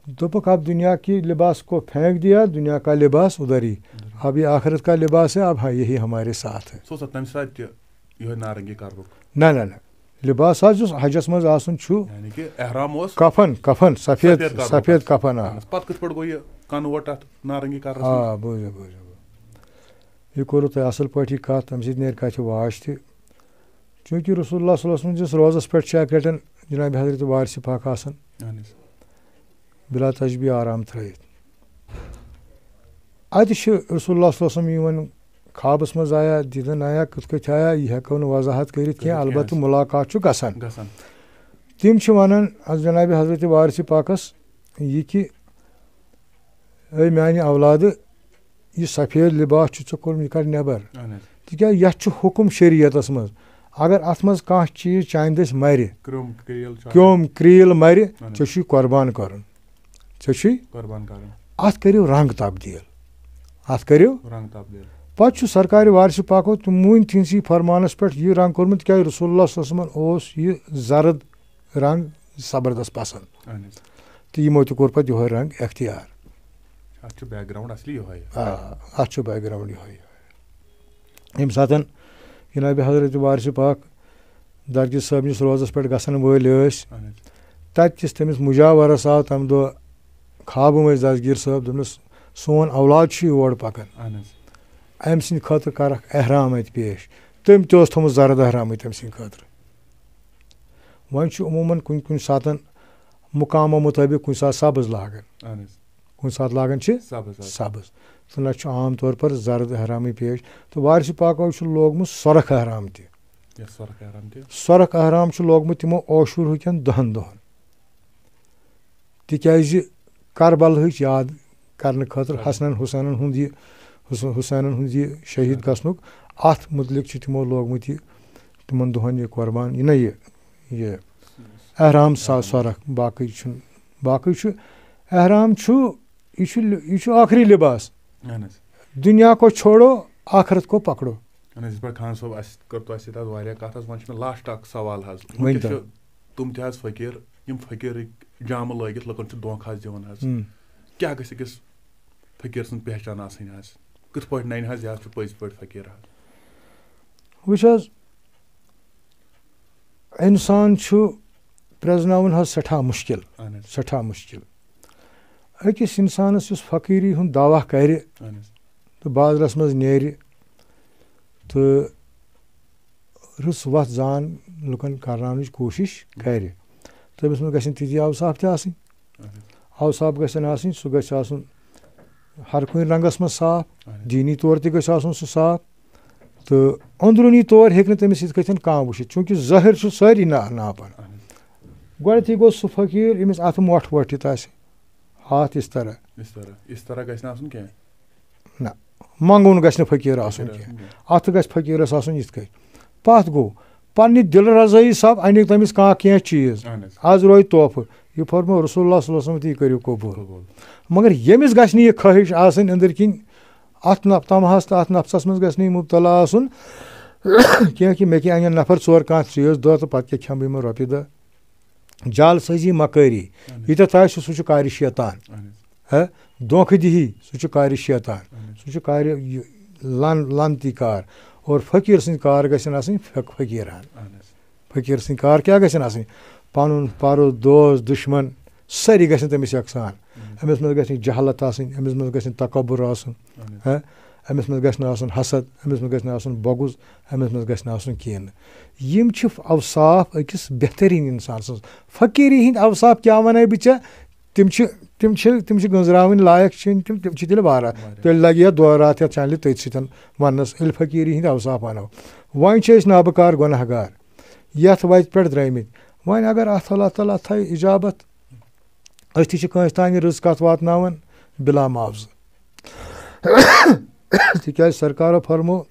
دوٚپُکھ، "اب دنیا کی لباس کو پھینک دیا، دنیا کا لباس ادھر ہی۔ اب یہ آخرت کا لباس ہے، اب ہاں یہی ہمارے ساتھ ہے۔" سُہ اوسا تَمہِ ساتہٕ تہِ یِہوٚے نارنٛگی کَلرُک؟ نہ، نہ، نہ۔ لباس حظ یُس حجس منٛز آسُن چھُ، یعنی کہِ احرام اوس کفن، کفن، سفید، سفید کَلرُک سفید آسان۔ کفن، آ۔ اہن حظ۔ پَتہٕ کِتھ پٲٹھۍ گوٚو یہِ convert اَتھ نارنٛگی کَلرَس منٛز؟ آ، بوٗزِو، بوٗزِو، بوٗزِو۔ یہِ کوٚروٕ تۄہہِ اَصٕل پٲٹھۍ یہِ کَتھ، تَمہِ سۭتۍ نیرِ کَتھِ واش تہِ۔ چوٗنٛکہِ رسول اللہ صلی اللہ علیہ وسلم سٕنٛدِس روزَس پٮ۪ٹھ چھِ اَکہِ لَٹٮ۪ن جناب حضرت وارث پاک آسان۔ اہن حظ۔ بلا تشبیہ آرام تھٲیِتھ۔ اَتہِ چھِ رسول اللہ صلی اللہ علیہ وسلم یِوان خوابَس منٛز آیا، دیٖدَن آیا، کِتھ کٔنۍ آیا، یہِ ہٮ۪کو نہٕ وضاحت کٔرِتھ کینٛہہ، کٔرِتھ کینٛہہ۔ البتہ مُلاقات چھُ گژھان۔ گژھان۔ تِم چھِ وَنان حض-، جناب حضرت وارث پاکَس یہِ کہِ، "اے میٛانہِ اولادٕ، یہِ سفید لباس چھُ ژےٚ کوٚرمُت، یہِ کڑ نٮ۪بر۔ اہن حظ۔ تِکیٛازِ یَتھ چھُ حُکُم شریعتَس منٛز، اگر اَتھ منٛز کانٛہہ چیٖز چانہِ دٔسۍ مَرِ، کرٛوم کرٛیٖل چھُ اَتھ۔ کرٛوم کرٛیٖل مَرِ، اہن حظ۔ ژےٚ چھُے قۄربان کَرُن۔ ژےٚ چھُے قۄربان کَرُن۔ اَتھ کٔرِو رنٛگ تبدیٖل۔ اَتھ کٔرِو۔" رنٛگ تبدیٖل۔ پَتہٕ چھُ سرکارِ وارث پاکو تِموٕنۍ تِہنٛدسٕے فرمانَس پٮ۪ٹھ یہِ رنٛگ کوٚرمُت، تِکیٛازِ رسول اللہ صلی اللہ علیہ وسلمن اوس یہِ زرد رنٛگ زبردست پسنٛد۔ اہن حظ۔ تہٕ یِمو تہِ کوٚر پتہٕ یِہوٚے رنٛگ اختیار۔ اَتھ چھُ background اصلی یِہوٚے۔ آ، اَتھ چھُ background یِہوٚے۔ ییٚمہِ ساتہٕ جناب حضرت وارث پاک درگی صٲبنِس روزس پٮ۪ٹھ گژھن وٲلۍ ٲسۍ، اہن حظ۔ تتہِ کِس تٔمِس مجاورس آو تمہِ دۄہ خوابہٕ مٔنٛزۍ دستگیٖر صٲب، دوٚپنس، "سون اولاد چھُ یور پکان۔ اہن حظ۔ أمۍ سٕنٛدِ خٲطرٕ کر اکھ احرام اتہِ پیش۔" تٔمۍ تہِ اوس تھوٚمُت زرد احرامٕے تٔمۍ سٕنٛدِ خٲطرٕ۔ وۄنۍ چھُ عموٗماً کُنہِ کُنہِ ساتَن مُقامو مُطٲبِق کُنہِ ساتہٕ سبٕز لاگان۔ اہن حظ۔ کُنہِ ساتہٕ لاگان چھِ سبٕز حظ۔ سبٕز۔ تہٕ نہ چھُ عام طور پر زرد احرامٕے پیش۔ تہٕ وارث پاکو چھُ لوگمُت سۄرخ احرام تہِ۔ یَتھ سۄرخ احرام تہِ۔ سۄرخ احرام چھُ لوگمُت تِمو عاشوٗرہٕکٮ۪ن دَہَن دۄہَن۔ تِکیٛازِ کربلہٕچ یاد کرنہٕ خٲطرٕ حسنن حسینن ہُنٛد یہِ، حس-، حسینن ہُنٛد یہِ شہیٖد گژھنُک، اَتھ مُتعلِق چھِ تِمو لوگمُت یہِ، تِمن دۄہن یہِ قۄربان، یہِ نہ یہِ، یہِ احرام سا-، سۄرخ، باقٕے چھُنہٕ، باقٕے چھُ، احرام چھُ، یہِ چھُ، یہِ چھُ ٲخری لباس۔ اہن حظ۔ دُنیا کو چھوڑو، آخرت کو پکڑو۔ اہن حظ، یِتھ پٲٹھۍ خان صٲب اَسہِ کٔر تۄہہِ سۭتۍ آز واریاہ کَتھ حظ، وۄنۍ چھُ مےٚ last اَکھ سوال حظ۔ ؤنۍ وٕنکیٚس تو۔ چھِ تِم تہِ حظ فقیٖر، یِم فقیٖرٕکۍ جامہٕ لٲگِتھ لُکَن چھِ دھوکہٕ حظ دِوان حظ۔ ہُم۔ کیٛاہ گژھِ أکِس فقیٖر سٕنٛز پہچان آسٕنۍ حظ؟ کِتھ پٲٹھۍ نَنہِ حظ یہِ حظ چھُ پٔزۍ پٲٹھۍ فقیٖر حظ؟ وٕچھ حظ، اِنسان چھُ پرٛزناوُن حظ سٮ۪ٹھاہ مُشکِل، اہن حظ۔ سٮ۪ٹھاہ مُشکِل۔ أکِس اِنسانَس یُس فقیٖری ہُنٛد دعویٰ کَرِ اہن حظ۔ تہٕ بازرَس منٛز نیرِ تہٕ رٕژ وَتھ زان لُکَن کَرناونٕچ کوٗشِش کَرِ، تہٕ أمِس منٛز گژھن تِتھی اوصاف تہِ آسٕنۍ۔ اہن حظ۔ اوصاف گژھن آسٕنۍ، سُہ گژھِ آسُن ہر کُنہِ رنٛگَس منٛز صاف، اہن حظ۔ دیٖنی طور تہِ گژھِ آسُن سُہ صاف، تہٕ أنٛدروٗنی طور ہیٚکہِ نہٕ تٔمِس یِتھ کٔنۍ کانٛہہ وٕچھِتھ، چوٗنٛکہِ ظٲہِر چھُ سٲری نا ناپَن۔ اہن حظ۔ گۄڈٕنیتھٕے گوٚو سُہ فقیٖر، ییٚمِس اَتھٕ مۄٹھ وۄٹھ یِتھ آسہِ، ہاتھ یِتھ طرح۔ یِتھ طرح، یِتھ طرح گژھِ نہٕ آسُن کینٛہہ۔ نہ، منٛگُن گژھِ نہٕ فقیٖر آسُن فقیٖر کینٛہہ۔ آسُن کینٛہہ۔ اَتھٕ گژھِ فقیٖرَس آسُن یِتھ کٔنۍ۔ پَتھ گوٚو، پنٛنہِ دِلہٕ رضٲیی سب اَنہِ تٔمِس کانٛہہ کینٛہہ چیٖز۔ اہن حظ۔ آز روزِ تحفہٕ۔ یہِ فرموو رسول اللہ صلی اللہ علیہ وسلم، تہِ یہِ کٔرِو قبوٗل۔ قبوٗل۔ مگر ییٚمِس گژھِ نہٕ یہِ خٲہِش آسٕنۍ أنٛدٕرۍ کِنۍ، اَتھ نف-، طمعس تہٕ اَتھ نفسَس منٛز گژھِ نہٕ یہِ مُبتلا آسُن کینٛہہ کہِ مےٚ کیٛاہ اَنن نفر ژور کانٛہہ چیٖز دہ تہٕ پَتہٕ کیٛاہ کھٮ۪مہٕ بہٕ یِمَن رۄپیہِ دہ۔ جعل سٲزی مکٲری، اہن حظ۔ ییٚتٮ۪تھ آسہِ سُہ چھُ کارِ شیطان۔ اہن حظ۔ ہے، دھوکہٕ دِہی، سُہ چھُ کارِ شیطان۔ اہن حظ۔ سُہ چھُ کارِ یہِ لن-، لعنتی کار۔ اور فقیٖر سٕنٛدۍ کار گژھن آسٕنۍ فق-، فقیٖران۔ اہن حظ۔ فقیٖر سٕنٛدۍ کار کیٛاہ گژھن آسٕنۍ؟ پَنُن پَرُس، دوس، دُشمن، سٲری گژھن تٔمِس یَکسان۔ اہن حظ۔ أمِس منٛز گژھِ نہٕ جہالت آسٕنۍ، أمِس منٛز گژھِ نہٕ تکبر آسُن۔ اہن حظ۔ ہے، أمِس منٛز گژھِ نہٕ آسُن حسد، أمِس منٛز گژھِ نہٕ آسُن بغض، أمِس منٛز گژھِ نہٕ آسُن کینٛہہ۔ یِم چھِ اوصاف أکِس بہتریٖن اِنسان سٕنٛز۔ فقیٖری ہِنٛدۍ اوصاف کیٛاہ وَنَے بہٕ ژےٚ؟ تِم چھِ، تِم چھِ، تِم چھِ گٔنٛزراوٕنۍ لایق چھِنہٕ تِم، تِم چھِ تیٚلہِ واریاہ۔ واریاہ۔ تیٚلہِ لَگہِ یَتھ دۄہ راتھ یَتھ چَنلہِ تٔتھۍ سۭتۍ وَننَس، ییٚلہِ فقیٖری ہِنٛدۍ اوصاف وَنو۔ وۄنۍ چھِ أسۍ نابکار گۄناہ گار، یَتھ وَتہِ پٮ۪ٹھ درٛٲمٕتۍ۔ وۄنۍ اگر اَتھ اللہ تعالیٰ تھایہِ اِجابت، أسۍ تہِ چھِ کٲنٛسہِ تانۍ رٕژ کَتھ واتناوان بِلا معاوضہٕ۔ تِکیٛازِ سرکارو فرمو،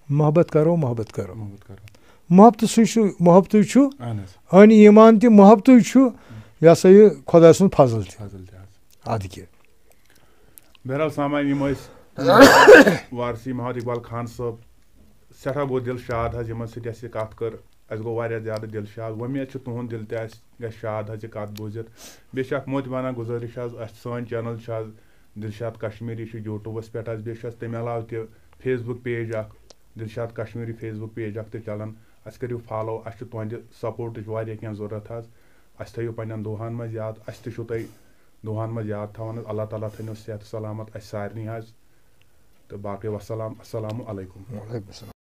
محبت کرو، محبت کرو۔ محبت کرو۔ محبتہٕ سُے چھُ، محبتٕے چھُ۔ اہن حظ۔ أہنٛدِ ایٖمان تہِ محبتٕے چھُ، یہِ ہسا یہِ خۄداے سُنٛد فضل تہِ۔ فضل تہِ حظ۔ اَدٕ کیٛاہ۔ بہرحال سامعین، یِم ٲسۍ وارثی محمد اقبال خان صٲب، سٮ۪ٹھاہ گوٚو دِل شاد حظ یِمن سۭتۍ اَسہِ یہِ کَتھ کٔر۔ اَسہِ گوٚو واریاہ زیادٕ دِل شاد۔ وۄمید چھِ تُہُنٛد دِل تہِ آسہِ، گژھِ شاد حظ یہِ کَتھ بوٗزِتھ۔ بیٚیہِ چھِ اَکھ معتبانہ گُزٲرِش حظ، اَسہِ سٲنۍ چینل چھِ حظ دِلشاد کشمیٖری چھُ یوٗٹیوٗبَس پٮ۪ٹھ حظ، بیٚیہِ چھُ اَسہِ تَمہِ علاوٕ تہِ Facebook page اَکھ، دِلشاد کشمیٖری Facebook page اَکھ تہِ چَلان۔ اَسہِ کٔرِو follow، اَسہِ چھُ تُہنٛدِ supportٕچ واریاہ کینٛہہ ضوٚرَتھ حظ۔ اَسہِ تھٲیِو پنٛنٮ۪ن دُعاہَن منٛز یاد، اَسہِ تہِ چھُو تۄہہِ دُعاہَن منٛز یاد تھاوان حظ۔ اللہ تعالیٰ تھٲینو صحت سلامت اَسہِ سارنٕے حظ۔ تہٕ باقٕے وَسَلام، السلام علیکُم۔ وعلیکُم السلام۔